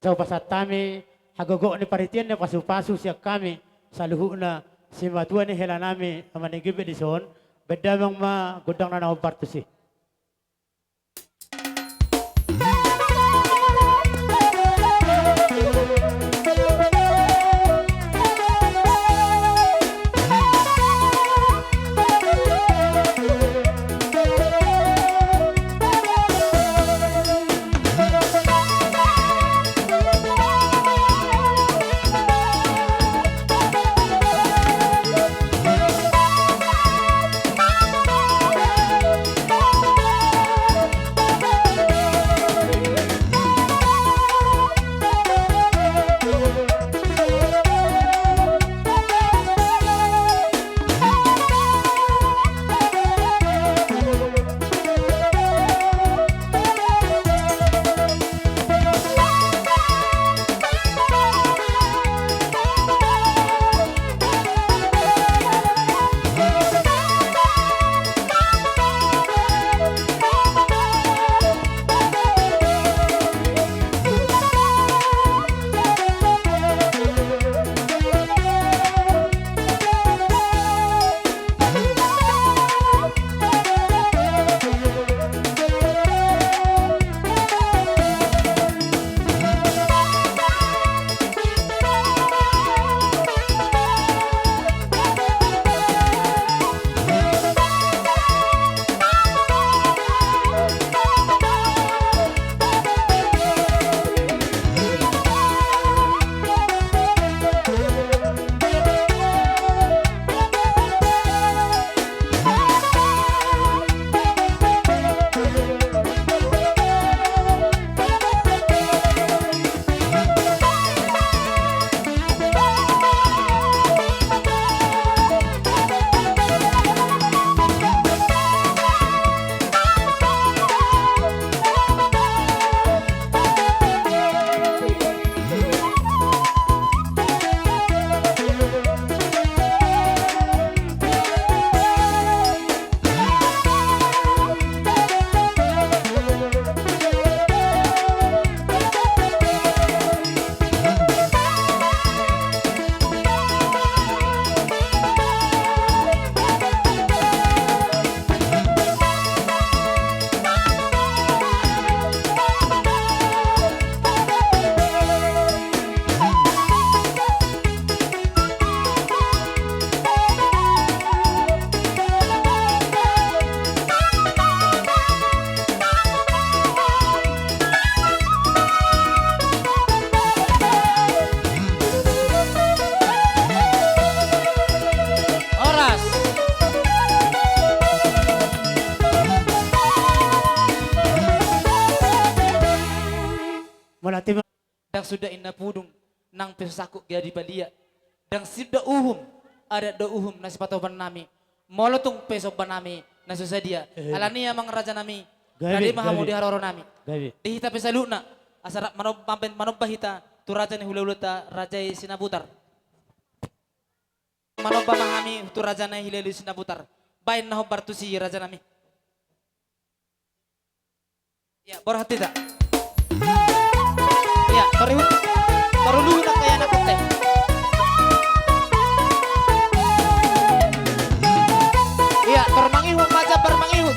asa hupasahat hami hagogoon ni paritian ni pasupasu sian hami saluhutna, simatua ni hela nami ama ni Gilbert dison, bahen damang ma gondang na hombar tusi. suda inna pudung, nang pe so sangkut jadi balian. Ndang suda uhum, adat do uhum na sipatoban nami. Molo tung pe somba nami na so sadia. Eh. Alani i amang raja nami. Gabe, rade ma hamu gabe. Di haroro nami. Gabe. Di hita pe saluhutna, asa rap manom-, mambaen manomba hita tu raja ni hulahulanta, raja i Sinabutar. Manomba ma hami tu raja na i hulahula Sinabutar. Baen na hombar tusi raja nami. Ia, borhat hita. Ia, tor ihut. Tor uluhut angka ianakhonta i. Ia, tor mangihut ma jambar mangihut.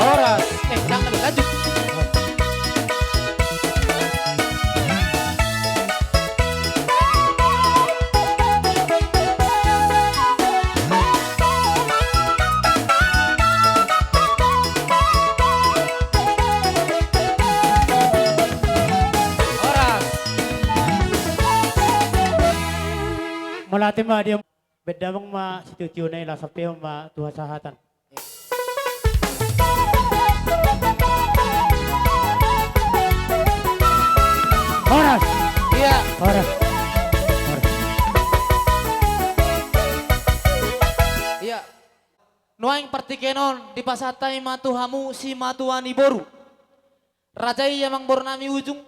Horas. Eh, jangan, lanjut. Horas. Mauliate ma di hamu. Baen damang ma sitio-tio na i, laos sampehon ma tu hasahatan. Horas. Ia. Horas. Horas. Ia. Nuaeng partingkian on dipasahat hami ma tu hamu simatua ni boru. Raja i amangboru nami Ujung,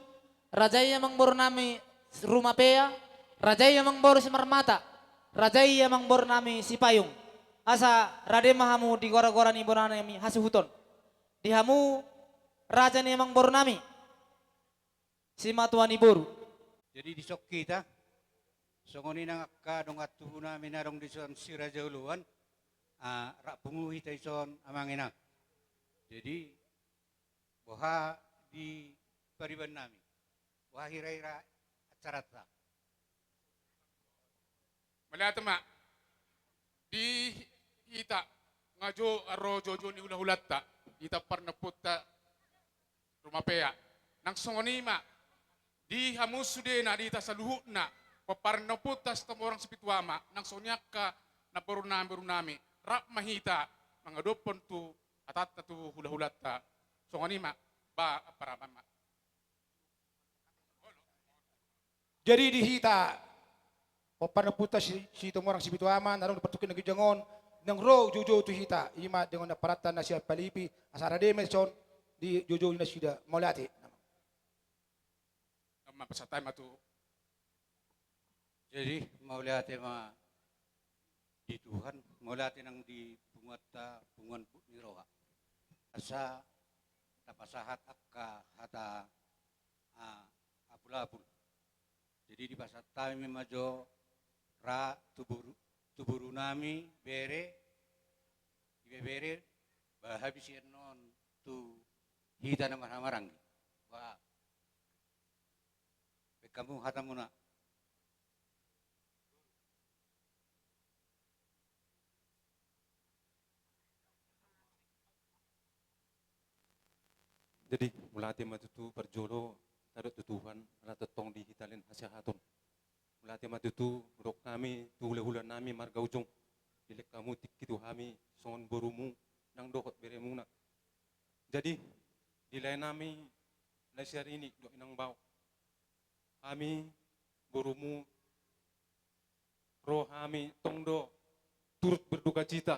raja i amangboru nami Rumapea, raja i amangboru Simarmata, raja i amangboru nami Sipayung. Asa rade ma hamu di gora-gora ni bona nami hasuhuton. Di hamu raja ni amangboru nami, simatua ni boru. Jadi dison hita, songon i nang angka dongan tubu nami na adong dison si Raja Oloan, ah, rap pungu hita dison amang inang. Jadi, boha di pariban nami? Boha hira-hira acaranta? Mauliate ma. Di hita, nga jo ro joujou ni hulahulanta, hita parnompunta Rumapea. Nang songon i ma, di hamu sudena, di hita saluhutna, pomparan ni ompunta Situmorang Sipitu Ama, nang songon i angka namboru nami, boru nami, rap ma hita mangadophon tu hatanta tu hulahulanta. Songon i ma, ba, parabang ma. Jadi di hita, pomparan ni ompunta si, Situmorang Sipitu Ama, na adong di partingkian na ginjang on, naung ro joujou tu hita, i ma dongan ni amparanta na sian Palipi, asa rade ma dison di joujou ni nasida, mauliate. Nama pasahat hami ma tu Jadi, mauliate ma di Tuhan, mauliate nang di punguanta, punguan ni roha. Asa tapasahat angka hata, ah, apul-apul. Jadi, dipasahat hami ma jo ra tu boru, tu boru nami, bere, ibebere, bahabisian on tu hita na marhamaranggi. Wah. Baen hamu hatamuna. Jadi, mauliate ma tutu parjolo, tadok tu Tuhan, ala tongtong di hita lehen hasehaton. Mauliate ma tutu, hudok hami, tu hula-hula nami marga Ujung. Dilehon hamu tingki tu hami, songon borumu, nang dohot beremuna. Jadi, di lae nami, Lae Siarini, dohot Inang Bao. Hami, borumu, ro hami tong do turut berdukacita,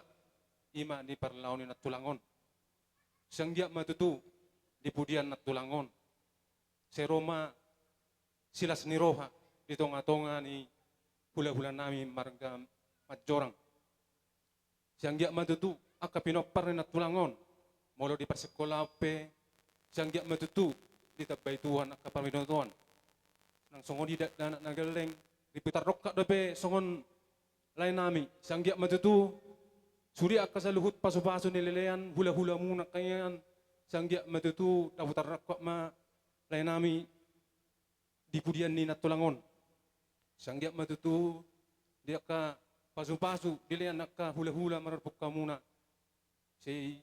i ma di parlao ni nantulang on. Sai anggiat ma tutu, di pudian nantulang on. Sai ro ma silas ni roha, di tonga-tonga ni hula-hula nami marga Manjorang. Sai anggiat ma tutu, angka pinompar ni nantulang on. Molo di parsingkolaan pe, sai anggiat ma tutu, ditambai Tuhan angka parbinotoan. Nang songon i dakdanak na gelleng, diputar rongkap dope songon lae nami. Sai anggiat ma tutu, sude angka saluhut pasu-pasu ni lelean, hula-hula muna angka ian, sai anggiat ma tutu, dapotan rongkap ma lae nami, di pudian ni nantulang on. Sai anggiat ma tutu, di angka pasu-pasu, di lelean angka hula-hula marpungka muna. Sai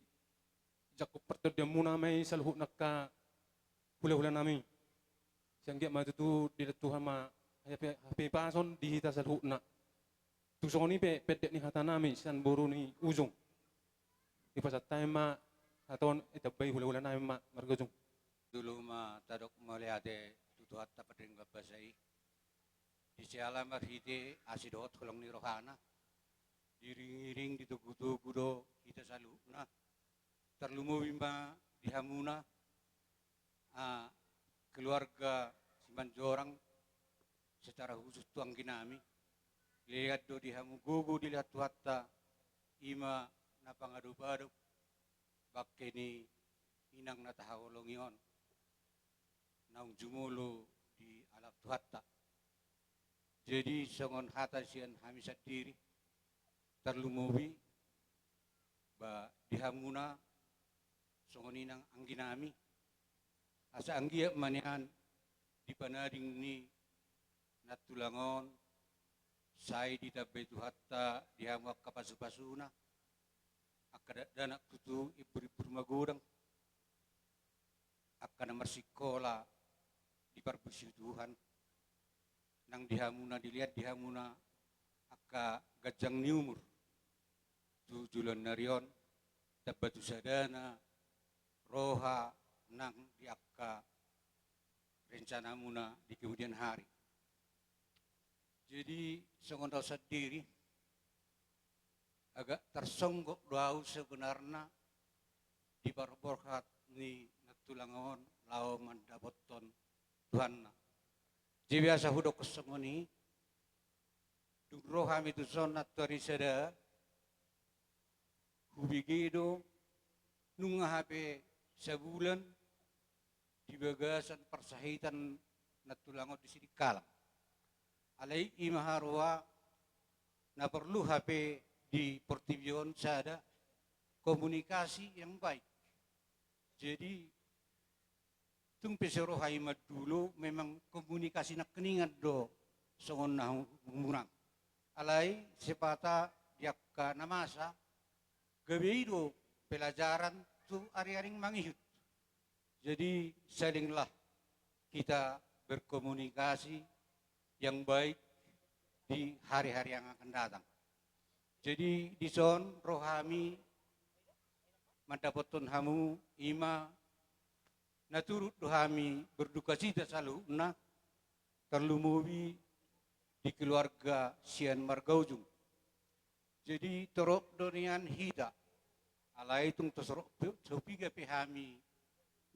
jangkon partondion muna ma i saluhut angka hula-hula nami. Sai anggiat ma tutu, dilehon Tuhan ma hape, hapipason di hita saluhutna. Tung songon i pe pendek ni hata nami, sian boru ni Ujung. Dipasahat hami ma, hata on ditambai hula-hula nami ma, marga Ujung. Jolo ma tadok mauliate tu Tuhanta pardenggan basa i. Di siala marhite asi dohot holong ni rohana. Diiring-iring, ditogu-togu do hita saluhutna. Tarlumobi ma di hamuna, ah, keluarga Simanjorang, secara khusus tu anggi nami. Lean do di hamu gogo dilehon Tuhanta, i ma na pangadop-adop bangke ni inang na tahaholongi on, naung jumolo dialap Tuhanta. Jadi, songon hata sian hami sandiri, tarlumobi, ba, di hamuna, songon i nang anggi nami, asa anggiat ma nian di panading ni nantulang on, sai ditambai Tuhanta di hamu angka pasu-pasuna, angka dakdanak tutu imbur-imbur magodang, angka na marsingkola diparbusi Tuhan, nang di hamuna, dilean di hamuna angka ganjang ni umur tu joloan ni ari on, tamba tu sadana roha nang di angka rencanamuna di kemudian hari. Jadi, songon au sandiri, agak tarsonggop do au sebenarna di parborhat ni nantulang on laho mandapothon tuanna. Jadi, biasa hudok songon i, dung ro hami tuson nantuari sada, hubege do, nunga hape sabulan di bagasan parsahitan nantulang on di Sidikalang. Alai i ma haroa na porlu hape di portibi on sada komunikasi yang baik. Jadi, tung pe so ro hami mandulo, memang komunikasi nangkiningan do songon na hu-, humurang. Alai, sipata di angka na masa, gabe i do pelajaran tu ari-ari mangihut. Jadi, salinglah kita berkomunikasi yang baik di hari-hari yang akan datang. Jadi, dison ro hami mandapothon hamu, i ma na turut do hami berdukacita saluhutna, tarlumobi di keluarga sian marga Ujung. Jadi, torop do nian hita, alai tung torop pe, so piga pe hami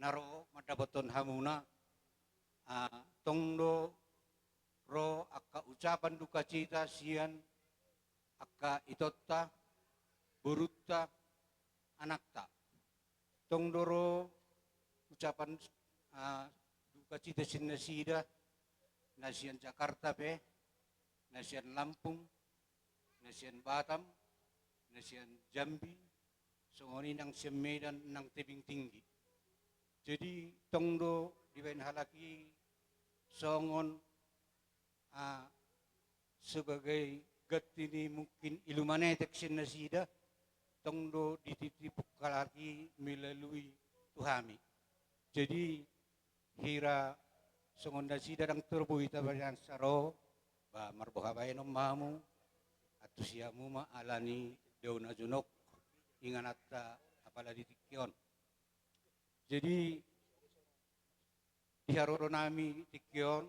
na ro mandapothon hamuna, ah, tong do ro angka ucapan dukacita sian angka itonta, borunta, anakta. Tong do ro ucapan, ah, dukacita sian nasida, na sian Jakarta pe, na sian Lampung, na sian Batam, na sian Jambi, songon i nang sian Medan, nang Tebing Tinggi. Jadi tong do dibaen halak i songon, ah, sebagai ganti ni mungkin ilumanetek sian nasida, tong do dititip halak i melalui tu hami. Jadi hira songon nasida ndang tarboa hita baen saro, ba marboha baenon ma hamu, antusi hamu ma alani dao na jonok ingananta apala di tingki on. Jadi di haroro nami tingki on,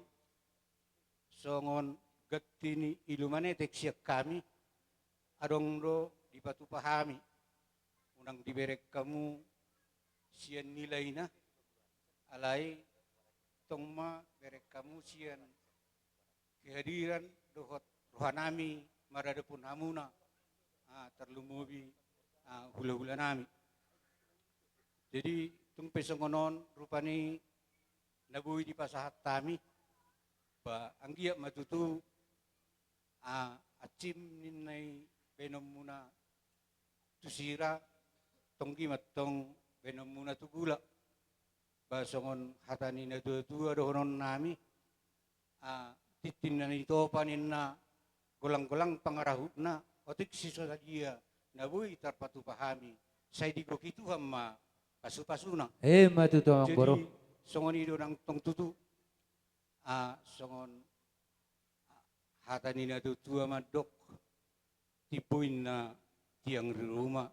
songon ganti ni ilumanetek sian hami, adong do dipatupa hami, unang dibereng hamu sian nilaina, alai tong ma bereng hamu sian kehadiran dohot rohanami maradophon hamuna, ah, tarlumobi, ah, hulahulanami. Jadi tung pe songon on rupani na boi dipasahat hami, ba anggiat ma tutu, ah, ansim ninna i baenonmuna tu sira, tonggi ma antong baenonmuna tu gula. Ba songon hata ni natuatua dohononnami, ah, tintin na nitopa ninna, golanggolang pangarahutna, otik si so sadia na boi tarpatupa hami, sai digohi Tuhan ma pasupasuna. Emma tutu, amang boru. Jadi songon i do nang tong tutu, ah, songon hata ni natuatua mandok, timbo ninna tiang ni ruma,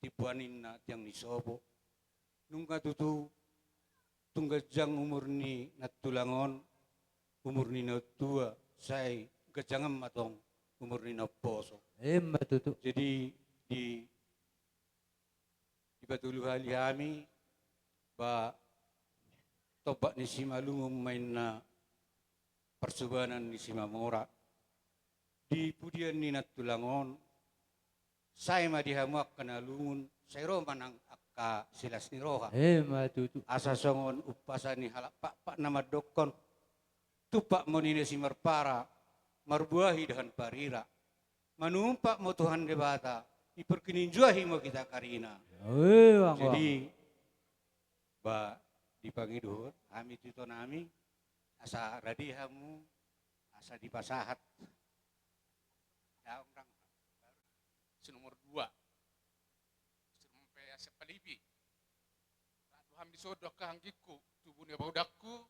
timbo ninna tiang ni sopo. Nunga tutu tung ganjang umur ni nantulang on, umur ni natua, sai ganjangan ma tong umur ni namposo. Emma tutu. Jadi di dipatolu hali hami, ba tombak ni Simalungun ma inna, parsobanan ni Simamora. Di pudian ni nantulang on, sae ma di hamu angka na lungun, sai ro ma nang angka silas ni roha. Emma tutu. Asa songon umpasa ni halak Pakpak na mandokkon, tumpak moni na simarpara, marbuah idahan parira. Manumpak ma Tuhan Debata, diperkininjuahi ma hita karina. Emma tutu. Jadi ba dipangido hami tu itonami, asa rade hamu, asa dipasahat. Daong dang. Si nomor dua. Si nomor pe asa palipi. Rap do hami dison do angka anggingku, tubu ni baodanku,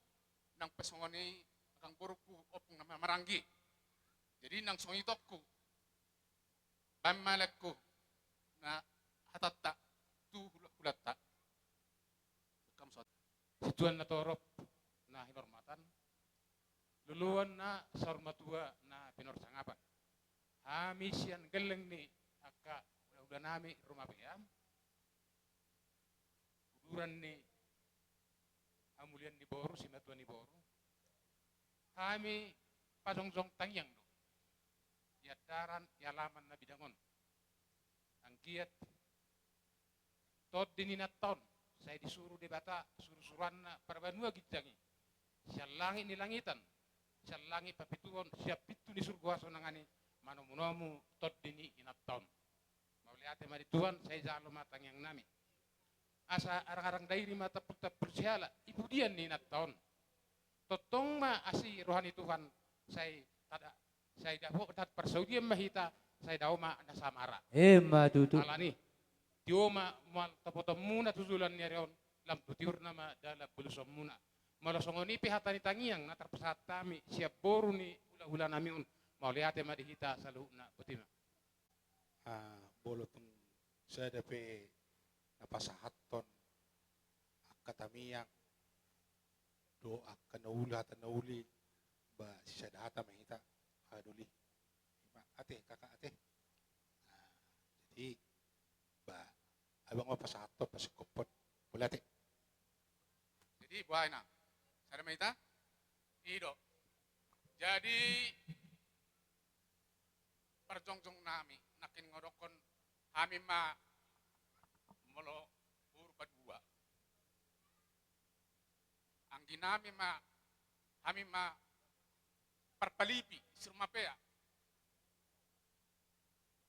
nang pe songon i angka borungku, ompung na maranggi. Jadi nang songon i tongku, baen ma laengku na hatanta tu hula-, hulanta. Situan na torop na hinarmatan, loloan na saur matua na pinarsangapan. Hami sian gelleng ni angka hulahulanami Roma Beam, uduran ni hamulian ni boru, simatua ni boru. Hami pajongjong tangiang do di andaran, di alaman na bidang on. Anggiat tondi ni inanta on, sai disuru Debata surusuruanna parbanua ginjang i, sian langit ni langitan, sian langit papituhon, sian pintu ni surgo hasonangan i, manomunomu tondi ni inanta on. Mauliate ma di Tuhan, sai jalo ma tangiangnami. Asa arangarang dairi ma tampultampul siala, i pudian ni inanta on. Tongtong ma asi roha ni Tuhan, sai tada, sai dapot dahat parsaulian ma hita, sai dao ma na samara. Emma tutu. Alani, tio ma mual topotonmuna tu joloan ni ari on, lam tu tiurna ma dalan bolusonmuna. Molo songon i pe hata ni tangiang na tarpasahat hami sian boru ni hulahulanami on, mauliate ma di hita saluhutna, botima. Ah, molo tung sada pe na pasahathon angka tangiang dohot angka na uli, hata na uli, ba sisada hata ma hita, ah, doli. Ima, ate, kakak, ate. Nah, jadi, ba, abang ma pasahathon, pasingkophon. Mauliate. Jadi, boha inna? Sada ma hita? I do. Jadi, parjongjong nami, nangkin nunga dohonon hami ma molo boru padua. Anggi nami ma, hami ma parpalipi, Sirumapea.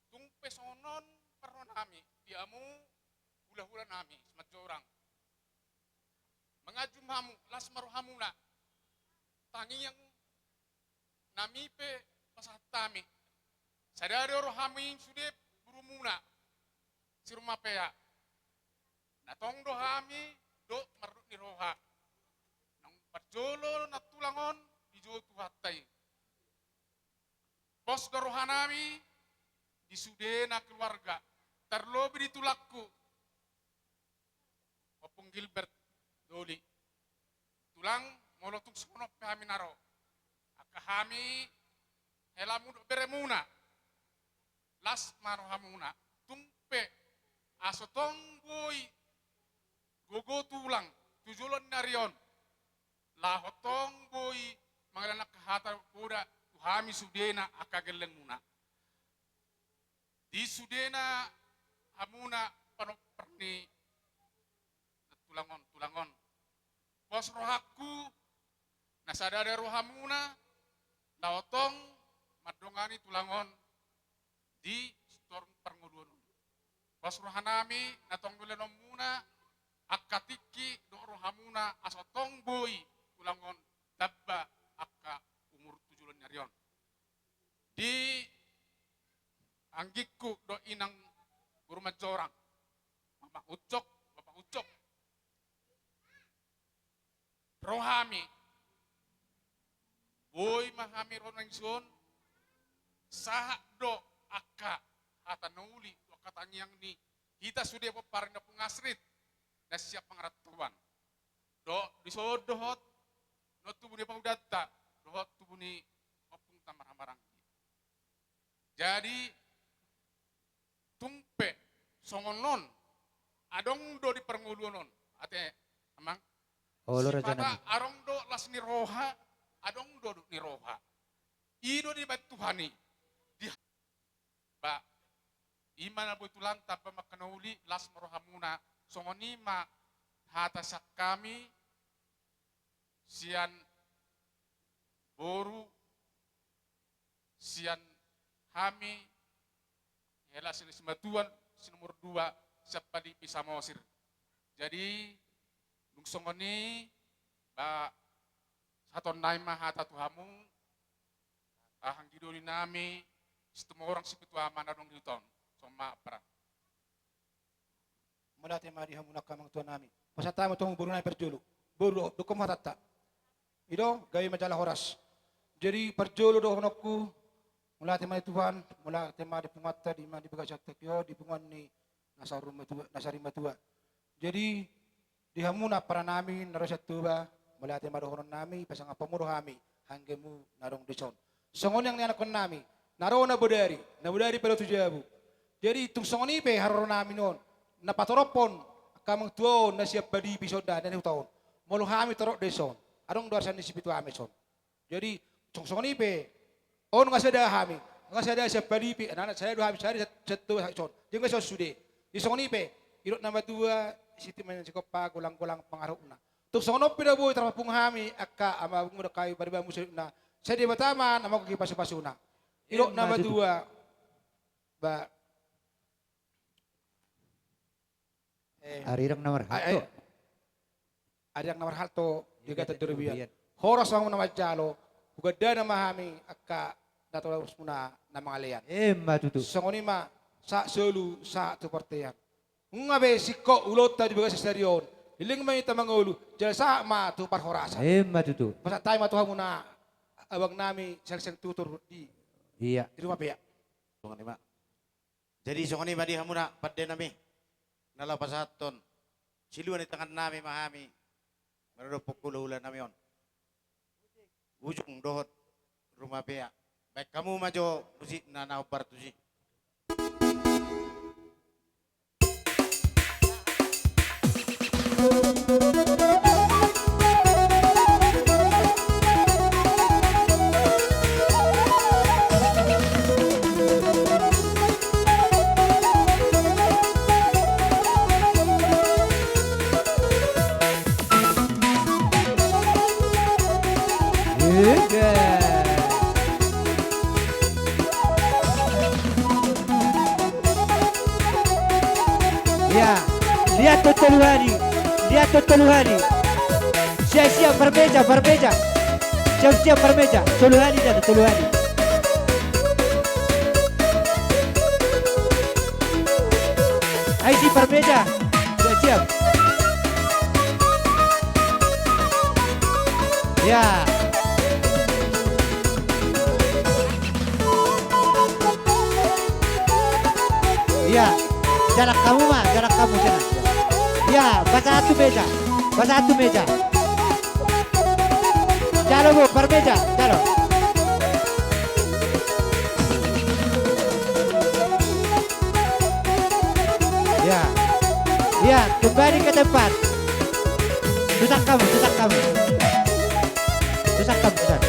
Tung pe songon on parro nami di hamu hulahula nami Simanjorang. Manganju ma hamu, las ma rohamuna. Tangiang nami pe pasahat hami. Sada do rohami sude borumuna Sirumapea. Na tong do hami dohot mardot ni roha. Naung parjolo nantulang on dijou Tuhanta i. Pos do roha nami di sudena keluarga, tarlobi di tulangku, Ompung Gilbert Doli. Tulang, molo tung songon on pe hami na ro, angka hami helamu dohot beremuna, las ma rohamuna. Tung pe aso tong boi gogo tulang tu joloan ni ari on, laho tong boi mangalehon angka hata poda tu hami sudena angka gellengmuna. Di sudena hamuna panompar ni nantulang on, tulang on. Pos rohangku, na sada do rohamuna, laho tong mandongani tulang on di sitoru parngoluon on. Pos roha nami, na tong do lehononmuna angka tingki dohot rohamuna, asa tong boi tulang on tamba angka umur tu joloan ni ari on. Di anggingku dohot inang boru Manjorang, Mama Ucok, Bapa Ucok. Ro hami, boi ma hami ro nang dison, sahat do angka hata na uli, angka tangiang ni hita sude pomparan ni Ompung Asrit na siap mangarantoan. Dohot dison dohot na tubu ni pahudanta, dohot tubu ni ompungta marhahamaranggi. Jadi, tung pe songon on, adong do di parngoluon on. Ate, Amang? Olo, raja nami. Sipata adong do las ni roha, adong do dut ni roha. I do dibaen Tuhan i. Di, ba, i ma na boi tulang tamba ma angka na uli, las ma rohamuna. Songon i ma hata sian hami, sian boru, sian hami, hela sian simatua, si nomor dua, sian Palipi Samosir. Jadi, dung songon i, ba, sahatonnami ma hata tu hamu, anggi doli nami, Situmorang Sipitu Ama na adong di huta on. Songon i ma, Amang. Mauliate ma di hamu angka amang tua nami. Pasahat hami tu hamu boru nami parjolo. Boru, dohon hamu hatanta. I do, gabe ma jala horas. Jadi parjolo dohononku, mauliate ma di Tuhan, mauliate ma di punguanta, di ma di bagasan tingki on, di punguan ni na sarimatua, na sarimatua. Jadi, di hamu na pomparan nami na ro sian Toba, mauliate ma dohonon nami, pasangap hamu do hami, anggimu na adong dison. Songon i nang nianakhon nami, na ro na bodari, na bodari pe ro tu jabu. Jadi, tung songon i pe haroro nami on, na patorophon angka amang tua on, na sian Palipi songon i, na di huta on. Molo hami torop dison, adong do arisan ni Sipitu Ama dison. Jadi, tung songon i pe, on nga sada hami, nga sada sian Palipi, na sada do hami, sada sian Toba dison. Jadi nga dison sude. Jadi songon i pe, didok na matua, sititi ma sikompa, golang-golang pangarahutna. Tung songon on pe na boi tarpapung hami, angka amangboru, dohot angka pariban muse na, sai Debata ma na manggohi pasu-pasuna. Didok na matua, ba, eh, arirang na marhalto. Arirang na marhalto, di gata dorobian. Horas ma hamu na manjalo, hugandana ma hami angka na torasmuna na mangalean. Emma tutu. Songon i ma, sahat solu, sahat tu bontean. Nunga be singkop ulaonta di bagasan sadari on. Leleng ma hita mangolu, jala sahat ma tu parhorasan. Emma tutu. Pasahat hami ma tu hamu na abang nami, sian tutur di, iya, di Rumapea. Songon i ma. Jadi songon i ma di hamu na pande nami. Na laho pasahathon silua ni tangan nami ma hami. Maradophon hula-hula nami on. Ujung dohot Rumapea. Baen hamu ma jo musikna na hombar tusi. Ya, lihat tu tolu hali, lihat tu tolu hali. Siap-siap parmeja, parmeja. Siap-siap parmeja, tolu hali dah, tolu hali. Ai si parmeja, siap-siap. Ya. Iya, jalan hamu ma, jalan hamu sana. Iya, pasahat tu meja, pasahat tu meja. Jalo bo, parmeja, jalo. Iya, iya, kembali ke tempat. Tusak hamu, tusak hamu. Tusak hamu, tusak.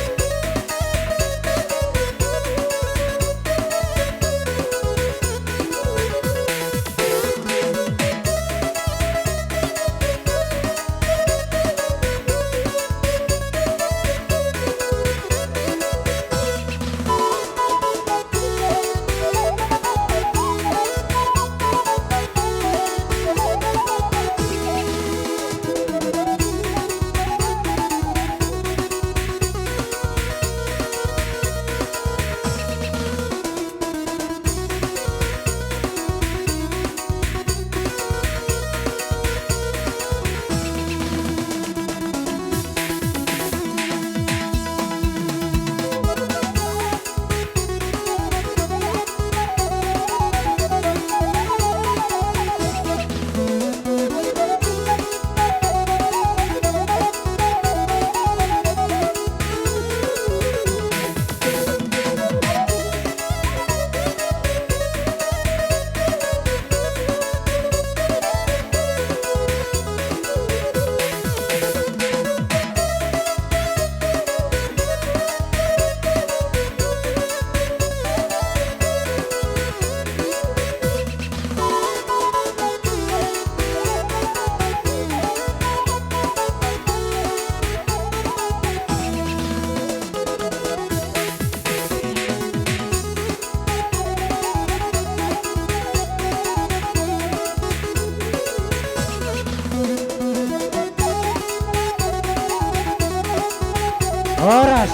Horas.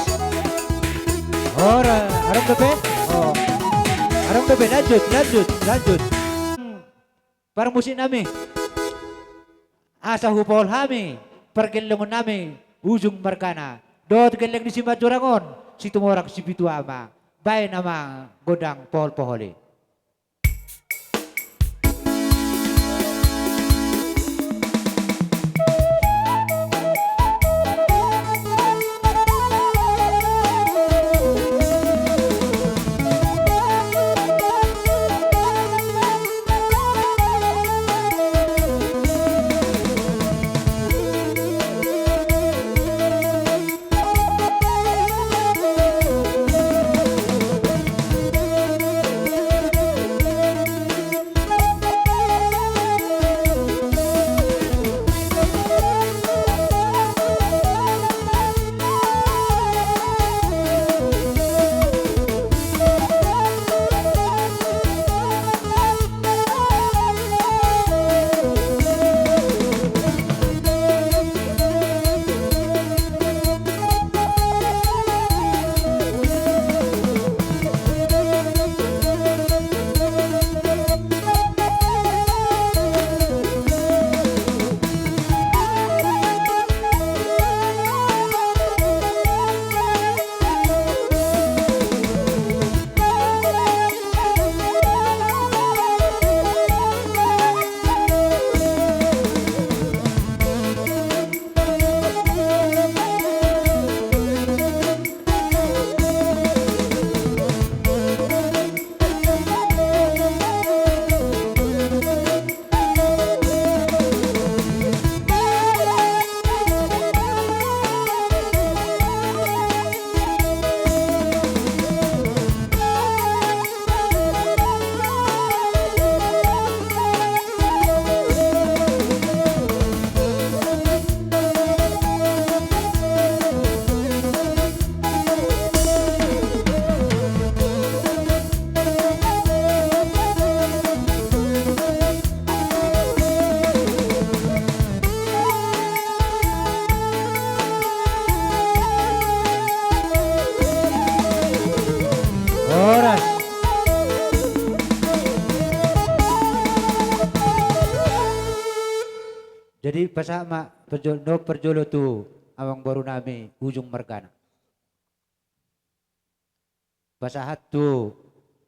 Horas. Adong dope? Oh. Adong dope, lanjut, lanjut, lanjut. Parmusik nami. Asa hupaol hami pargellengon nami Ujung Margana dohot gelleng ni Simanjorang on, Situmorang Sipitu Ama. Baen ma gondang pohol-pohol i. Jadi pasahat ma parjo-, no parjolo tu amangboru nami Ujung margana. Pasahat tu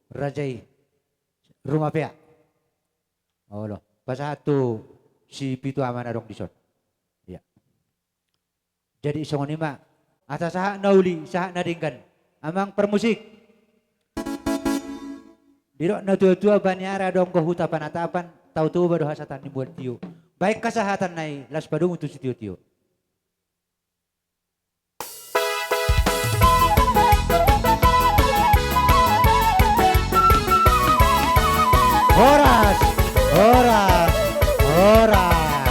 raja i Rumapea. Olo. Pasahat tu si pitu ama na adong dison. Iya. Jadi songon i ma. Asa sahat na uli, sahat na denggan. Amang parmusik. Didok na tua-tua, baniara do anggo huta panatapan, Tao Toba do hasahatan ni mual tio. Baen hasahatan na i, laos padomu tu sitio-tio. Horas, horas, horas.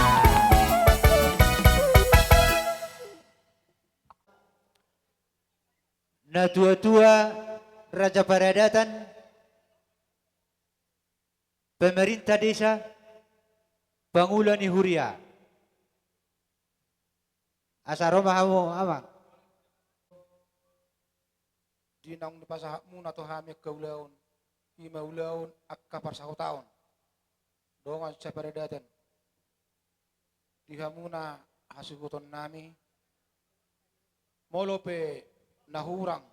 Na tua-tua, raja paradatan, pemerintah desa, pangula ni huria. Asa ro ma hamu, amang. Di naung dipasahatmuna tu hami angka ulaon, i ma ulaon angka parsahutaon dongan saparadatan. Di hamuna hasuhuton nami, molo pe na hurang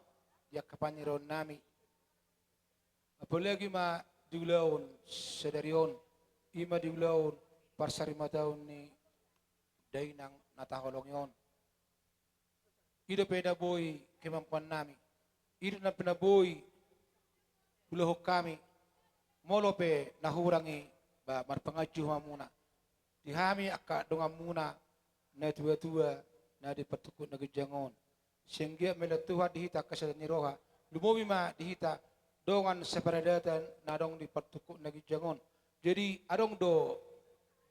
di angka panirion nami, apalagi ma di ulaon sadari on, i ma di ulaon parsarimatuaon ni dainang na taholongi on. I dope na boi kemampuan nami, i dope na boi ulaon hami, molo pe na hurang i, ba marpanganju hamuna. Di hami angka donganmuna na tua-tua na di partungko na ginjang on. Sai anggiat ma dihilala Tuhan di hita angka sada ni roha, lumobi ma di hita dongan saparadatan na adong di partungko na ginjang on. Jadi adong do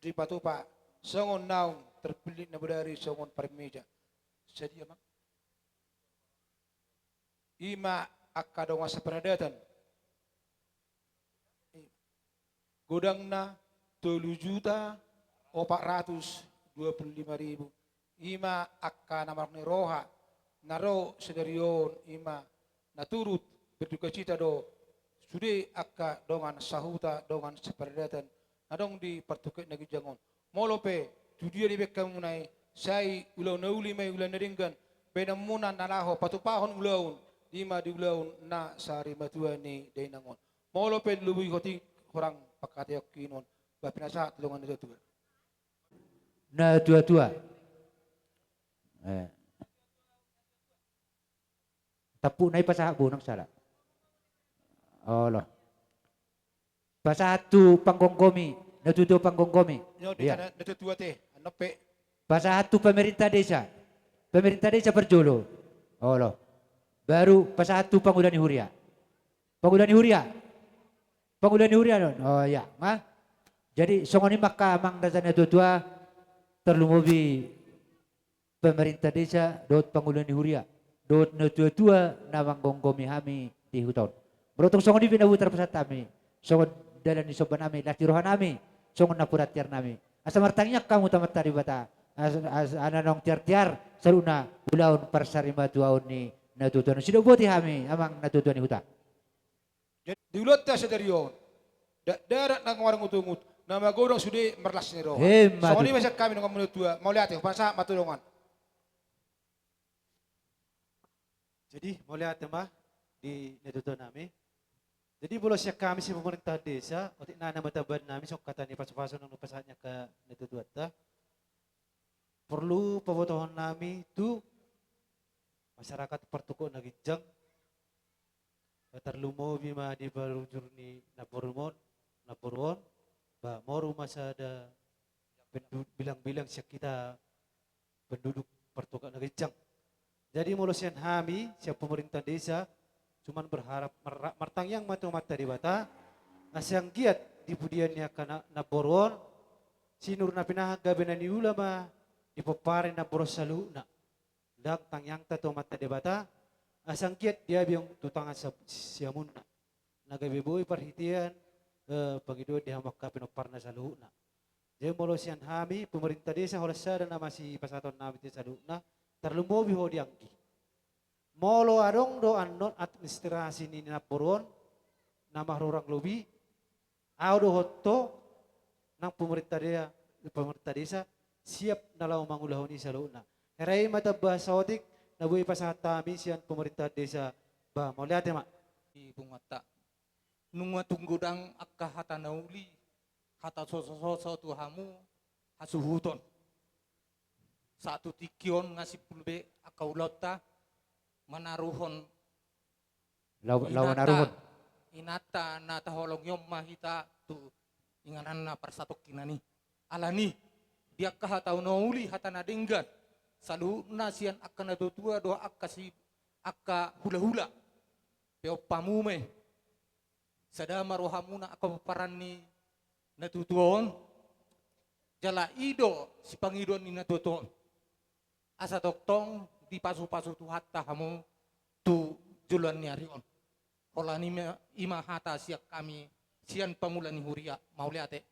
dipatupa songon naung terpillit na bodari songon parmeja. Sadia ma? I ma angka dongan saparadatan. Godangna tolu juta opat ratus dua puluh lima ribu. I ma angka na marhite ni roha na ro sadari on, i ma na turut berdukacita do sude angka dongan sahuta, dongan saparadatan na adong di partungko na ginjang on. Molo pe tu dia dibaen hamuna i, sai ulaon na uli ma i, ulaon na denggan, baenanmuna na laho patupahon ulaon, i ma di ulaon na sarimatua ni dainang on. Molo pe lumobi hoti hurang pangkataion on, ba pinasahat tu dongan na tua-tua. Na tua-tua. Eh. Tampukna i pasahat, bo, unang sala. Olo. Pasahat tu panggomgomi, na tua-tua panggomgomi. Yo, di. Iya. Na, na tua-tua te, anu pe. Pasahat tu pemerintah desa. Pemerintah desa parjolo. Olo. Baru pasahat tu pangula ni huria. Pangula ni huria. Pangula ni huria non. Oh iya, ma. Jadi songon i ma angka amang raja na tua-tua, tarlumobi pemerintah desa, dohot pangula ni huria, dohot na tua-tua na manggomgomi hami di huta on. Molo tung songon i pe na boi tarpasahat hami, songon dalan ni somba nami, las ni roha nami, songon napuran tiar nami. Asa martangiang hamu tu Amanta Debata, asa, asa, asa naung tiar-tiar saluhutna ulaon parsarimatuaon ni na tua-tua on. Sidok boti hami, amang na tua-tua ni huta. Jadi, di ulaonta sadari on, dakdanak na marungut-ungut, na magodang sude marlas ni roha. Emma tutu. Songon i ma sian hami dongan na tua, mauliate, hupasahat ma tu dongan. Jadi, mauliate ma di na tua-tua nami. Jadi, molo sian hami sian pemerintahan desa, otik nai ma tambahan nami, songon hata ni pasu-pasu naung dipasahat ni angka na tua-tuanta. Porlu pabotohon nami tu masyarakat partungko na ginjang, tarlumobi ma di parujur ni namboru on, namboru on, ba moru ma sada pendu-, bilang-bilang sian hita penduduk partungko na ginjang. Jadi molo sian hami, sian pemerintah desa, cuman berharap, mer-, martangiang ma tu Amanta Debata, asa anggiat di pudian ni angka na-, namboru on, sinur na pinahan gabe na niula ma dipompari namboru on saluhutna. Ndang tangiangta tu Amanta Debata, asa anggiat diabiang tu tangan sa-, siamunna. Na gabe boi parhitean, eh, pangidoan di hamu angka pinomparna saluhutna. Jadi molo sian hami, pemerintah desa, holan sada nama sipasahaton nami tu saluhutna, tarlumobi ho di anggi. Molo adong do annon administrasi ni namboru on, na marhurang lobi, ahu dohot ho, nang pemerintah dea-, pemerintah desa, siap na laho mangulahon i saluhutna. Hera i ma tamba saotik na boi pasahat hami sian pemerintah desa. Bah, mauliate ma. Di punguanta. Nunga tung godang angka hata na uli, hata sosososo tu hamu hasuhuton. Sahat tu tingki on nga simpul be angka ulaonta manaruhon. Lau-, laho manaruhon. Inanta na taholongi on ma hita tu ingananna parsatongkinan i. Alani, di angka hata na uli, hata na denggan, saluhutna sian angka natuatua dohot angka si, angka hulahula. Pe on hamu ma i. Sada ma rohamuna angka pomparan ni natuatua on. Jala i do sipangidoan ni natuatua on. Asa tongtong dipasupasu Tuhanta hamu tu joloan ni ari on. Holan i ma, i ma hata sian hami, sian pangula ni huria, mauliate.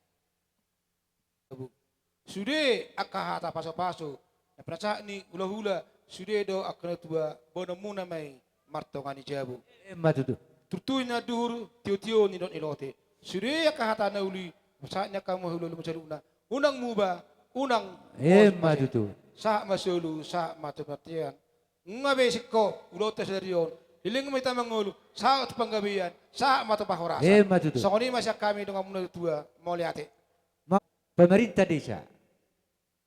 Sude angka hata pasupasu na pinasahat ni hulahula, sude do angka natuatua, boanonmuna ma i martonga ni jabu. Emma tutu. Turtu ni anduhur, tiotio nidok ni lote. Sude angka hata na uli, pasahat ni angka hulahula saluhutna. Unang muba, unang. Emma tutu. Sahat ma solu, sahat ma tu bontean. Nunga be singkop ulaonta sadari on, leleng ma hita mangolu, sahat tu panggabean, sahat ma tu parhorasan. Emma tutu. Songon i ma sian hami donganmuna natuatua, mauliate. Ma-, pemerintah desa,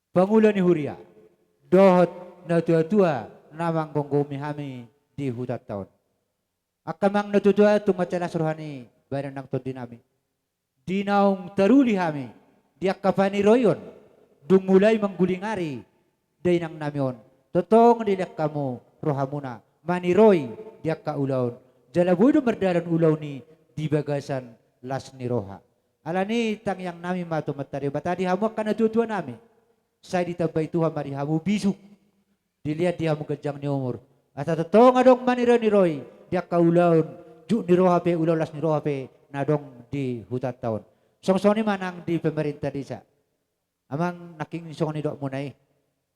pangula ni huria, dohot natuatua na manggomgomi hami di hutanta on. Angka amang natuatua, tung mansai las roha ni badan nang tondinami. Di naung taruli hami di angka paniroion, dung mulai mangguling ari dainangnami on, tongtong dilehon hamu rohamuna maniroi di angka ulaon, jala boi do mardalan ulaon i di bagasan las ni roha. Alani i tangiangnami ma tu Amanta Debata di hamu angka natuatuanami, sai ditambai Tuhan ma di hamu bisuk, dilehon di hamu ganjang ni umur, asa tongtong adong maniroiniroi di angka ulaon jut ni roha pe, ulaon las ni roha pe na adong di hutanta on. Songon i ma nang di pemerintah desa. Amang, nangkin songon nidokmuna i,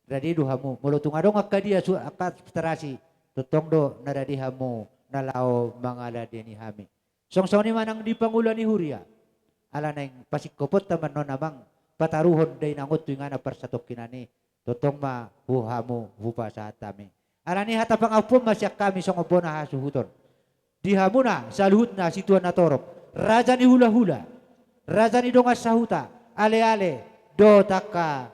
rade do hamu. Molo tung adong angka dia su-, angka aspirasi, tongtong do na rade hamu na laho mangaladeni hami. Songon i ma nang di pangula ni huria. Ala naeng pasingkoponta ma annon, amang, pataruhon dainang on tu inganan parsatongkinan i, tongtong ma tu hamu hupasahat hami. Alani i hata pangampuon ma sian hami songon bona hasuhuton di hamuna saluhutna situa na torop, raja ni hulahula, raja ni dongan sahuta, aleale dohot angka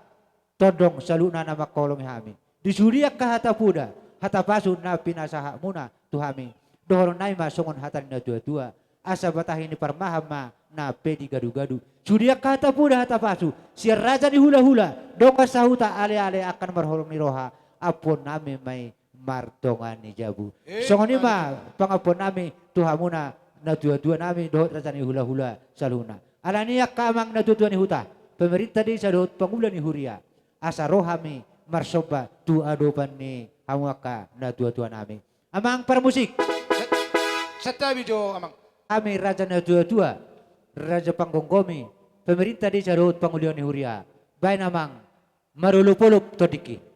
tondong saluhutna na mangkaholongi hami. Di sude angka hata poda, hata pasu na pinasahatmuna tu hami, dohononnami ma songon hata ni natuatua: Asa batahi ni parmahan ma na pe digadugadu. Sude angka hata poda, hata pasu sian raja ni hulahula, dongan sahuta, aleale angka na marholong ni roha, ampuonnami ma i martonga ni jabu. Eh, songon i ma pangampuonnami tu hamuna natuatuanami dohot raja ni hulahula saluhutna. Alani i angka amang natuatua ni huta, pemerintah desa dohot pangula ni huria, asa ro hami marsomba tu adopan ni hamu angka natuatuanami. Amang parmusik. Santabi jo, amang. Hami raja natuatua, raja panggomgomi, pemerintah desa dohot pangula ni huria. Baen, amang, marolopolop tondingki.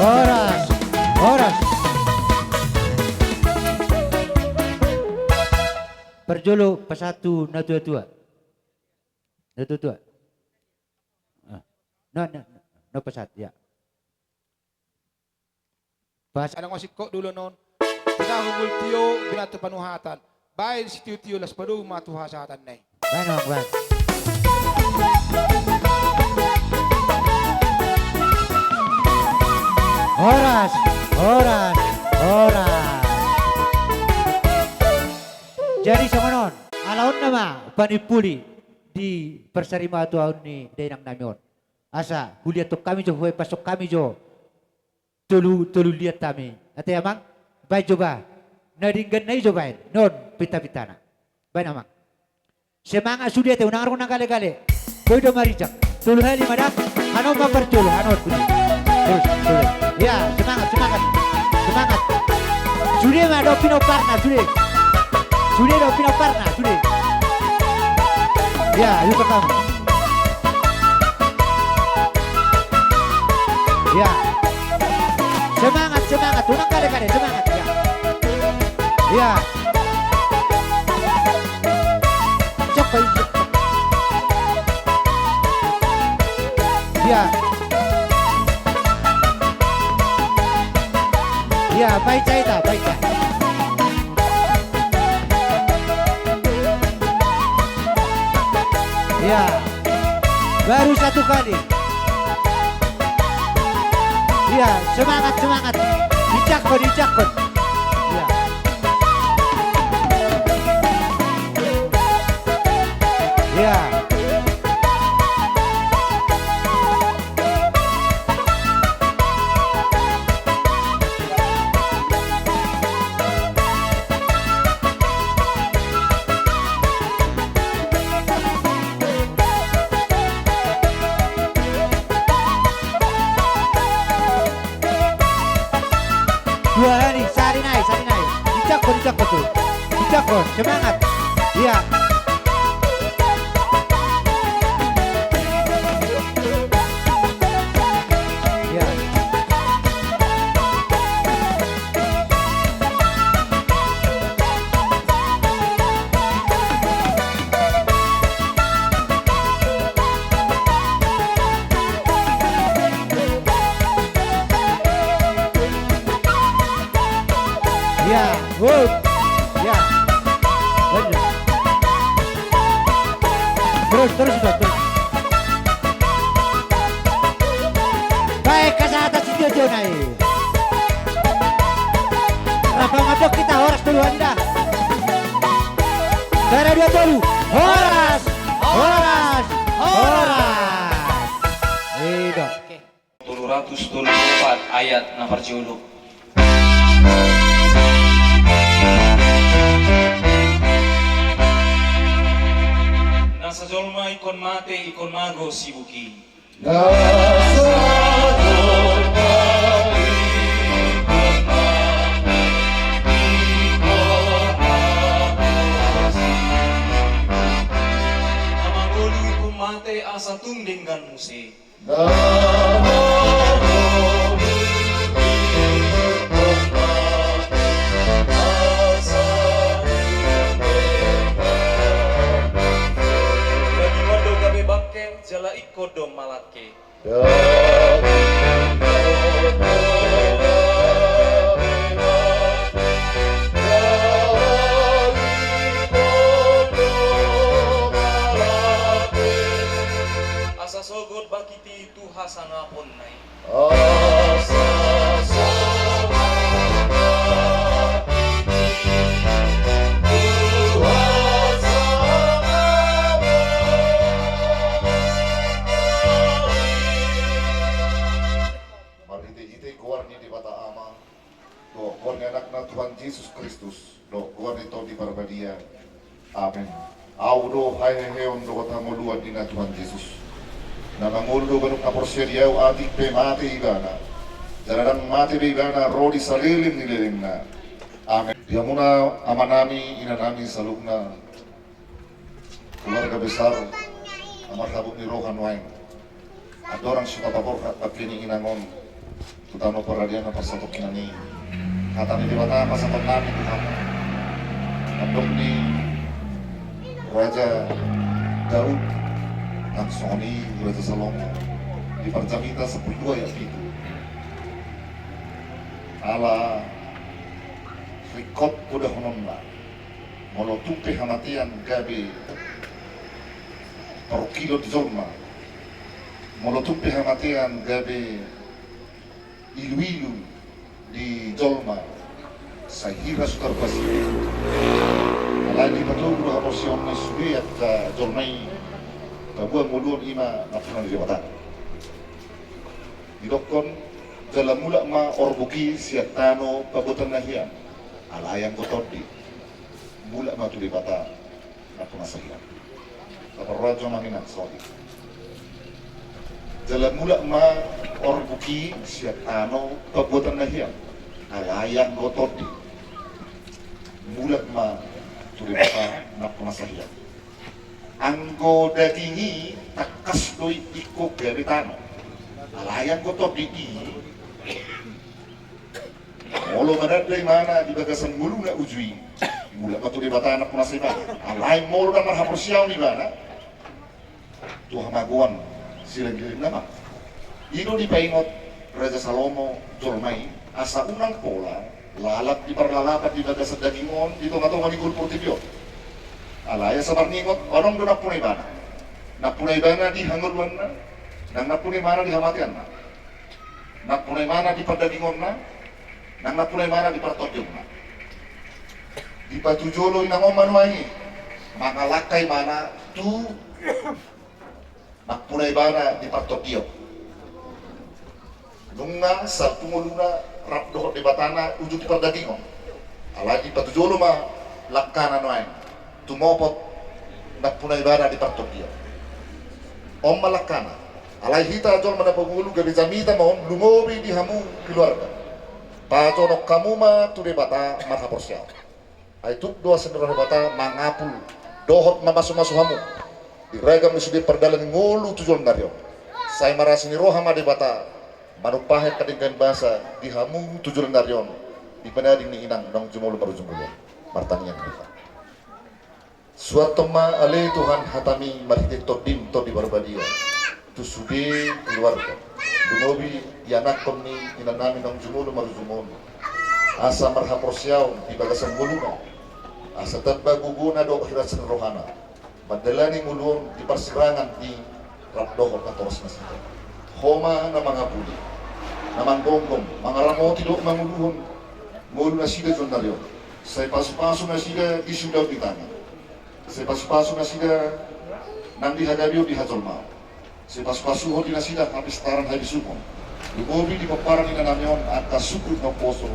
Horas, horas. Parjolo pasahat tu natuatua. Natuatua. Ah. Na, na, na pasahat, ya. Pas. Adong singkop do ulaon on. Tinahu multio, binatu panuhatan. Baen sitiotio, las padomu ma tu hasahatan na i. Baen, amang, baen. Horas, horas, horas. Jadi songon on, ala on nama panimpuli di parsarimatua on ni dainang nami on. Asa huliathon hami jo, huepason hami jo tolu, tolu liat hami. Ate amang, baen jo ba. Na denggan na i jo baen. Non, pita-pitana. Baen amang. Semangat sude ate, unang ro na gale-gale. Boi do marijak. Tolu hali ma da. Hanon ma parjolo, hanon sude. Terus, terus. Ya, semangat, semangat. Semangat. Sude ma do pinomparna, sude. Sude do pinomparna, sude. Ya, ayo pertama. Ya. Semangat, semangat. Unang gale-gale, semangat. Ya. Ya. Siapa ini? Ya. Ya, baik cerita, baik cerita. Ya. Baru satu kali. Iya, semangat, semangat. Dicakkon, dicakkon. Iya. Iya. Dua hali, sari nai, sari nai. Dicakkon, dicakkon tu. Dicakkon, semangat. Iya. Iya. Ya, hop. Ya. Lanjut. Terus, terus, terus, terus. Baik, kasar atas video nai. Rap mangabok hita, horas tolu hali da. Sada, dua, tolu. Horas, horas, horas. Ido. Oke. Tolu ratus tolu pulu opat ayat na parjolo. Nasa jolma ingkon mate, ingkon mago sibuk i. Nasa jolma ingkon mate, ingkon mago sibuk i. Amang Golu ingkon mate asa tung denggan muse. Jala ingkon do malangke. Asa sogot bakiti tu hasangaponna i. Asa sogot bakiti tu hasangaponna i. Marhite-hite goar ni Debata Ama, dohot goar ni Anakna Tuhan Jesus Kristus, dohot goar ni Tondi Parbadia. Amen. Ahu do haheheon dohot hangoluan, ninna Tuhan Jesus. Na mangolu do ganup na porsea di Ahu, atik pe mate ibana, jala ndang mate be ibana ro di saleleng ni lelengna. Amen. Di hamuna amanami, inanami saluhutna, keluarga besar na marhabot ni roha nuaeng. Andorang so tapaborhat bangke ni inang on tu tano paradian na parsatongkinan i, hata ni Debata ma pasahatonnami tu hamu. Mandok ni Raja Daud, nang songon i Raja Salomo, di Parjamita sampulu dua ayat pitu. Ala ringkot do dohononna. Molo tung pe hamatean gabe parungkilon di jolma, molo tung pe hamatean gabe Iluilu di jolma sai hira so tarpasidi. Alai dipatogu do haporseaon ni sude angka jolma i paboa ngolu on, i ma nampuna ni Debata. Didokkon, jala mulak ma orbuk i sian tano pabuatanna hian, alai anggo tondi mulak ma tu Debata nampuna sahian. Laparoan jo manginang soli. Jala mulak ma orbuk i sian tano pabuatanna hian, alai anggo tondi mulak ma tu Debata nampuna sahian. Anggo daging i tangkas do i ingkon gabe tano, alai anggo tondi i, molo mananda ibana di bagasan ngoluna uju i, mulak ma tu Debata nampuna saibana. Alai molo ndang marhaporseaon ibana, tu hamagoan silenglelengna ma. I do dipaingot Raja Salomo jolma i, asa unang pola lalap di parlalapan di bagasan daging on di tongatonga ni ngolu portibi on. Alai asa marningot, adong do nampuna ibana. Nampuna ibana di hangoluanna, nang nampuna ibana di hamateanna. Nampuna ibana di pardagingonna, nang nampuna ibana di partondionna. Dipatujolo inang on ma nuaeng i, mangalangka ibana tu nampuna ibana di partondion. Nunga salpu ngoluna rap dohot Debatana uju tu pardagingon. Alai dipatujolo ma langkana nuaeng, tumopot nampuna ibana di partondion. On ma langkana. Alai hita jolma na pangolu gabe jamita ma on, lumobi di hamu keluarga. Pajonok hamu ma tu Debata marhaporseaon. Ai tuk do asi ni roha Debata mangapul dohot mamasumasu hamu di ragam ni sude pardalan ngolu tu joloan ni ari on. Sai marasi ni roha ma Debata manumpahi angka denggan basa di hamu tu joloan ni ari on, di panading ni inang naung jumolo marujung ulu on. Martangiang ma hita. Suanhon ma ale Tuhan hatami marhite Tondim, Tondi Parbadia, tu sude keluarga, lumobi ianakhon ni inannami naung jumolo marujung on, asa marhaporseaon di bagasan ngoluna, asa tamba gogona dohot hirasna ni rohana mandalani ngolu on di parsirangan ni rap dohot natoras nasida. Ho ma na mangapuli, na manggomgom, mangaramoti dohot manguluhon ngolu nasida tu joloan ni ari on. Sai pasupasu nasida di suda ni tangan. Sai pasupasu nasida nang di hagabeon di hajolmaon. Sai pasupasuhon di nasida hapistaran habisukon. Lumobi di pomparan ni inanami on angka sungkun naung poso,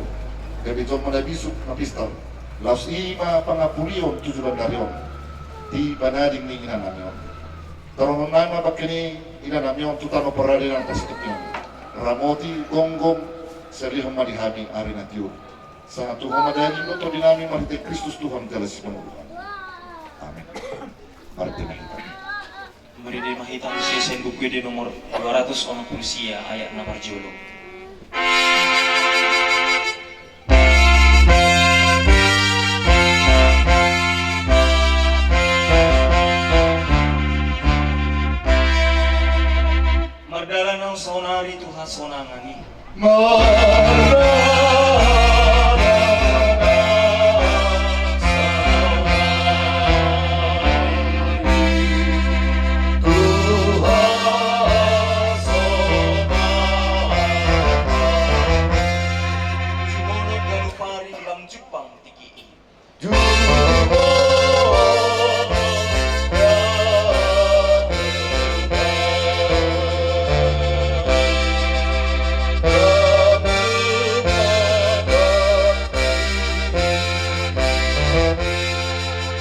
gabe jolma na bisuk na pistar. Laos i ma pangampulion tu joloan ni ari on di panading ni inanami on. Taruhonnami ma bangke ni inanami on tu tano paradanan na sitongkin on. Ramoti, gonggom, salihon ma di hami ari na tio. Sangap tu Ho ma daging dohot tondinami marhite Kristus Tuhan jala Sipanguloan. Amin. Marende ma hita. Marende ma hita muse sian Buku Ende nomor dua ratus onom pulu sia, ayat na parjolo. Mardalan ma saonari tu hasonangan i.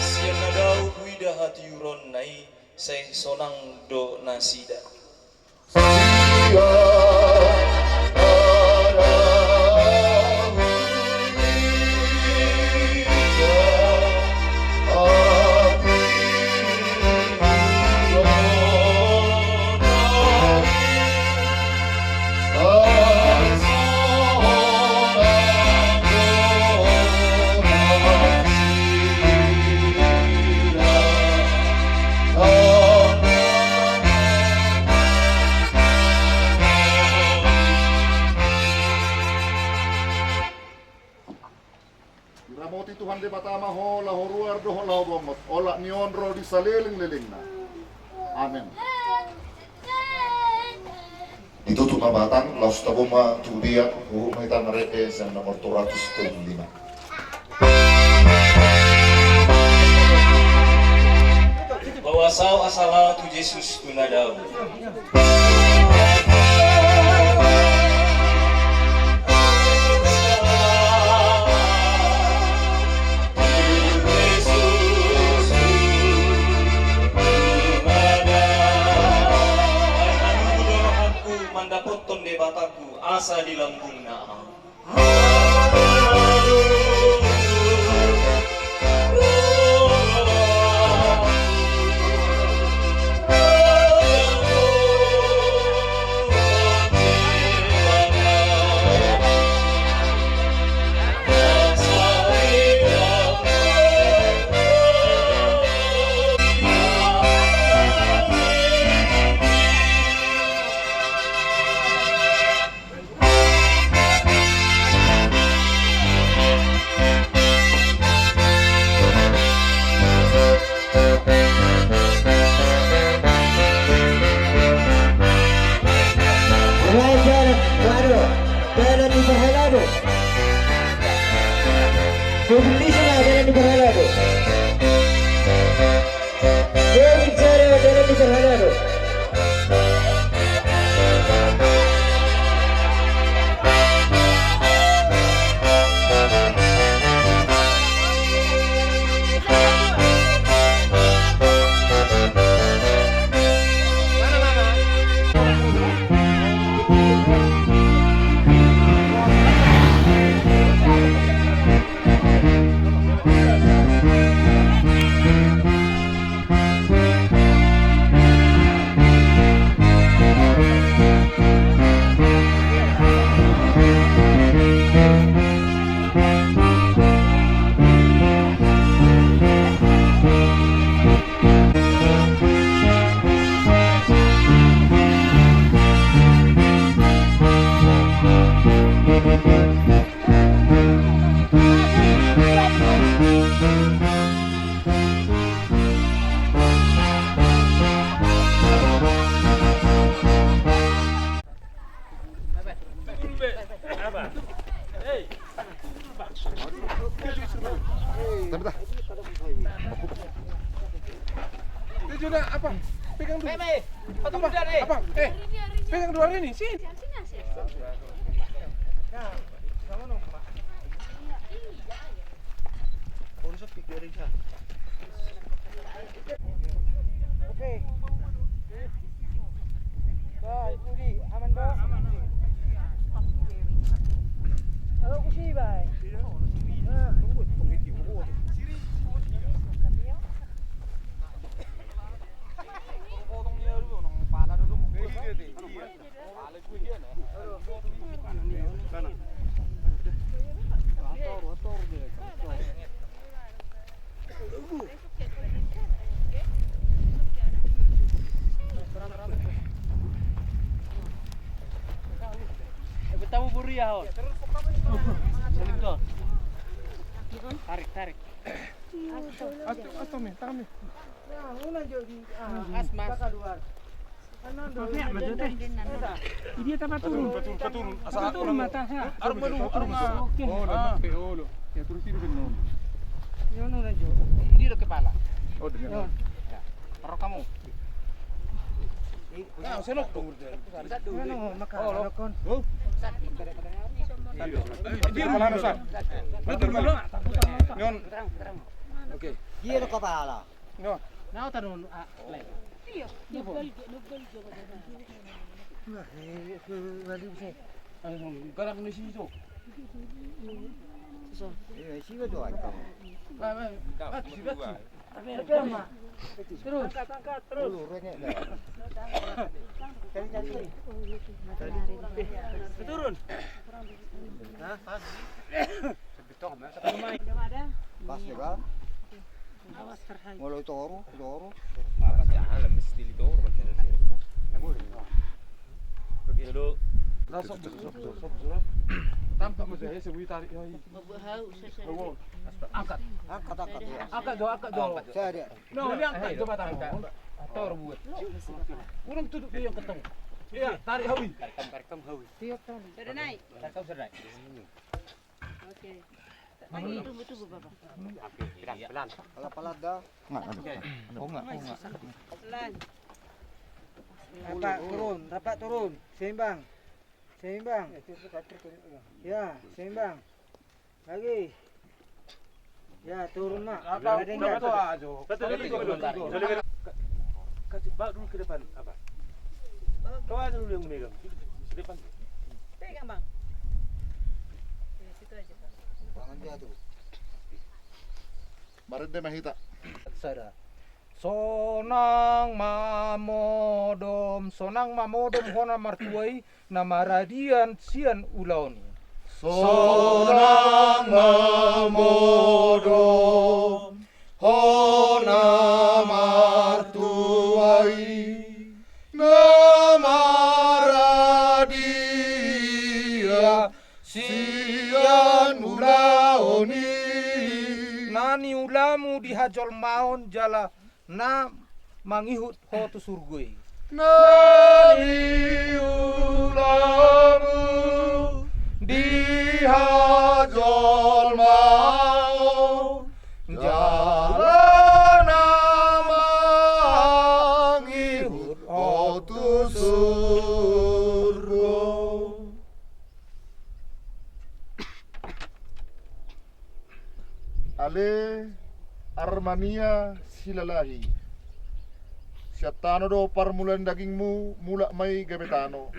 Sian na dao huida hatiuronna i, sai sonang do nasida. Diramoti Tuhan Debata ma ho laho ruar dohot laho bongot, olat ni on ro di salelenglelengna. Amen. Ditutup ma batang, laos tabo ma tu dia, huhut ma hita marende sian nomor dua ratus lima. Bahwa sau asa lao tu Jesus tu na dao. Mandapothon Debatangku asa di lambungna au. Dalan ni parhalado. Kompetisi ma dalan ni parhalado. Kompetisi ma dalan ni parhalado. Dia juga apa? Pegang dulu. Apa? Eh, pegang dua ini, sini. Oke. Baik, Budi, aman, Bos? Halo, Kusi, baik. Tarik, tarik. Astu, astu, mi, tangan, mi. Asma. Dia tempat turun. Turun, turun, turun. Asal turun mata, ya. Arung melu, arung melu. Oke. Oh, lemak pe olo. Ya, terus ini benar. Ini udah kepala. Oh, dengan. Ya. Taruh kamu. Nah, senok tuh. Oke. Dia lo kepala. Ngon. Nah, taruh, ah, le. Iya. Dia, Bos. Nah, eh, eh, lagi bisa. Garang ni si Jo. Iya, si Jo aja. Nah, nah. Ah, si Jo. Terus. Angkat, angkat, terus. Turun. Hah? Pas juga. Awas, terhai. Mulai toru, toru. Apa sih? Ah, lemes di toru. Dulu. Tampak masih saya sebut tarik lagi. Angkat. Angkat, angkat, ya. Angkat, Jo, angkat, Jo. Saya ada. No, ini angkat, coba tangan. Tor buat. Orang duduk dia yang ketemu. Iya, tarik hawi. Tarik hawi. Sudah naik? Tarik hawi sudah naik. Oke. Tunggu, tunggu, tunggu, Bapak. Pelan, pelan. Pelan. Rapat turun, rapat turun. Seimbang. Seimbang. Ya, seimbang. Lagi. Ya, turun, Mak. Apa? Ada yang enggak? Satu, dua, tiga, dua, tiga. Kasih bawa dulu ke depan, apa? Kau aja dulu yang megang. Ke depan. Pegang, Bang. Ya, situ aja, Bang. Tangan jatuh. Marende ma hita. Sada. Sonang ma modom, sonang ma modom hona martuai, na maradian sian ulaon i. Sonang ma modom hona martuai, na maradian sian ulaon i. Na niulamu di hajolmaon jala na mangihut ho tu surgo i. Na niulamu di hajolmaon jala na mangihut ho tu surgo. Ale Armania Silalahi, sian tano do parmulaan dagingmu, mulak ma i gabe tano.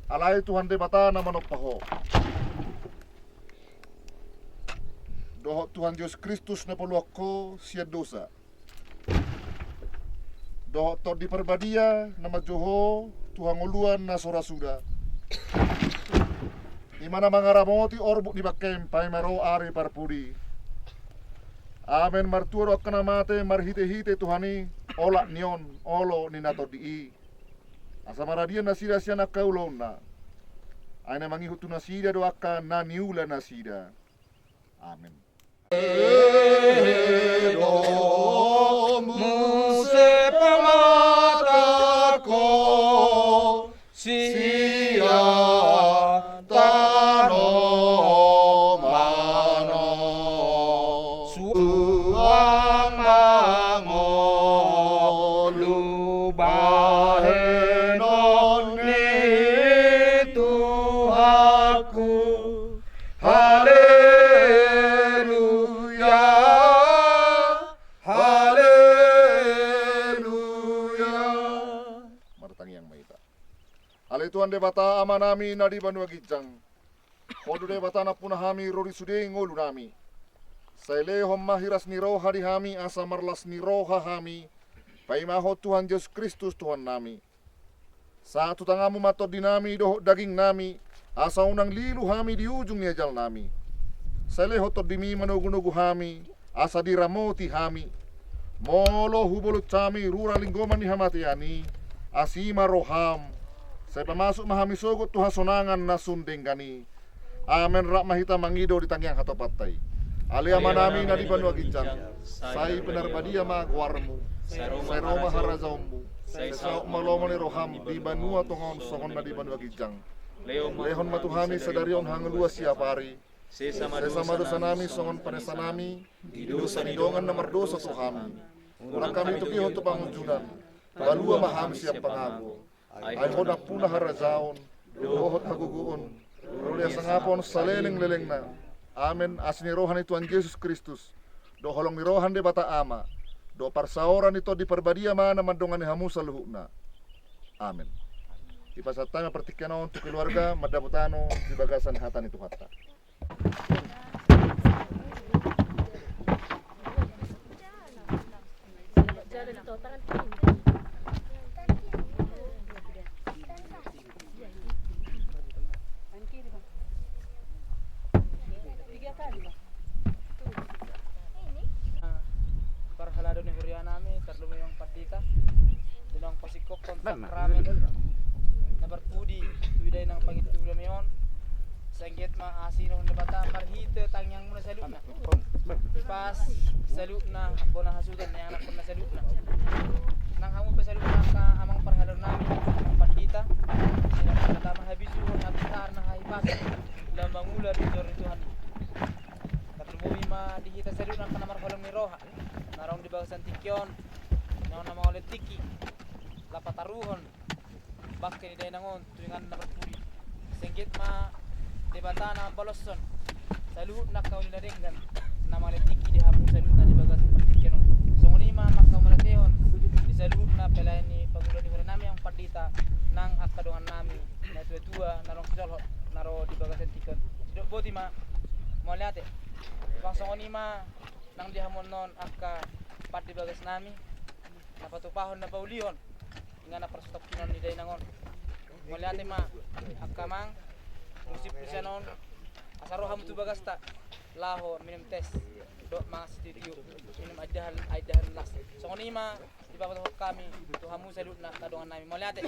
Alai Tuhan Debata na manompa ho, dohot Tuhan Jesus Kristus na paluahon ho sian dosa, dohot Tondi Parbadia na manjou ho tu hangoluan na so ra suda, i ma na mangaramoti orbuk ni bangkem paima ro ari parpudi. Amen. Martua do angka na mate marhitehite Tuhan i, olat ni on olo ni na tondi i, asa maradian nasida sian angka ulaonna. Ai na mangihut tu nasida do angka na niula nasida. Amen. Muse pamatangko sian tano manon, suang mangolu bahenon ni Tuhanku. Haleluya, haleluya. Martangiang ma hita. Ale Tuhan Debata Amanami na di banua ginjang, Ho do Debata nampuna hami ro di sude ngolunami. Sai lehon ma hiras ni roha di hami asa marlas ni roha hami paima Ho Tuhan Jesus Kristus Tuhannami. Sahat tu tanganmu ma tondinami dohot dagingnami, asa unang lilu hami di ujung ni ajalnami. Sai lehon tondimi manogunogu hami, asa diramoti hami. Molo hubolus hami rura linggoman ni hamatean i, asi ma roham, sai pamasuk ma hami sogot tu hasonangan na sun denggan i. Amen. Rap ma hita mangido di tangiang hatopanta i. Ale Amanami na di banua ginjang, sai pinarbadia ma goarmu. Sai ro ma harajaonmu. Sai saut ma lomo ni roham di banua tonga on songon na di banua ginjang. Lehon ma tu hami sadari on hangoluan siapari. Sesa ma dosanami songon panesanami di dosa ni dongan na mardosa tu hami. Unang hami togihon tu pangunjunan. Palua ma hami sian pangago. Ai Ho nampuna harajaon dohot hagogoon dohot hasangapon salelenglelengna. Amen. Asi ni roha ni Tuhan Jesus Kristus, dohot holong ni roha ni Debata Ama, dohot parsaoran ni Tondi Parbadia ma na mandongani hamu saluhutna. Amen. Dipasahat hami ma partingkian on tu keluarga mandapot tano di bagasan hata ni Tuhanta. Parhalado ni hurianami, tarlumobi Amang Pandita, di naung pasingkophon sakramen na parpudi tu ida i nang pangintubu nami on. Sai anggiat ma asi ni Debata marhite tangiangmuna saluhutna. Dipas saluhutna bona hasuhuton ni anakkonna saluhutna. Nang hamu pe saluhutna angka amang parhalado nami, Amang Pandita, tingki, laho pataruhon bangke ni dainang on tu inganna parpudi. Sai anggiat ma Debata na mambaloshon saluhutna angka uli na denggan na mangalean tingki di hamu saluhutna di bagasan partingkian on. Songon i ma manghamauliatehon di saluhutna pelayan ni pangula ni huria nami, Amang Pandita, nang angka dongan nami na tua-tua na adong sisolhot na ro di bagasan tingki on. Sidok boti ma, mauliate. Suang songon i ma nang di hamu annon angka pande bagas nami na patupahon na paulihon inganan parsatongkinan ni dainang on. Mauliate ma angka amang, molo sian on asa ro hamu tu bagasta laho minum tes dohot mangan sitiotio, minum aek dahan, aek dahan las. Songon i ma dipapatupa hami tu hamu saluhutna angka dongan nami. Mauliate.